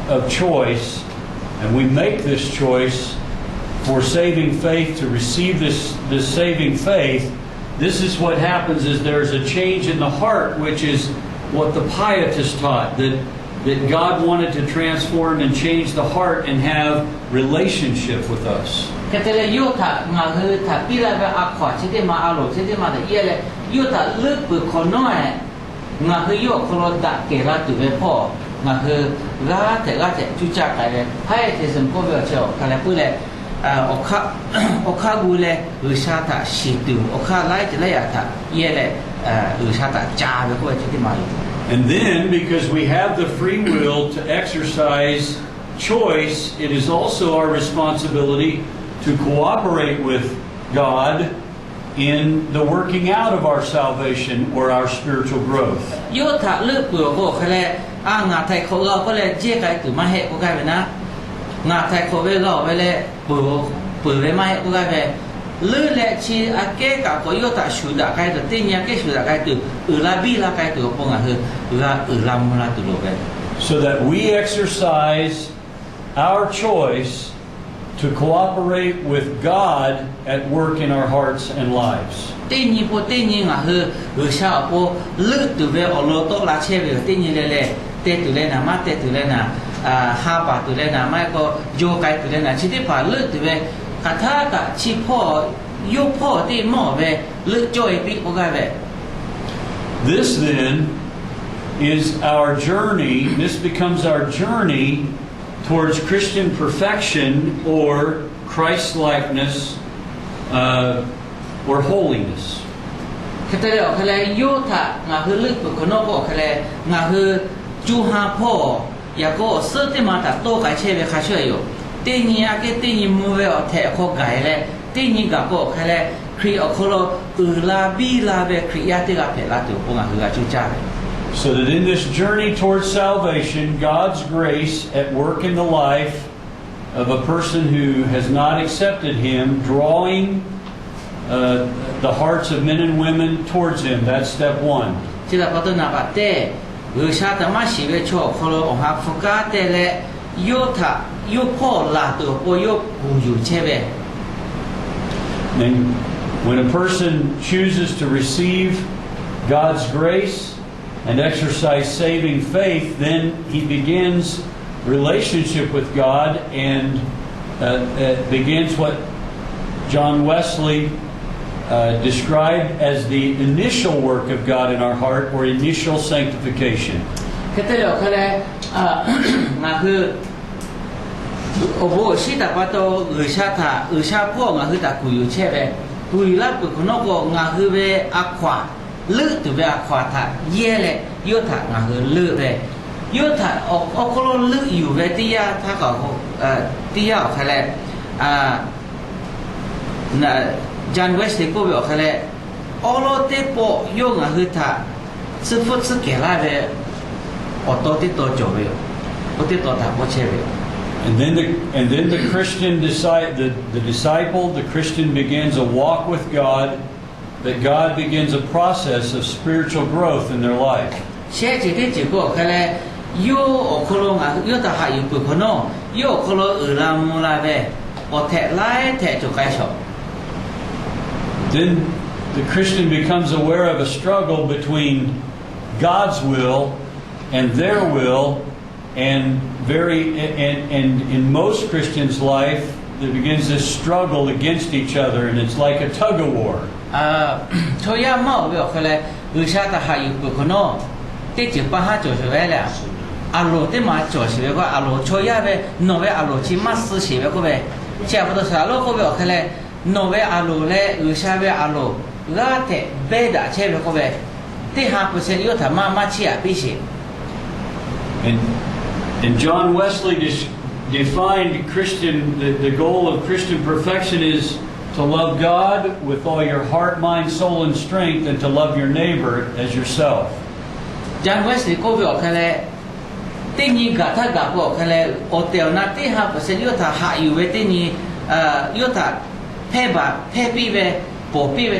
of choice, and we make this choice for saving faith, to receive this, this saving faith, this is what happens, is there's a change in the heart, which is what the pietists taught, that, that God wanted to transform and change the heart and have relationship with us. Hk'e te leh, yawˇ htaꞈ ngaˬ hui htaꞈ piˇ laˇ ve a hkaw-anˬ chi teˇ ma, a loˍ chi teˇ ma htaꞈ yehˇ leh, yawˇ htaꞈ leuˆ peuˬ hk'awꞈ nawˉ-ehˍ, ngaˬ hui yawˇ awˬ hk'aw lo daꞈ kehˬ la tuˬ ve hpawˇ, ngaˬ hui g'aˇ hteꞈ g'aˇ hteꞈ cuˇ caˇ k'ai ve pietism k'oˆ ve awˬ chi awˬ hk'aˇ leh puiˉ leh, awˬ hk'aˇ gu leh G'uiˬsha htaꞈ shiˍ tuˬ, awˬ hk'aˇ laiˉ ceuˬ laiˉ yaꞈ htaꞈ yehˇ leh, G'uiˬsha htaꞈ ca ve k'oˆ ve chi teˇ ma yoˬ. And then, because we have the free will to exercise choice, it is also our responsibility to cooperate with God in the working out of our salvation or our spiritual growth. Yawˇ htaꞈ leuˆ peuˬ awˬ k'o hk'e leh, a, ngaˬ htaiˍ hk'awꞈ g'a-oˬ k'oˆ leh jehˇ k'ai tuˬ maˇ heˆ k'oˆ gaˇ ve na, ngaˬ htaiˍ hk'awꞈ ve g'a-oˬ ve leh peuˬ, peuˬ ve maˇ heˆ k'oˆ gaˇ ve, leuˆ leh chi aꞈ kehˉ kaꞈ k'awꞈ yawˇ htaꞈ shuˍ daꞈ k'ai tuˬ, teˇ nyi aꞈ kehˉ shuˍ daꞈ k'ai tuˬ, uiˍ la biˇ la k'ai tuˬ awˬ pon ngaˬ hui g'a uiˍ la mvuh la tuˬ loˍ ve. So that we exercise our choice to cooperate with God at work in our hearts and lives. Teˇ nyi pon teˇ nyi ngaˬ hui G'uiˬsha awˬ pon leuˆ tuˬ ve awˬ lawn tawˆ la chehˇ ve yoˬ. Teˇ nyi leh leh, te tuˬ leh naˍ, maˇ te tuˬ leh naˍ, ha baˬ tuˬ leh naˍ, maˇ heˆ k'o jaw k'ai tuˬ leh naˍ, chi teˇ hpaˍ leuˆ tuˬ ve hk'aˬ htaˇ kaꞈ chi hpawˇ, yawˇ hpawˇ teˇ mawˇ ve leuˆ cawˇ-e piˇ k'oˆ gaˇ ve. This then is our journey, this becomes our journey towards Christian perfection or Christ-likeness, uh, or holiness. Hk'e te leh awˬ hk'e leh, yawˇ htaꞈ ngaˬ hui leuˆ peuˬ hk'awꞈ nawˉ k'o hk'e leh, ngaˬ hui co ha hpawˇ yaꞈ k'o awˬ suhˉ teˇ ma htaꞈ tawˆ k'ai chehˇ ve hk'a shuˍ yoˬ. Teˇ nyi aꞈ kehˉ teˇ nyi mvuh ve awˬ htehꞈ awˬ hk'aw gaˬ-e leh, teˇ nyi gaˬ k'o awˬ hk'e leh, Hkriꞈ awˬ hk'aw lo uiˍ la biˇ la ve Hkriꞈ yaˇ teˇ g'aˇ hpehꞈ la tuˬ awˬ pon ngaˬ hui g'a cuˇ caˇ ve. So that in this journey towards salvation, God's grace at work in the life of a person who has not accepted Him, drawing, uh, the hearts of men and women towards Him. That's step one. Chi htaꞈ pa taw naˍ baꞈ teˇ, G'uiˬsha htaꞈ maˇ shiˍ ve chaw awˬ hk'aw lo Awˬ ha hpu kanˉ te leh, yawˇ htaꞈ yawˇ hpawˇ laˬ tuˬ awˬ pon yawˇ kuˬ yuˬ chehˇ ve. And when a person chooses to receive God's grace and exercise saving faith, then he begins relationship with God and, uh, uh, begins what John Wesley, uh, described as the initial work of God in our heart or initial sanctification. Hk'e te leh awˬ hk'e leh, ngaˬ hui awˬ bon awˬ shinˉ htaꞈ pa taw G'uiˬsha htaꞈ, G'uiˬsha hpawˇ ngaˬ hui htaꞈ kuˬ yuˬ chehˇ ve, kuˬ yuˬ laˇ peuˬ hk'awꞈ nawˉ k'o, ngaˬ hui ve a hkaw-anˬ leuˆ tuˬ ve a hkaw-anˬ htaꞈ yehˇ leh yawˇ htaꞈ ngaˬ hui leuˆ ve, yawˇ htaꞈ awˬ hk'aw lo leuˆ yuˬ ve teˇ yanˇ htaˇ kaꞈ, teˇ yanˇ awˬ hk'e leh, John Wesley k'oˆ ve awˬ hk'e leh, awˉ lawˉ teˇ pawˆ yawˇ ngaˬ hui htaꞈ tsuhˇ hpfuhˆ tsuhˇ kehˬ laˇ ve awˬ taw teˇ taw cawˬ ve yoˬ. Oˇ teˇ taw htaꞈ k'awꞈ chehˇ ve yoˬ. And then the, and then the Christian disci-, the, the disciple, the Christian begins a walk with God, that God begins a process of spiritual growth in their life. Shehˆ ceuˬ teˇ ceuˬ k'o awˬ hk'e leh, Yawˇ awˬ hk'aw lo ngaˬ hui yawˇ htaꞈ haꞈ yuˬ peuˬ hk'awꞈ nawˉ, yawˇ awˬ hk'aw lo uiˍ la mvuh la ve awˬ htehꞈ laiˉ htehꞈ cawˬ k'ai shawˍ. Then the Christian becomes aware of a struggle between God's will and their will, and very, and, and in most Christians' life, there begins this struggle against each other, and it's like a tug of war. Chaw yaˇ maˇ oˬ ve awˬ hk'e leh, G'uiˬsha htaꞈ haꞈ yuˬ peuˬ hk'awꞈ nawˉ, teˇ ceuˬ pa haˉ cawˬ sheˍ ve leh, aˬ loˍ teˇ maˬ cawˬ sheˍ ve k'o, aˬ loˍ chaw yaˇ ve nawˬ ve aˬ loˍ chi maˇ suh sheˍ ve k'oˆ ve, chi a pa taw saˍ laꞈ k'oˆ ve awˬ hk'e leh, nawˬ ve aˬ loˍ leh G'uiˬsha ve aˬ loˍ g'aˇ hteꞈ behˇ daꞈ chehˇ ve k'oˆ ve, teˇ ha percent yawˇ htaꞈ maˇ maˇ chiˇ aꞈ piˇ sheˍ. And, and John Wesley dis-, defined Christian, the, the goal of Christian perfection is to love God with all your heart, mind, soul, and strength, and to love your neighbor as yourself. John Wesley k'oˆ ve awˬ hk'e leh, teˇ nyi gaˬ htaˇ gaˬ k'o awˬ hk'e leh, awˬ tehˬ awˬ na teˇ ha percent yawˇ htaꞈ haꞈ yuˬ ve teˇ nyi, yawˇ htaꞈ hpehˇ baˬ hpehˇ piˇ ve, pawˍ piˇ ve,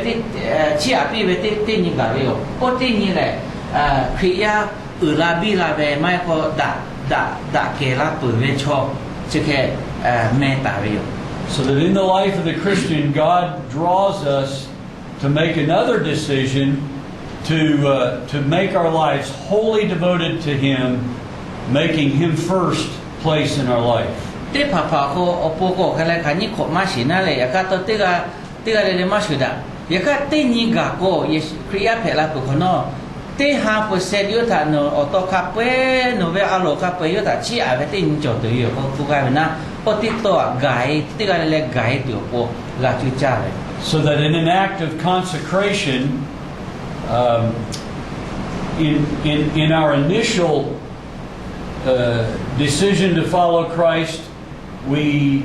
chiˇ aꞈ piˇ ve teˇ nyi gaˬ ve yoˬ. Oˇ teˇ nyi lehˬ, Hkriꞈ yaˇ uiˍ la biˇ la ve maˇ heˆ k'o, daꞈ daꞈ daꞈ kehˬ la peuˬ ve chaw chi hk'e meh taˍ ve yoˬ. So that in the life of the Christian, God draws us to make another decision to, uh, to make our lives wholly devoted to Him, making Him first place in our life. Teˇ hpaˍ hpaˍ k'o, awˬ pon k'o awˬ hk'e leh hk'aˬ nyiˇ hk'awꞈ maˇ shiˍ naˉ leh, yaꞈ hk'aˇ taw teˇ g'aˇ teˇ g'aˇ le le maˇ shuˍ daꞈ. Yaꞈ hk'aˇ teˇ nyi gaˬ k'o, Yeˍsuˆ Hkriꞈ yaˇ hpehꞈ la peuˬ hk'awꞈ nawˉ, teˇ ha percent yawˇ htaꞈ nawˬ awˬ taw hk'a peu-eˬ, nawˬ ve a loˍ hk'a peu-eˬ yawˇ htaꞈ chiˇ aꞈ ve teˇ nyi cawˬ tuˬ yoˬ k'oˆ k'oˆ gaˇ ve naˉ, oˇ teˇ taw aꞈ gaˬ-e, teˇ g'aˇ le le gaˬ-e tuˬ awˬ pon g'a cuˇ caˇ ve. So that in an act of consecration, um, in, in, in our initial, uh, decision to follow Christ, we,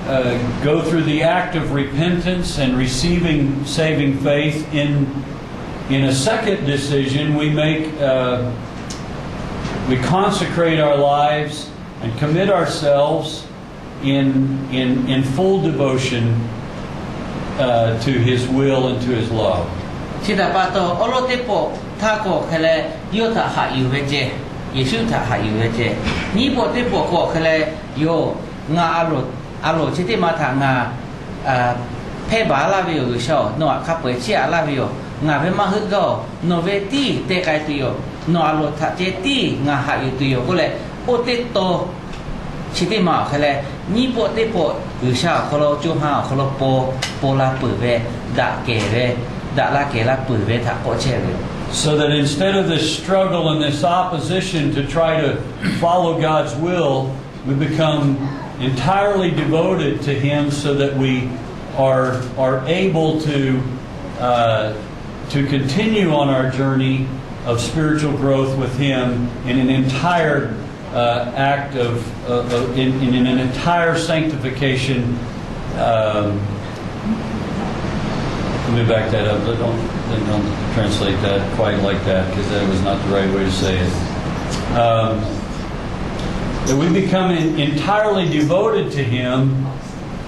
uh, go through the act of repentance and receiving saving faith. In, in a second decision, we make, uh, we consecrate our lives and commit ourselves in, in, in full devotion, uh, to His will and to His love. Chi htaꞈ pa taw, awˉ lawˉ teˇ pawˆ htaˇ k'o awˬ hk'e leh, yawˇ htaꞈ haꞈ yuˬ ve ceh, Yeˍsuˆ htaꞈ haꞈ yuˬ ve ceh, nyiˇ pawˆ teˇ pawˆ k'o awˬ hk'e leh, yoˬ, ngaˬ a loˍ, a loˍ chi teˇ ma htaꞈ ngaˬ hpehˇ baˬ laˇ ve yoˬ. G'uiˬsha-oˬ, nawˬ htaꞈ hk'a peu-eˬ chiˇ aꞈ laˇ ve yoˬ. Ngaˬ ve maˇ heuˆ gaˇ-oˬ, nawˬ ve tiˉ te k'ai tuˬ yoˬ. Nawˬ a loˍ htaꞈ ceh tiˉ ngaˬ haꞈ yuˬ tuˬ yoˬ k'oˆ leh, oˇ teˇ taw chi teˇ ma awˬ hk'e leh, nyiˇ pawˆ teˇ pawˆ G'uiˬsha awˬ hk'aw lo, co ha awˬ hk'aw lo paw, paw la peuˬ ve, daꞈ kehˬ ve, daꞈ la kehˬ la peuˬ ve htaꞈ k'awꞈ chehˇ ve yoˬ. So that instead of this struggle and this opposition to try to follow God's will, we become entirely devoted to Him so that we are, are able to, uh, to continue on our journey of spiritual growth with Him in an entire, uh, act of, uh, of in, in an entire sanctification. Um, let me back that up. Let don't, let don't translate that quite like that, 'cause that was not the right way to say it. Um, that we become en- entirely devoted to Him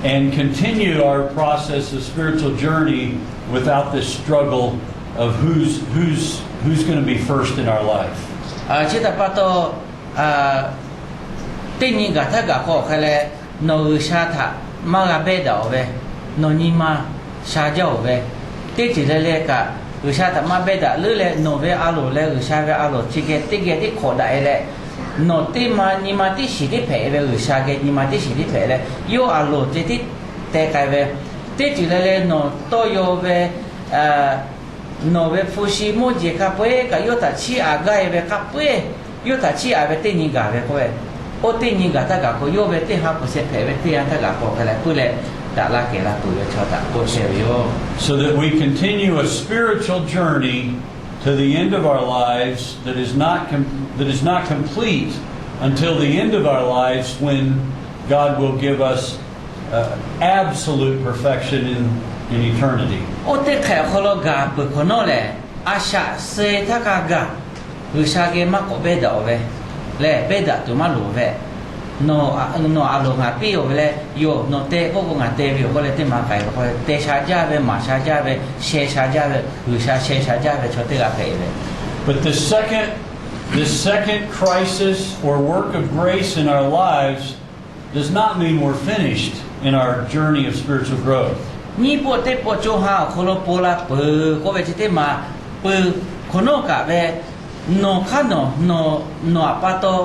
and continue our process of spiritual journey without this struggle of who's, who's, who's gonna be first in our life. Chi htaꞈ pa taw, teˇ nyi gaˬ htaˇ gaˬ k'o awˬ hk'e leh, nawˬ G'uiˬsha htaꞈ maˇ g'a behˇ daꞈ-oˬ ve, nawˬ nyi ma sha jaˇ-oˬ ve, teˇ ceuˬ le le kaꞈ G'uiˬsha htaꞈ maˇ behˇ daꞈ leuˉ leh, nawˬ ve a loˍ leh G'uiˬsha ve a loˍ chi geh teˇ geh tiˉ hk'awꞈ daꞈ-e leh, nawˬ teˇ ma nyi ma teˇ shiˍ tiˉ hpehꞈ ve, G'uiˬsha geh nyi ma teˇ shiˍ tiˉ hpehꞈ leh, yawˇ a loˍ ceh tiˉ teh k'ai ve, teˇ ceuˬ le le nawˬ tawˇ yaw ve, nawˬ ve hpu shi mawˇ jeˬ hk'a peu-eˬ kaꞈ yawˇ htaꞈ chiˇ aꞈ gaˇ-e ve hk'a peu-eˬ, yawˇ htaꞈ chiˇ aꞈ ve teˇ nyi gaˬ ve k'oˆ ve, oˇ teˇ nyi gaˬ htaˇ gaˬ k'o, yawˇ ve teˇ ha percent hpehꞈ ve teˇ yanˇ htaˇ gaˬ k'o hk'e leh puiˉ leh, daꞈ la kehˬ la peuˬ ve chaw htaꞈ k'oˆ chehˇ ve yoˬ. So that we continue a spiritual journey to the end of our lives that is not com- that is not complete until the end of our lives, when God will give us, uh, absolute perfection in, in eternity. Oˇ teˇ hk'ehꞈ awˬ hk'aw lo gaˬ peuˬ hk'awꞈ nawˉ lehˬ, a shaꞈ suh-e htaˇ kaꞈ gaˬ, G'uiˬsha geh maˇ k'awꞈ behˇ daꞈ-oˬ ve lehˬ, behˇ daꞈ tuˬ maˇ loˍ ve, nawˬ a loˍ ngaˬ piˇ-oˬ ve leh, yoˬ, nawˬ te k'oˆ k'o ngaˬ te ve yoˬ k'oˆ leh teˇ ma k'ai ve k'o, te sha jaˇ ve, maˍ sha jaˇ ve, sheh sha jaˇ ve, G'uiˬsha sheh sha jaˇ ve chaw teˇ g'aˇ hpehꞈ ve. But the second This second crisis or work of grace in our lives does not mean we're finished in our journey of spiritual growth. Nyiˇ pawˆ teˇ pawˆ co ha awˬ hk'aw lo paw la peuˬ k'oˆ ve chi teˇ maˬ peuˬ hk'awꞈ nawˉ kaꞈ ve, nawˬ hk'aˇ nawˬ, nawˬ aꞈ pa taw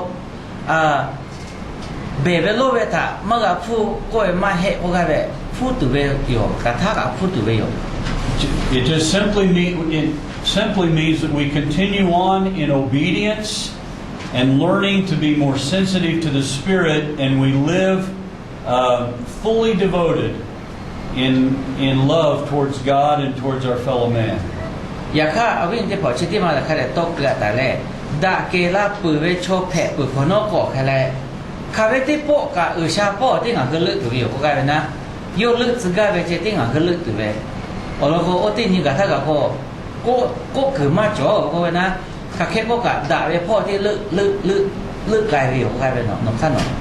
behˬ ve lawˇ ve htaꞈ maˇ g'a hpuˇ k'oˆ ve maˇ heˆ k'oˆ gaˇ ve, hpuˇ tuˬ ve yoˬ. Kaꞈ htaˇ kaꞈ hpuˇ tuˬ ve yoˬ. It just simply mean, it simply means that we continue on in obedience and learning to be more sensitive to the Spirit, and we live uh, fully devoted in, in love towards God and towards our fellow man. Yaꞈ hk'aˇ, awˬ viˉ awˬ nyi teˇ hpaˍ, chi teˇ maˬ htaꞈ hk'a dehꞈ tawˇ keu a taˍ leh, daꞈ kehˬ la peuˬ ve chaw hpehꞈ peuˬ hk'awꞈ nawˉ k'awꞈ hk'e leh, hk'aˬ ve teˇ pawˆ kaꞈ G'uiˬsha pawˆ teˇ ngaˬ hui leuˆ tuˬ ve yoˬ k'oˆ gaˇ ve naˉ, yawˇ leuˆ tcuh gaˇ ve ceh teˇ ngaˬ hui leuˆ tuˬ ve, awˬ lawn k'o, oˇ teˇ nyi gaˬ htaˇ kaꞈ k'o, k'oˆ kuiˬ maˇ cawˬ k'oˆ ve naˉ, hk'aˬ hk'e k'oˆ kaꞈ daꞈ ve hpawˇ teˇ leuˆ leuˆ leuˆ leuˆ k'ai ve yoˬ k'oˆ gaˇ ve, nawˬ hk'aˇ nawˬ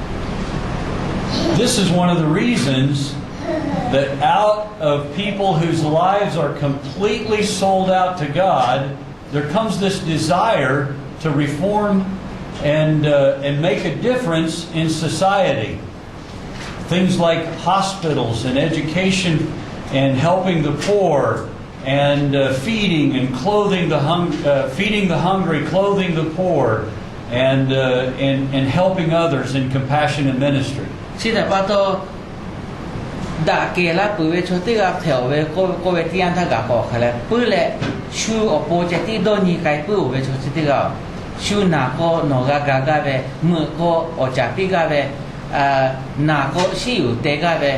This is one of the reasons that out of people whose lives are completely sold out to God, there comes this desire to reform and, uh, and make a difference in society. Things like hospitals and education and helping the poor and, uh, feeding and clothing the hung-, uh, feeding the hungry, clothing the poor, and, uh, and, and helping others in compassion and ministry. Chi htaꞈ pa taw, daꞈ kehˬ la peuˬ ve chaw teˇ g'aˇ hpehꞈ-oˬ ve k'oˆ ve teˇ yanˇ htaˇ gaˬ k'awꞈ hk'e leh puiˉ leh, shu awˬ pon ceh tiˉ dawˇ nyi k'ai puiˉ-oˬ ve chaw chi teˇ g'aˇ-oˬ, shu naˬ k'aw nawˬ g'a ga gaˇ ve, meuꞈ k'aw awˬ caˍ piˇ gaˇ ve, naˬ k'aw shiˉ yuˬ te gaˇ ve,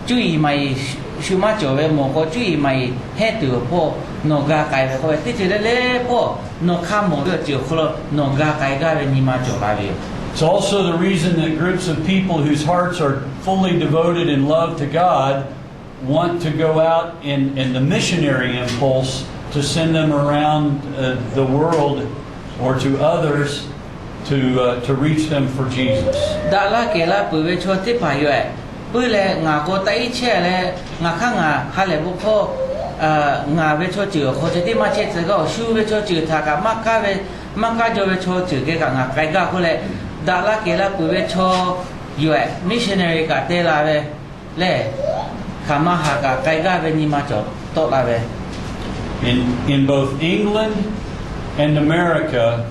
cuˇ yiˍ maˍ yiˍ shu maˇ cawˬ ve mawˬ k'aw cuˇ yiˍ maˍ yiˍ hehnˇ tuˬ awˬ hpawˇ nawˬ ga k'ai ve k'oˆ ve, teˇ ceuˬ le le hpawˇ nawˬ hk'a mawˬ ve awˬ ceuˬ awˬ hk'aw lo nawˬ ga k'ai gaˇ ve nyi ma cawˬ la ve yoˬ. It's also the reason that groups of people whose hearts are fully devoted in love to God want to go out in, in the missionary impulse to send them around, uh, the world or to others to, uh, to reach them for Jesus. Daꞈ la kehˬ la peuˬ ve chaw teˇ hpaˍ yoˬ-ehˍ. Puiˉ leh ngaˬ k'o taˇ iˉ chehˇ leh, ngaˬ hk'aˇ ngaˬ ha lehˬ bon hkawˇ ngaˬ ve chaw ceuˬ awˬ hk'aw ceh tiˉ maˇ chehˇ tcuh gaˇ-oˬ, shu ve chaw ceuˬ htaꞈ kaꞈ maˇ kaˇ ve, maˇ kaˇ jaw ve chaw ceuˬ geh kaꞈ ngaˬ k'ai gaˇ k'oˆ leh, daꞈ la kehˬ la peuˬ ve chaw yoˬ-ehˍ, missionary kaꞈ te la ve lehˬ, hk'aˬ ma haꞈ kaꞈ k'ai gaˇ ve nyi ma cawˬ tawˆ la ve. In, in both England and America,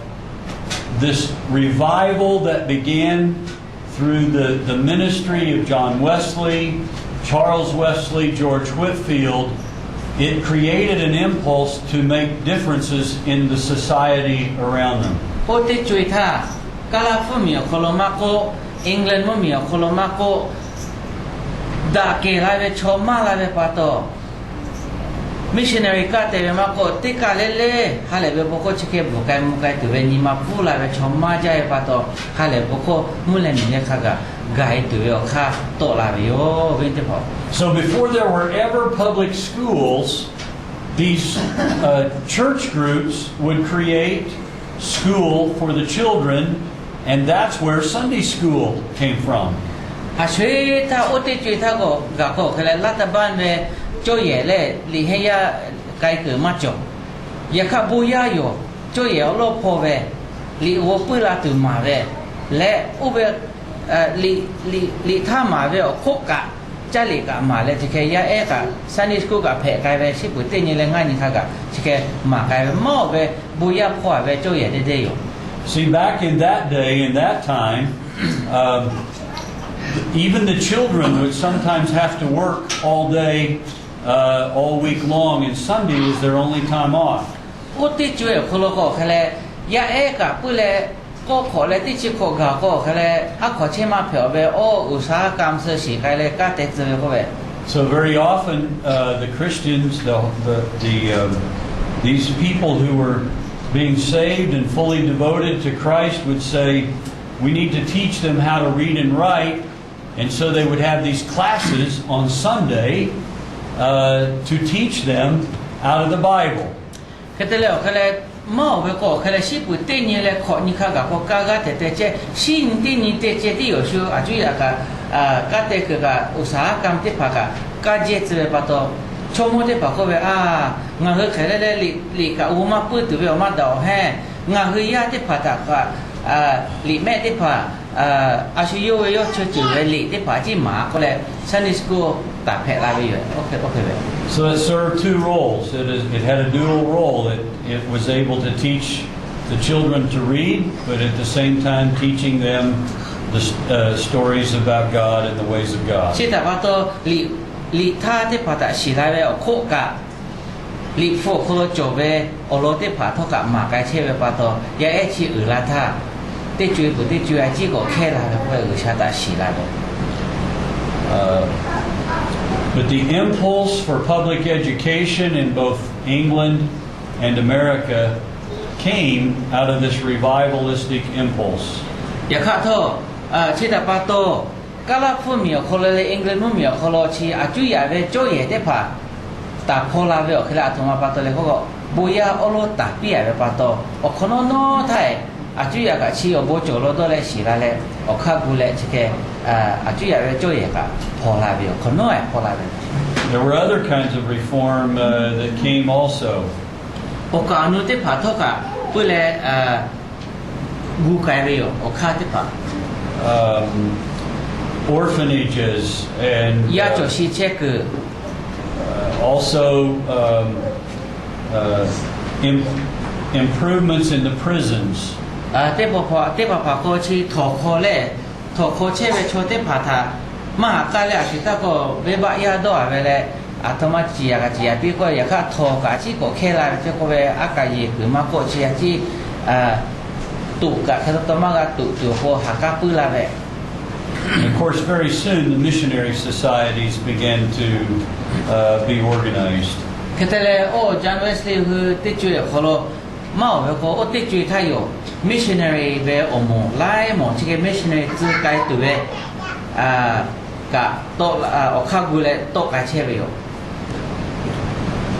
this revival that began through the, the ministry of John Wesley, Charles Wesley, George Whitefield, it created an impulse to make differences in the society around them. Oˇ teˇ co-e htaˇ, Kaˇlaˇ hpfuhˇ miˬ awˬ hk'aw lo maˇ k'oˆ, England mvuhˇ miˬ awˬ hk'aw lo maˇ k'oˆ, daꞈ kehˬ la ve chaw maˇ la ve pa taw, missionary kaˇ te ve maˇ k'oˆ, teˇ kaˇ le le ha lehˬ ve bon hkawˇ chi hk'e bvuhˬ k'ai mvuh k'ai tuˬ ve nyi ma pfuhˇ la ve chaw maˇ jaˇ ve pa taw, ha lehˬ bon hkawˇ mvuhˇ leh miˬ leh hk'a gaˬ gaˬ-e tuˬ ve awˬ hk'aˇ tawˆ la ve yoˬ, awˬ viˉ teˇ hpaˍ. So before there were ever public schools, these, uh, church groups would create school for the children, and that's where Sunday school came from. Aˬ sho-eˬ htaˇ oˇ teˇ co-e htaˇ k'o gaˬ k'o hk'e leh รัฐบาล ve cawˇ yehˬ leh liꞈ hehnˇ yaˇ k'ai kuiˬ maˇ cawˬ. Yaꞈ hk'aˇ bon yaˇ yoˬ, cawˇ yehˬ awˬ lawˇ hpaw ve, liꞈ g'aw puiˉ la tuˬ maˍ ve, leh oˇ ve liꞈ, liꞈ htaˇ maˍ ve awˬ hk'oˆ kaꞈ, caˇ liꞈ kaꞈ maˍ leh chi hk'e yaˇ ehˉ kaꞈ Sunday school kaꞈ hpehꞈ k'ai ve, shiˉ puiˍ teˇ nyi leh ngaˇ nyi hk'a gaˬ chi hk'e maˍ k'ai ve, mawˇ ve bon yaˇ hpaw ve cawˇ yehˬ teˇ deˇ yoˬ. See, back in that day, in that time, um, even the children would sometimes have to work all day, uh, all week long, and Sunday was their only time off. Oˇ teˇ co-e awˬ hk'aw lo k'o hk'e leh, yaˇ ehˉ kaꞈ puiˉ leh, kawˆ hk'awꞈ leh teˇ chi hk'awꞈ gaˬ k'o hk'e leh, aˉ hk'awꞈ chehˇ maˇ hpehꞈ-oˬ ve, awˬ g'uiˬsha kanˇ suh shiˍ k'ai leh kanˇ te tcuh ve k'oˆ ve. So very often, uh, the Christians, the, the, the, um, these people who were being saved and fully devoted to Christ would say, we need to teach them how to read and write, and so they would have these classes on Sunday, uh, to teach them out of the Bible. Hk'e te leh awˬ hk'e leh, maˇ-oˬ ve k'o hk'e leh shiˉ puiˍ teˇ nyi leh hkawꞈ nyi hk'a gaˬ k'o kaˇ g'aˇ tehꞈ te chehˇ, shiˉ nyi teˇ nyi te ceh tiˉ yoˬ shu aˬ cuˇ yaꞈ kaꞈ, kanˇ te kuiˬ kaꞈ, g'uiˬsha kanˇ teˇ hpaˍ kaꞈ kanˇ jehˇ tcuh ve pa taw, chaw mawˇ teˇ hpaˍ k'oˆ ve, a, ngaˬ hui hk'e leh leh liꞈ kaꞈ g'aw maˇ puiˉ tuˬ ve awˬ maˇ daꞈ awˬ hehnˇ Ngaˬ hui yaˇ teˇ hpaˍ htaꞈ kaꞈ, liꞈ mehˆ teˇ hpaˍ, a shu yawˇ ve yawˇ cheu ceuˬ ve liꞈ teˇ hpaˍ ciˉ maˍ k'oˆ leh, Sunday school taˍ hpehꞈ la ve yoˬ. So it served two roles. It is, it had a dual role. It, it was able to teach the children to read, but at the same time teaching them the s- uh, stories about God and the ways of God. Chi htaꞈ pa taw, liꞈ, liꞈ htaˇ teˇ hpaˍ htaꞈ shiˍ la ve awˬ hk'oˆ kaꞈ, liꞈ hpu awˬ hk'aw lo cawˬ ve awˬ lawn teˇ hpaˍ htawˇ kaꞈ maˍ k'ai chehˇ ve pa taw, yaˇ ehˉ chi uiˍ la htaˇ, teˇ co e peuˬ teˇ co e a ciˉ k'awꞈ hkehˇ la ve k'oˆ ve G'uiˬsha htaꞈ shiˍ la ve. Uh, but the impulse for public education in both England and America came out of this revivalistic impulse. Yaꞈ hk'aˇ htawˇ, chi htaꞈ pa taw, Kaˇlaˇ hpfuhˇ miˬ awˬ hk'aw lo leh England mvuhˇ miˬ awˬ hk'aw lo chi a cuˉ yaꞈ ve cawˇ yehˬ teˇ hpaˍ taˍ hpaw la ve awˬ hk'e leh, aˬ htoꞈ ma pa taw leh k'oˆ k'o, bon yaˇ awˉ lawˉ taˍ piˇ yaꞈ ve pa taw, awˬ hk'awꞈ nawˉ nawˉ htaˇ, a cuˉ yaꞈ kaꞈ chi awˬ bon cawˬ law dawˇ leh shiˍ la leh, awˬ hk'aˇ gu leh chi hk'e a cuˉ yaꞈ ve cawˇ yehˬ kaꞈ hpaw la ve yoˬ. Awˬ hk'awꞈ nawˉ hpaw la ve. There were other kinds of reform that came also. Awˬ kaˍ awˬ nu teˇ hpaˍ htawˇ kaꞈ puiˉ leh gu k'ai ve yoˬ. Awˬ hk'aˇ teˇ hpaˍ, orphanages and yaˇ cawˬ shi chehˇ kuiˬ, also improvements in the prisons. Teˇ hpaˍ hpaˍ k'o chi htawnˍ hk'aw leh, htawnˍ hk'aw chehˇ ve chaw teˇ hpaˍ htaꞈ maˇ haꞈ k'aˇ leh, a shu htaˇ k'o venˇbaˆ yaˇ dawˇ a ve leh, aˬ htoꞈ ma ciˍ yaꞈ kaꞈ ciˍ yaꞈ piˇ k'oˆ, yaꞈ hk'aˇ htawnˍ kaꞈ a ciˉ k'awꞈ hkehˇ la ve ceˇ k'oˆ ve, a kaˍ yeˬ kuiˬ maˇ k'oˆ chi a ciˉ toꞈ kaꞈ hk'e taw taw maˇ g'a toꞈ tuˬ awˬ pon haꞈ k'aˉ puiˉ la ve. And of course, very soon the missionary societies began to be organized. Hk'e te leh, oˇ John Wesley hui teˇ co e awˬ hk'aw lo maˇ awˬ ve k'o, oˇ teˇ co e htaˇ yoˬ, missionary ve awˬ moˍ laiˉ mawˬ chi hk'e missionary tcuh k'ai tuˬ ve kaꞈ, awˬ hk'aˇ gu leh tawˆ k'ai chehˇ ve yoˬ.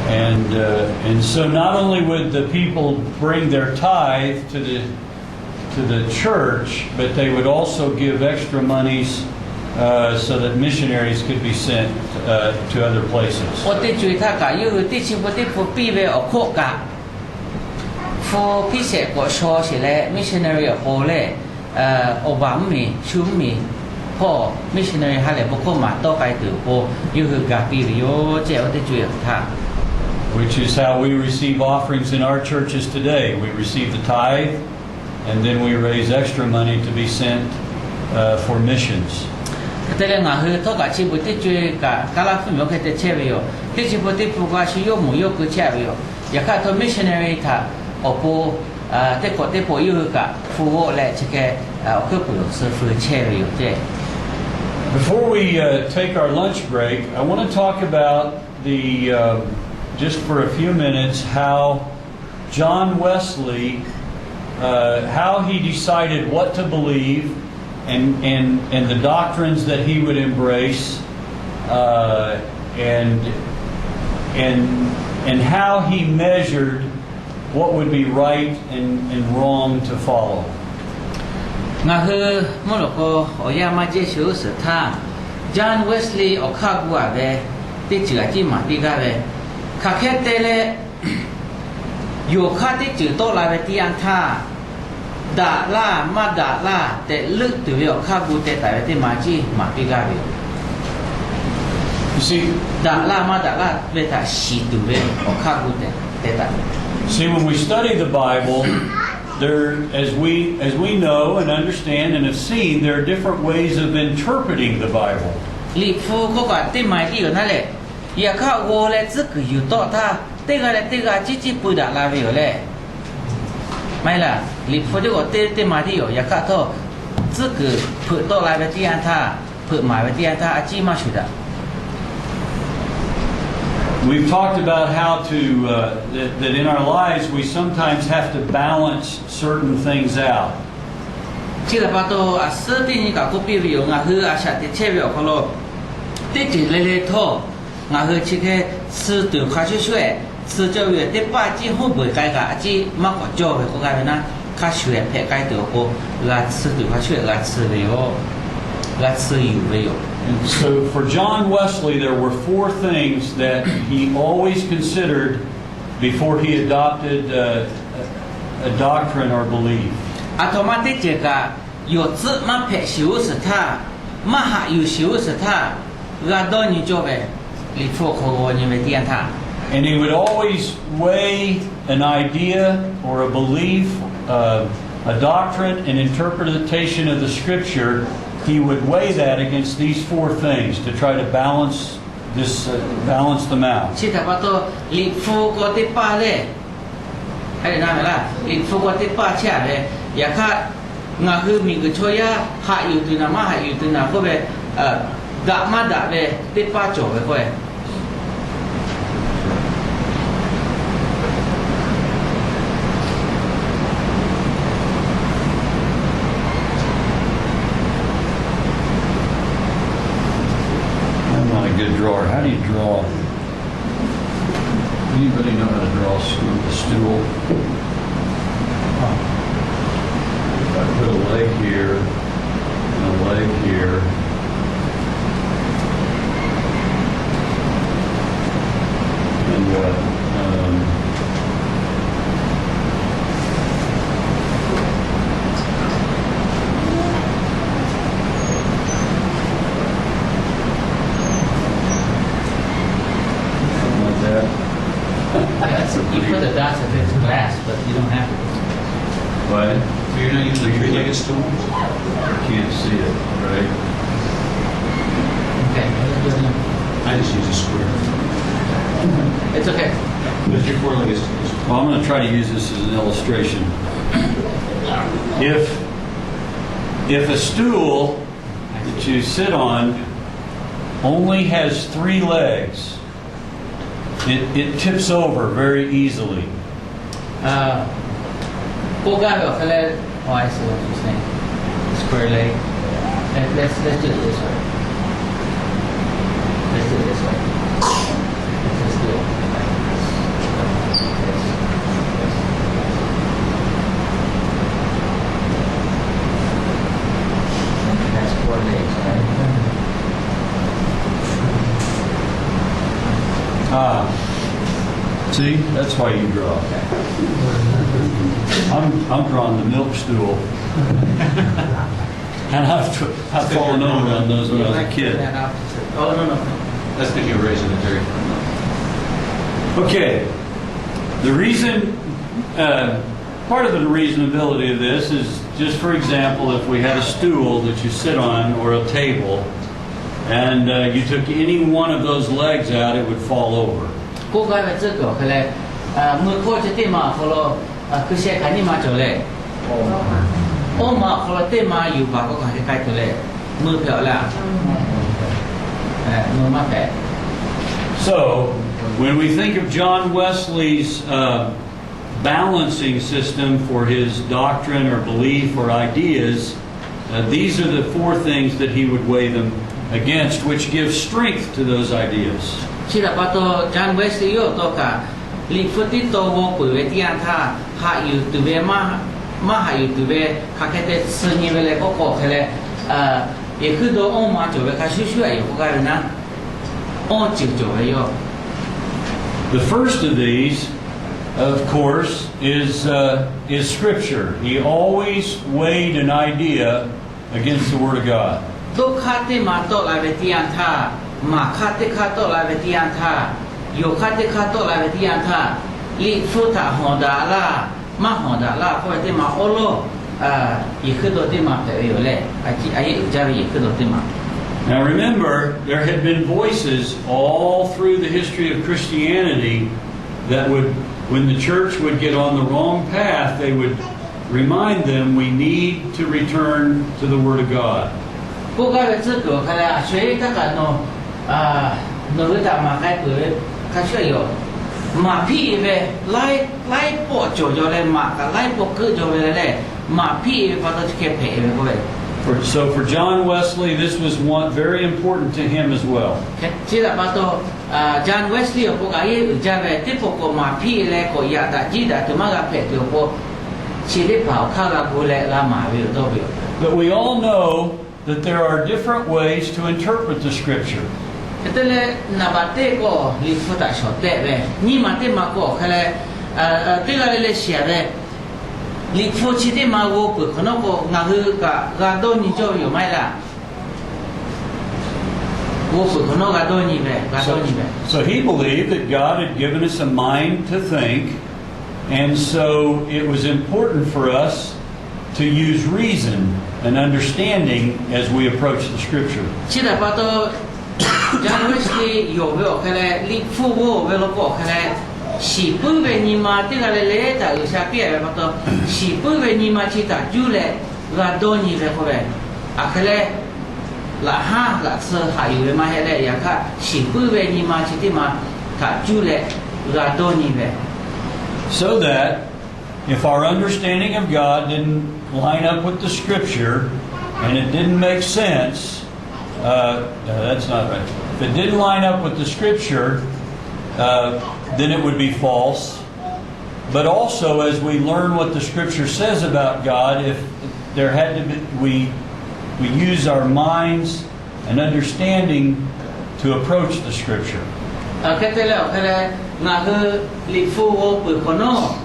And, uh, and so not only would the people bring their tithe to the, to the church, but they would also give extra monies, uh, so that missionaries could be sent, uh, to other places. Oˇ teˇ co e htaˇ kaꞈ, yawˇ hui teˇ chi pun teˇ pun piˇ ve awˬ hk'oˆ kaꞈ, hpu piˇ shehˍ k'awꞈ shaw sheˍ leh missionary awˬ pon lehˬ, awˬ baˬ mvuhˇmiˬ shu mvuhˇmiˬ hpawˇ missionary ha lehˬ bon hkawˇ maˍ tawˆ k'ai tuˬ awˬ pon yawˇ hui ga piˇ ve yoˬ ceˇ. Oˇ teˇ co e htaˇ, which is how we receive offerings in our churches today. We receive the tithe, and then we raise extra money to be sent, uh, for missions. Hk'e te leh ngaˬ hui htawˇ kaꞈ chi beuꞈ teˇ co e kaꞈ Kaˇlaˇ hpfuhˇ miˬ awˬ hk'e te chehˇ ve yoˬ. Teˇ chi beuꞈ teˇ pun k'a shu yawˇ moˍ yawˇ keu chehˇ ve yoˬ. Yaꞈ hk'aˇ htawˇ missionary htaꞈ awˬ pon teˇ hk'awꞈ teˇ pon yawˇ hui kaꞈ hpu g'awˆ leh chi hk'e awˬ hkuiˉ puiˍ awˬ suh feu chehˇ ve yoˬ ceˇ. Before we, uh, take our lunch break, I want to talk about the, uh, just for a few minutes, how John Wesley, uh, how he decided what to believe and, and, and the doctrines that he would embrace, uh, and, and, and how he measured what would be right and, and wrong to follow. Ngaˬ hui mvuhˇ lawˬ k'o, awˬ yanˇ maˇ jehˇ shu uˉ suhˍ htaˇ, John Wesley awˬ hk'aˇ gu a ve teˇ ceuˬ a ciˉ maˍ piˇ gaˇ ve, hk'aˬ hk'e te leh, yawˬ hk'aˇ teˇ ceuˬ tawˆ la ve teˇ yanˇ htaˇ, daꞈ laˇ maˇ daꞈ laˇ tehꞈ leuˆ tuˬ ve awˬ hk'aˇ gu teh taˍ ve teˇ ma ciˉ maˍ piˇ gaˇ ve yoˬ. Daꞈ laˇ maˇ daꞈ laˇ ve htaꞈ shiˍ tuˬ ve awˬ hk'aˇ gu teh taˍ ve. See, when we study the Bible, there, as we, as we know and understand and have seen, there are different ways of interpreting the Bible. Liꞈ hpu k'oˆ kaꞈ teˇ ma tiˉ yoˬ naˉ lehˬ, yaꞈ hk'aˇ g'aw leh tcuhˉ kuiˬ yuˬ tawˆ htaˇ, teˇ g'aˇ leh teˇ g'aˇ ciˉ ciˉ peu daꞈ la ve yoˬ lehˬ. Maˇ heˆ laˇ, liꞈ hpu teˇ k'awꞈ teˇ teˇ ma tiˉ yoˬ. Yaꞈ hk'aˇ htawˇ, tcuhˉ kuiˬ hpeuꞈ tawˆ la ve teˇ yanˇ htaˇ, hpeuꞈ maˍ ve teˇ yanˇ htaˇ a ciˉ maˇ shuˍ daꞈ. We've talked about how to, uh, that, that in our lives we sometimes have to balance certain things out. Chi htaꞈ pa taw, a suhˉ teˇ nyi kaꞈ k'oˆ piˇ ve yoˬ. Ngaˬ hui a shaꞈ teꞈ chehˇ ve awˬ hk'aw lo teˇ ceuˬ le le htawˇ, ngaˬ hui chi hk'e suh tuˬ hk'a shuˍ shuˍ-ehˍ suh cawˇ ve yoˬ. Teˇ paˆ ciˉ hoˉ beuˬ k'ai kaꞈ a ciˉ maˇ k'awꞈ cawˇ ve k'oˆ gaˇ ve naˉ, hk'a shuˍ-ehˍ hpehꞈ k'ai tuˬ awˬ pon g'a suh tuˬ hk'a shuˍ-ehˍ g'a suh ve yoˬ. G'a suh yuˬ ve yoˬ. And so for John Wesley, there were four things that he always considered before he adopted, uh, a doctrine or belief. Aˬ htoꞈ ma teˇ ceuˬ kaꞈ, yawˬ tcuhˆ maˇ hpehꞈ shiˍ g'uˇ suhˍ htaˇ, maˇ haꞈ yuˬ shiˍ g'uˇ suhˍ htaˇ, g'a dawˇ nyi cawˇ ve, Liꞈ hpu awˬ hk'aw g'aw nyi ve teˇ yanˇ htaˇ. And he would always weigh an idea or a belief, uh, a doctrine, an interpretation of the scripture. He would weigh that against these four things to try to balance this, uh, balance them out. Chi htaꞈ pa taw, Liꞈ hpu k'aw teˇ paˇ lehˬ, a, Liꞈ hpu k'aw teˇ paˇ chehˇ a ve, yaꞈ hk'aˇ, ngaˬ hui miˬguiˬ chaw yaˇ haꞈ yuˬ tuˬ naˍ maˇ haꞈ yuˬ tuˬ naˍ k'oˆ ve, daꞈ maˇ daꞈ ve teˇ paˇ cawˬ ve k'o, I'm not a good drawer. How do you draw? Anybody know how to draw a stool? A stool? If I put a leg here and a leg here, and, uh, um, something like that. That's, you put the dots if it's glass, but you don't have to. What? So you're not using a three-legged stool? You can't see it, right? Okay. I just use a square. It's okay. Use your four-legged stool. Well, I'm gonna try to use this as an illustration. If, if a stool that you sit on only has three legs, it, it tips over very easily. ကိုးကားတော့ ဖဲလဲ oh, I see what you're saying. Square leg. Let, let's, let's do it this way. Let's do it this way. Let's just do it like this. This. This. This. That's four legs, right? Ah, see, that's why you draw. I'm, I'm drawing the milk stool. And I've, I've fallen over on those when I was a kid. Oh, no, no, no. That's because you were raised in a dairy farm. Okay. The reason, uh, part of the reasonability of this is just, for example, if we had a stool that you sit on or a table, and, uh, you took any one of those legs out, it would fall over. ကိုးကား ve tcuhˉ kuiˬ awˬ hk'e leh, mui hkawˇ chi teˇ ma awˬ hk'aw lo, hkui sheh hk'aˬ nyiˇ ma cawˬ leh, awˇ ma awˬ hk'aw lo teˇ ma yuˬ baˬ k'o hk'aˬ hk'e k'ai tuˬ leh, mui hpehꞈ awˬ laˇ. Mui maˇ hpehꞈ. So, when we think of John Wesley's, uh, balancing system for his doctrine or belief or ideas, uh, these are the four things that he would weigh them against, which gives strength to those ideas. Chi htaꞈ pa taw, John Wesley yawˇ awˬ to kaꞈ, Liꞈ hpu tiˉ taw g'aw peuˬ ve teˇ yanˇ htaˇ, haꞈ yuˬ tuˬ ve maˇ, maˇ haꞈ yuˬ tuˬ ve hk'aˬ hk'e te suh nyi ve leh k'oˆ k'o hk'e leh, yehˬ hkuiˉ dawˇ awˇ ma cawˬ ve hk'a shuˍ shuˍ a yoˬ k'oˆ gaˇ ve naˉ, awˇ ceuˬ cawˬ ve yoˬ. The first of these, of course, is, uh, is Scripture. He always weighed an idea against the Word of God. Toˇ hk'aˇ teˇ ma tawˆ la ve teˇ yanˇ htaˇ, maˍ hk'aˇ teˇ hk'aˇ tawˆ la ve teˇ yanˇ htaˇ, yawˬ hk'aˇ teˇ hk'aˇ tawˆ la ve teˇ yanˇ htaˇ, Liꞈ hpu htaꞈ hawˬ daꞈ laˇ, maˇ hawˬ daꞈ laˇ k'oˆ ve teˇ ma awˉ lawˉ, yehˬ hkuiˉ dawˇ teˇ ma hpehꞈ ve yoˬ leh, a ciˉ a yeˉ uiˍ jaˇ ve yehˬ hkuiˉ dawˇ teˇ ma. Now remember, there had been voices all through the history of Christianity that would, when the church would get on the wrong path, they would remind them we need to return to the Word of God. K'oˆ gaˇ ve tcuhˉ kuiˬ awˬ hk'a leh, a sho-eˬ htaˇ kaꞈ nawˬ, nawˬ hui htaꞈ maˍ k'ai peuˬ ve hk'a shuˍ yoˬ. Maˍ hpiˇ ve laiˉ, laiˉ pawˆ cawˬ jaw leh maꞈ kaꞈ laiˉ pawˆ keuˆ jaw ve leh, maˍ hpiˇ ve pa taw chi hk'e hpehꞈ ve k'oˆ ve. For, so for John Wesley, this was one very important to him as well. Chi htaꞈ pa taw, John Wesley awˬ pon kaꞈ yeˉ uiˍ jaˇ ve, teˇ pawˆ k'awꞈ maˍ hpiˇ leh k'awꞈ yaꞈ daꞈ jiˇ daꞈ tuˬ maˇ g'a hpehꞈ tuˬ awˬ pon, chi teˇ hpaˍ awˬ hk'aˇ g'a gu leh g'a maˍ ve yoˬ dawˇ ve yoˬ. But we all know that there are different ways to interpret the Scripture. Hk'e te leh, naˍ baꞈ teˇ k'o Liꞈ hpu htaꞈ shawˍ tehˆ ve, nyiˇ ma teˇ ma k'o awˬ hk'a leh, teˇ g'aˇ le le shiˍ ve, Liꞈ hpu chi teˇ ma g'aw peuˬ hk'awꞈ nawˉ k'o, ngaˬ hui kaꞈ g'a dawˇ nyi cawˇ ve yoˬ maˇ heˆ laˇ. G'aw peuˬ hk'awꞈ nawˉ g'a dawˇ nyi ve, g'a dawˇ nyi ve. So he believed that God had given us a mind to think, and so it was important for us to use reason and understanding as we approach the scripture. Chi htaꞈ pa taw, John Wesley yonˍ ve awˬ hk'e leh, Liꞈ hpu g'aw ve law k'o awˬ hk'e leh, shiˍ puiˉ ve nyi ma teˇ g'aˇ le le htaꞈ G'uiˬsha piˇ-a ve pa taw, shiˍ puiˉ ve nyi ma chi htaꞈ cuˇ leh g'a dawˇ nyi ve k'oˆ ve, aˬ hk'e leh laꞈ haˉ laꞈ tsuhˇ haꞈ yuˬ ve maˇ heˆ leh, yaꞈ hk'aˇ shiˍ puiˉ ve nyi ma chi teˇ ma htaꞈ cuˇ leh g'a dawˇ nyi ve. So that if our understanding of God didn't line up with the scripture and it didn't make sense, uh, no, that's not right. If it didn't line up with the scripture, uh, then it would be false. But also, as we learn what the scripture says about God, if there had to be, we, we use our minds and understanding to approach the scripture. Aˬ hk'e te leh awˬ hk'e leh, ngaˬ hui Liꞈ hpu g'aw peuˬ hk'awꞈ nawˉ,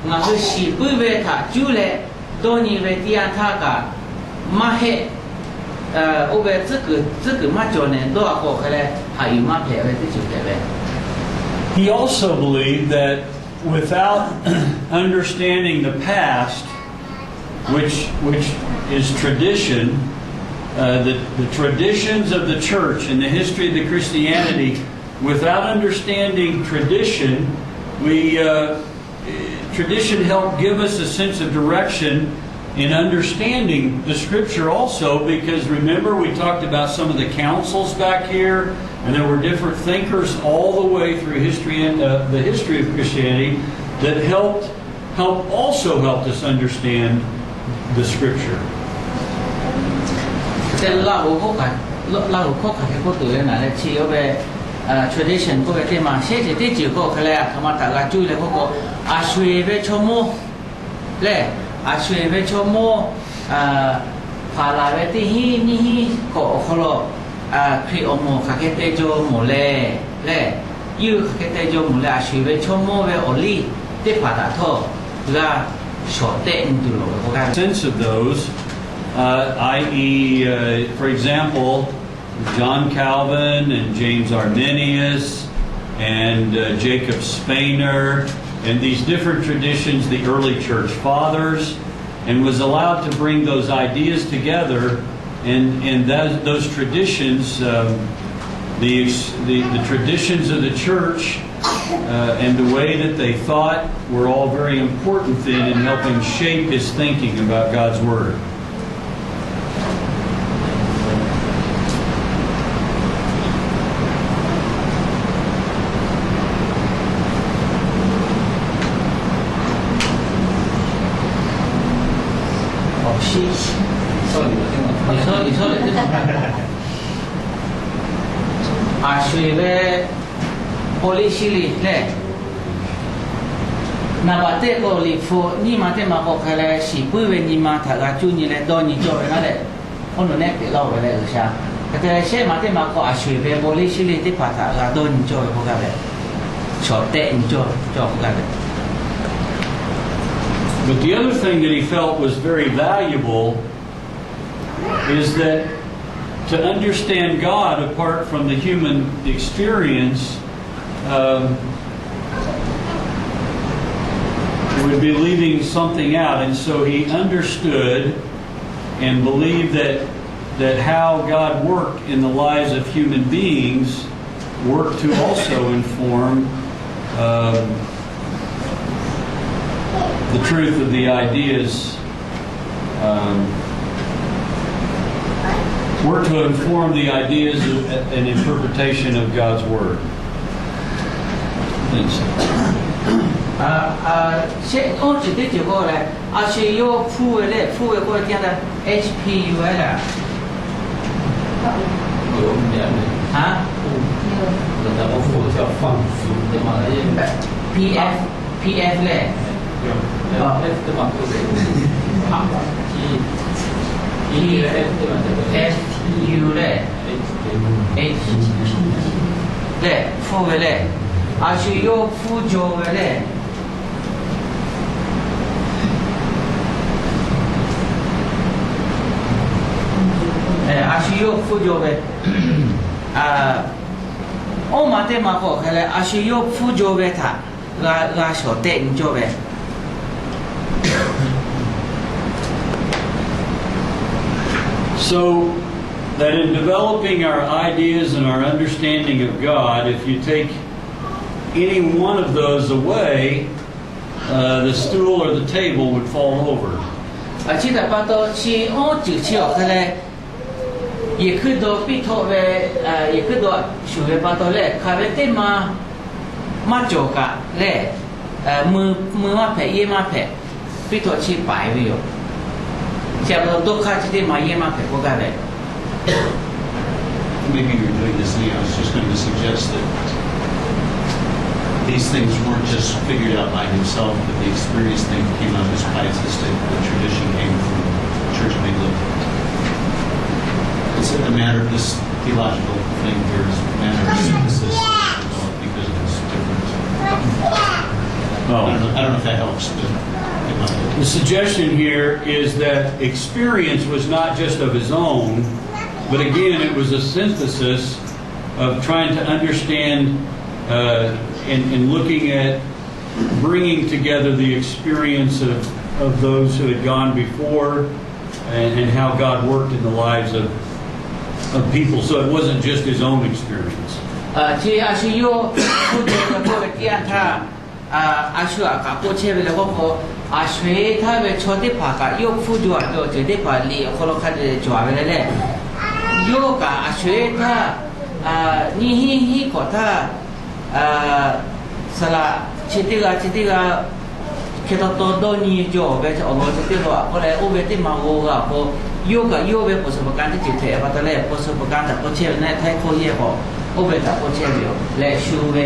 ngaˬ hui shiˍ puiˉ ve htaꞈ cuˇ leh dawˇ nyi ve teˇ yanˇ htaˇ kaꞈ, maˇ heˆ, oˇ ve tcuhˉ kuiˬ maˇ cawˬ nehˬ dawˇ-a k'o awˬ hk'e leh, haꞈ yuˬ maˇ hpehꞈ ve teˇ ceuˬ hpehꞈ ve. He also believed that without understanding the past, which, which is tradition, uh, the, the traditions of the church and the history of the Christianity, without understanding tradition, we, uh, tradition helped give us a sense of direction in understanding the scripture also, because remember we talked about some of the councils back here, and there were different thinkers all the way through history and, uh, the history of Christianity that helped help, also helped us understand the scripture. Te Laˇ huˍ hkawˇ hk'aˬ, Laˇ huˍ hkawˇ hk'aˬ hk'e k'oˆ tuˬ ve naˍ leh chi oˇ ve, tradition k'oˆ ve teˇ ma shehˉ ceuˬ teˇ ceuˬ k'o hk'e leh, aˬ htoꞈ ma htaꞈ g'a cuˇ leh k'oˆ k'o, aˬ sho-eˬ ve chaw mawˇ lehˬ, aˬ sho-eˬ ve chaw mawˇ hpanˍ laˬ ve teˇ hinˉ nyiˇ hinˉ k'awꞈ awˬ hk'aw lo, Hkriꞈ awˬ moˍ hk'aˬ hk'e te jaw mawˬ leh, lehˬ, yawˇ hui hk'aˬ hk'e te jaw mawˬ leh, aˬ sho-eˬ ve chaw mawˇ ve awˬ liˇ teˇ hpaˍ htaꞈ htawˇ g'a shawˍ tehˆ nyi tuˬ loˬ ve k'o gaˇ ve. Sense of those, uh, i e, uh, for example, John Calvin and James Arminius and, uh, Jacob Spener and these different traditions, the early church fathers, and was allowed to bring those ideas together. And, and those, those traditions, um, the, ex- the, the traditions of the church, uh, and the way that they thought were all very important then in helping shape his thinking about God's Word. Aˬ sho-eˬ ve policy lehˬ, naˍ baˬ teˇ k'o Liꞈ hpu nyiˇ ma teˇ ma k'o hk'e leh, shiˍ puiˉ ve nyi ma htaꞈ g'a cuˇ nyi leh dawˇ nyi cawˇ ve naˉ lehˬ, oˇ nawˬ nehˉ peꞈ laˇ-oˬ ve leh G'uiˬsha. Hk'e te leh shehˆ ma teˇ ma k'o aˬ sho-eˬ ve policy lehˬ teˇ hpaˍ htaꞈ g'a dawˇ nyi cawˇ ve k'oˆ gaˇ ve, shawˍ tehˆ nyi cawˇ cawˇ k'oˆ gaˇ ve. But the other thing that he felt was very valuable is that to understand God apart from the human experience, um, would be leaving something out. And so he understood and believed that, that how God worked in the lives of human beings worked to also inform, um, the truth of the ideas, um, work to inform the ideas of, and interpretation of God's Word. Thanks. Shehˆ oˇ ceuˬ teˇ ceuˬ k'o lehˬ, a shu yawˇ hpuˇ ve lehˬ, hpuˇ ve k'oˆ ve teˇ yanˇ htaˇ H P U lehˬ, P F, P F lehˬ, P F U lehˬ, H lehˬ hpuˇ ve lehˬ, a shu yawˇ hpuˇ jaw ve lehˬ, A shu yawˇ hpfuhˇ jaw ve, oˇ ma teˇ ma k'o hk'e leh, a shu yawˇ hpfuhˇ jaw ve htaꞈ g'a, g'a shawˍ tehˆ nyi cawˇ ve. So that in developing our ideas and our understanding of God, if you take any one of those away, uh, the stool or the table would fall over. Chi htaꞈ pa taw chi oˉ ceuˬ chi awˬ hk'e leh, yehˬ hkuiˉ daw piˇ htawˆ ve, yehˬ hkuiˉ daw shuˍ ve pa taw lehˬ, hk'aˬ ve teˇ ma maˇ cawˬ kaꞈ lehˬ, mui, mui maˇ hpehꞈ, yehˇ maˇ hpehꞈ, piˇ htawˆ chi paiˍ ve yoˬ. Chi pa taw dawˇ hk'aˇ chi teˇ ma yehˇ maˇ hpehꞈ k'oˆ gaˇ ve. Maybe you're doing this now. I was just going to suggest that these things weren't just figured out by himself, but the experience thing came out of his pietistic, the tradition came from Church of England. It's a matter of this theological thing here is a matter of synthesis because it's different. Oh. I don't know, I don't know if that helps, but it might. The suggestion here is that experience was not just of his own, but again, it was a synthesis of trying to understand, uh, and, and looking at bringing together the experience of, of those who had gone before and, and how God worked in the lives of, of people. So it wasn't just his own experience. Chi a shu yawˇ hpu te ve k'oˆ ve teˇ yanˇ htaˇ, a shu aꞈ kaꞈ k'oˆ chehˇ ve leh k'oˆ k'o, a sho-eˬ htaˇ ve chaw teˇ hpaˍ kaꞈ yawˇ hpfuhˇ jaw-a ve awˬ ceuˬ teˇ hpaˍ liꞈ awˬ hk'aw lo hk'a dehꞈ cawˬ-a ve leh lehˬ, yawˇ kaꞈ a sho-eˬ htaˇ nyiˇ hinˉ hinˉ hk'awꞈ htaˇ, saˍ laꞈ chi teˇ g'aˇ chi teˇ g'aˇ hk'e taw taw dawˇ nyi jaw ve awˬ lawn chi teˇ lawn aꞈ k'oˆ leh, oˇ ve teˇ ma g'aw g'a awˬ hk'aw, yawˇ kaꞈ yawˇ ve ประสบการณ์ teˇ ceuˬ hpehꞈ pa taw leh ประสบการณ์ htaꞈ k'oˆ chehˇ ve naˆ, htaiˇ hkawˇ yehˇ k'o, oˇ ve htaꞈ k'oˆ chehˇ ve yoˬ. Leh shu ve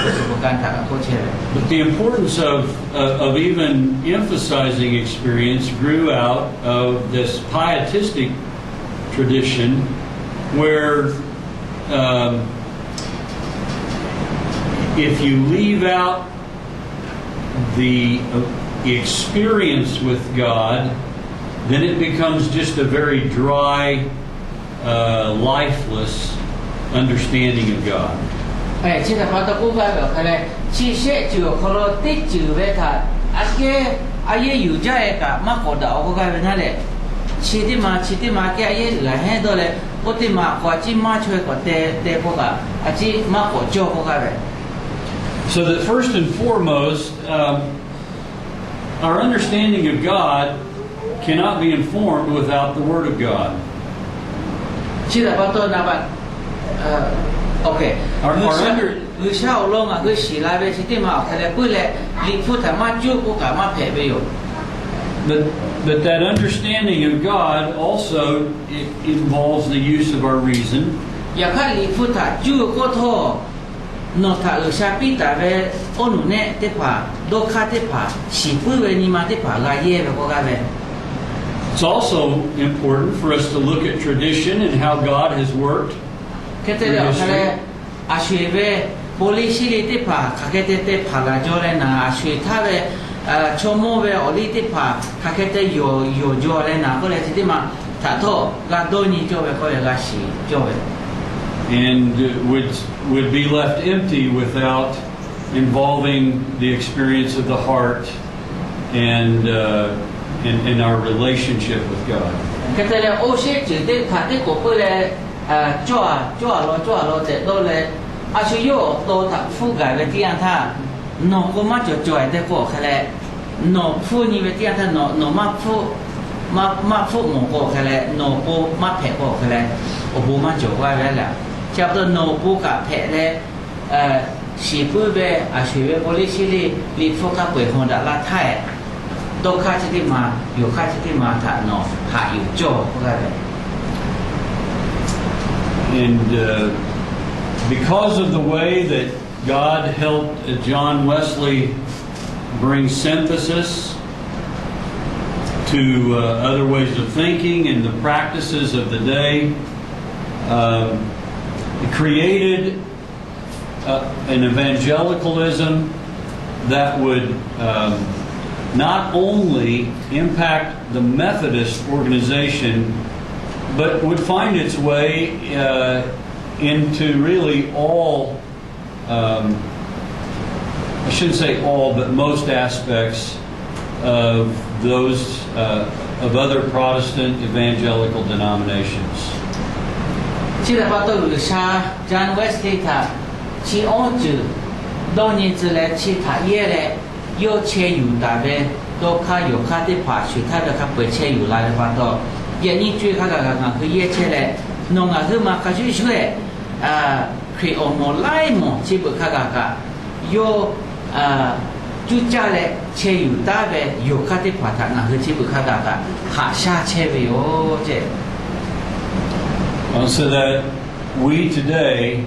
ประสบการณ์ htaꞈ kaꞈ k'oˆ chehˇ ve. But the importance of, uh, of even emphasizing experience grew out of this pietistic tradition where, um, if you leave out the, uh, experience with God, then it becomes just a very dry, uh, lifeless understanding of God. Chi htaꞈ pa taw k'oˆ gaˇ ve awˬ hk'e leh, chi shehˆ ceuˬ awˬ hk'aw lo teˇ ceuˬ ve htaꞈ aꞈ kehˉ a yehˇ yuˬ jaˇ-e kaꞈ maˇ k'awꞈ daꞈ-o k'oˆ gaˇ ve naˆ lehˬ, chi teˇ ma chi teˇ ma kehˉ a yehˇ g'aˬ hehnˇ dawˇ leh, oˇ teˇ ma k'awꞈ a ciˉ maˇ chaweh k'awꞈ te te k'oˆ kaꞈ, a ciˉ maˇ k'awꞈ cawˇ k'oˆ gaˇ ve. So that first and foremost, um, our understanding of God cannot be informed without the Word of God. Chi htaꞈ pa taw naˍ baꞈ, okay, G'uiˬsha awˬ lawn ngaˬ hui shiˍ la ve chi teˇ ma awˬ hk'e leh puiˉ leh, Liꞈ hpu htaꞈ maˇ cuˇ k'oˆ kaꞈ maˇ hpehꞈ ve yoˬ. But, but that understanding of God also, it involves the use of our reason. Yaꞈ hk'aˇ Liꞈ hpu htaꞈ cuˇ k'oˆ htawˇ, nawˬ htaꞈ G'uiˬsha piˇ taˍ ve oˇ nuˬ nehˆ teˇ hpaˍ, dawˇ hk'aˇ teˇ hpaˍ, shiˍ puiˉ ve nyi ma teˇ hpaˍ g'a yehˇ ve k'oˆ gaˇ ve. It's also important for us to look at tradition and how God has worked. Hk'e te leh awˬ hk'e leh, a sho-eˬ ve bon liˇ shiˉ liˇ teˇ hpaˍ hk'aˬ hk'e te te hpaˍ laˬ jaw leh naˍ, a sho-eˬ htaˇ ve chaw mawˇ ve awˬ liˇ teˇ hpaˍ hk'aˬ hk'e te yonˍ yonˍ jaw leh naˍ k'oˆ leh chi teˇ ma htaꞈ htawˇ g'a dawˇ nyi cawˇ ve k'oˆ leh g'a shiˍ cawˇ ve. And, uh, would, would be left empty without involving the experience of the heart and, uh, and, and our relationship with God. Hk'e te leh oˇ shehˆ ceuˬ teˇ hpaˍ teˇ k'oˍ peuˬ leh, cawˇ-a cawˇ-a law cawˇ-a law tehꞈ dawˇ leh, a shu yawˇ awˬ to htaꞈ hpfuhˇ gaˬ ve teˇ yanˇ htaˇ, nawˬ k'o maˇ cawˬ cawˬ-e tehꞈ k'o hk'e leh, nawˬ hpfuhˇ nyi ve teˇ yanˇ htaˇ nawˬ, nawˬ maˇ hpfuhˇ, maˇ, maˇ hpfuhˆ mawˬ k'o hk'e leh, nawˬ awˬ pon maˇ hpehꞈ k'o hk'e leh, awˬ bon maˇ cawˬ k'oˆ gaˇ ve lehˬ. Chi pa taw nawˬ awˬ pon kaꞈ hpehꞈ leh, shiˍ puiˉ ve a sho-eˬ ve bon liˇ shiˉ liˇ Liꞈ hpu hk'a peu-eˬ hawˬ daꞈ la htaˇ, dawˇ hk'aˇ chi teˇ ma, yonˍ hk'aˇ chi teˇ ma htaꞈ nawˬ haꞈ yuˬ cawˇ k'oˆ gaˇ ve. And, uh, because of the way that God helped, uh, John Wesley bring synthesis to, uh, other ways of thinking and the practices of the day, um, it created, uh, an evangelicalism that would, um, not only impact the Methodist organization but would find its way uh, into really all, um, I shouldn't say all, but most aspects of those uh, of other Protestant evangelical denominations. Chi htaꞈ pa taw G'uiˬsha John Wesley htaꞈ chi awˇ ceuˬ dawˇ nyi tcuh leh chi htaꞈ yehˇ leh yawˇ chehˇ yuˬ taˍ ve dawˇ hk'aˇ yonˍ hk'aˇ teˇ hpaˍ shuˍ htaˇ ve hk'a peu-eˬ chehˇ yuˬ la ve pa taw, yaꞈ nyi co-e hk'a gaˬ kaꞈ ngaˬ hui yehˇ chehˇ leh, nawˬ ngaˬ hui ma hk'a shuˍ shuˍ-eˬ Hkriꞈ awˬ moˍ laiˉ mawˬ chi beuꞈ hk'a gaˬ kaꞈ yawˇ cuˇ caˇ leh chehˇ yuˬ taˉ ve yonˍ hk'aˇ teˇ hpaˍ htaꞈ ngaˬ hui chi beuꞈ hk'a gaˬ kaꞈ haꞈ shaˉ chehˇ ve yoˬ ce. So that we today,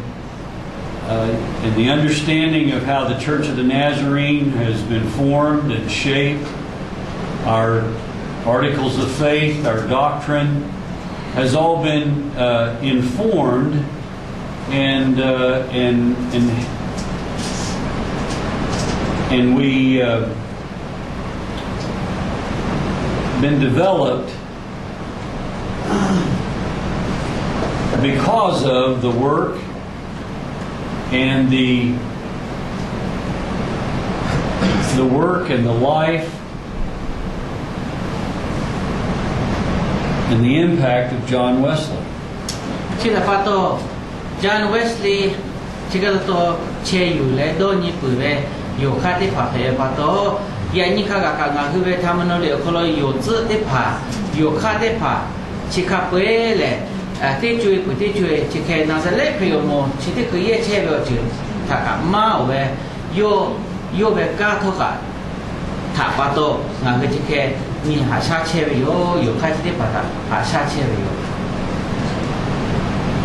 uh, in the understanding of how the Church of the Nazarene has been formed and shaped, our articles of faith, our doctrine, has all been uh, informed and uh, and and and we uh, been developed because of the work and the the work and the life and the impact of John Wesley. Chi htaꞈ pa taw, John Wesley chi hk'e pa taw chehˇ yuˬ leh dawˇ nyi peuˬ ve yonˍ hk'aˇ teˇ hpaˍ hpehꞈ ve pa taw, yaꞈ nyi hk'a gaˬ kaꞈ ngaˬ hui ve htaꞈ ma naw le awˬ hk'aw lo yonˍ tcuhˆ teˇ hpaˍ, yonˍ hk'aˇ teˇ hpaˍ chi hk'a peu-eˬ lehˬ, teˇ co-e peuˬ teˇ co-e chi hk'e Naˍzaˍrehˆ Hkriꞈ awˬ moˍ chi teˇ hkui yehˇ chehˇ ve awˬ ceuˬ htaꞈ kaꞈ maˇ-oˬ ve, yawˇ yawˇ ve kanˉ htawˇ kaꞈ htaꞈ pa taw ngaˬ hui chi hk'e nyi haꞈ shaˉ chehˇ ve yoˬ. Yonˍ hk'aˇ chi teˇ hpaˍ htaꞈ haꞈ shaˉ chehˇ ve yoˬ.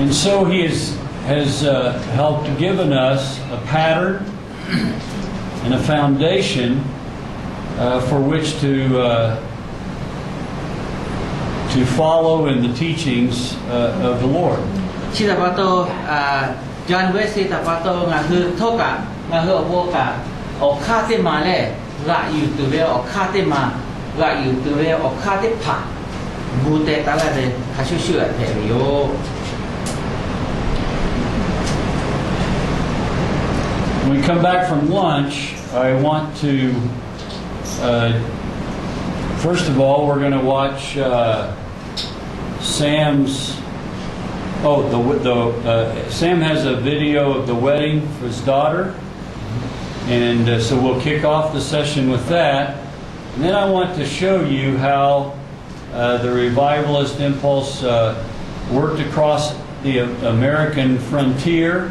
And so he is, has uh, helped given us a pattern and a foundation uh, for which to uh, to follow in the teachings uh, of the Lord. Chi htaꞈ pa taw, John Wesley htaꞈ pa taw ngaˬ hui htawˇ kaꞈ ngaˬ hui awˬ bon kaꞈ awˬ hk'aˇ teˇ ma lehˬ, g'aꞈ yuˬ tuˬ ve awˬ hk'aˇ teˇ ma, g'aꞈ yuˬ tuˬ ve awˬ hk'aˇ teˇ hpaˍ gu teh taˍ laˇ ve hk'a shuˍ shuˍ hpehꞈ ve yoˬ. When we come back from lunch, I want to, uh, first of all, we're going to watch uh, Sam's. Oh, the, the uh, Sam has a video of the wedding for his daughter, and uh, so we'll kick off the session with that. And then I want to show you how uh, the revivalist impulse uh, worked across the American frontier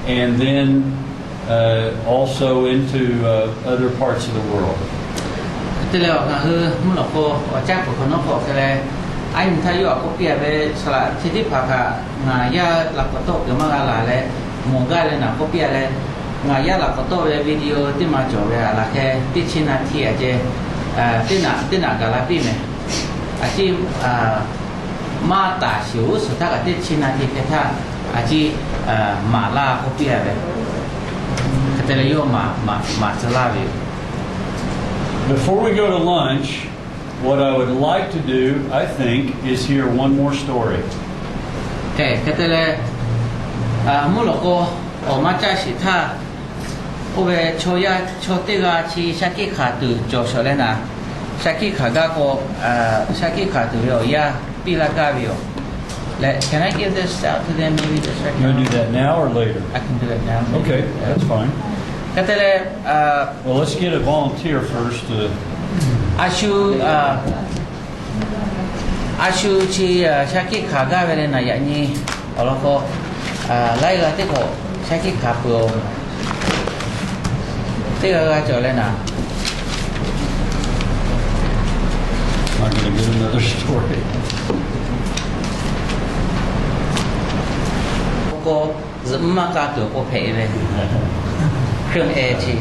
and then uh, also into uh, other parts of the world. Hk'e te leh ngaˬ hui mvuhˇ naw k'o awˬ caˉ k'oˍ hk'awꞈ nawˉ k'awꞈ hk'e leh, a nyi htaˇ yawˇ htaꞈ k'oˆ piˇ-a ve, saˍ laꞈ chi teˇ hpaˍ kaꞈ ngaˬ yaˇ laꞈ k'awꞈ tawˆ kuiˬ maˇ g'a laˬ leh, mawˬ gaˇ leh naˬ k'oˆ piˇ-a leh, ngaˬ yaˇ laꞈ k'awꞈ tawˆ ve video teˇ ma cawˬ ve a laˬ hk'e teˇ chi na hti a ceh, teˇ naꞈ teˇ naꞈ gaˬ la piˇ mehˍ. A ciˉ maˇ taˍ shiˍ-oˬ suhˍ htaˇ kaꞈ teˇ chi na hti hk'e htaˇ a ciˉ maˍ laˇ k'oˆ piˇ-a ve. Hk'e te leh yawˇ maˍ maˍ tcuh laˇ ve yoˬ. Before we go to lunch, what I would like to do, I think, is hear one more story. Hk'e te leh, mvuhˇ lawꞈ k'o, awˬ maˇ caˇ shiˍ htaˇ, oˇ ve chaw yaˇ chaw teˇ g'aˇ chi shaˉ hkiˆ hkanˍ tuˬ cawˬ shawˍ leh naˍ, shaˉ hkiˆ hkanˍ gaˇ k'o, shaˉ hkiˆ hkanˍ tuˬ ve awˬ yanˇ piˇ laˇ gaˇ ve yoˬ. Leh, can I give this out to them? Maybe just right now. You want to do that now or later? I can do it now. Okay, that's fine. Hk'e te leh, Well, let's get a volunteer first. A shu, a shu chi shaˉ hkiˆ hkanˍ gaˇ ve leh naˍ, yaꞈ nyi awˬ lawn k'o, laiˉ g'aˇ teˇ k'awꞈ shaˉ hkiˆ hkanˍ peuˬ-oˬ. Teˇ g'aˇ g'aˇ cawˬ leh naˍ, I'm gonna get another story. K'o, zuhꞈ mvuhˇ maˇ k'a tuˬ k'o hpehꞈ ve, hkui-e chi.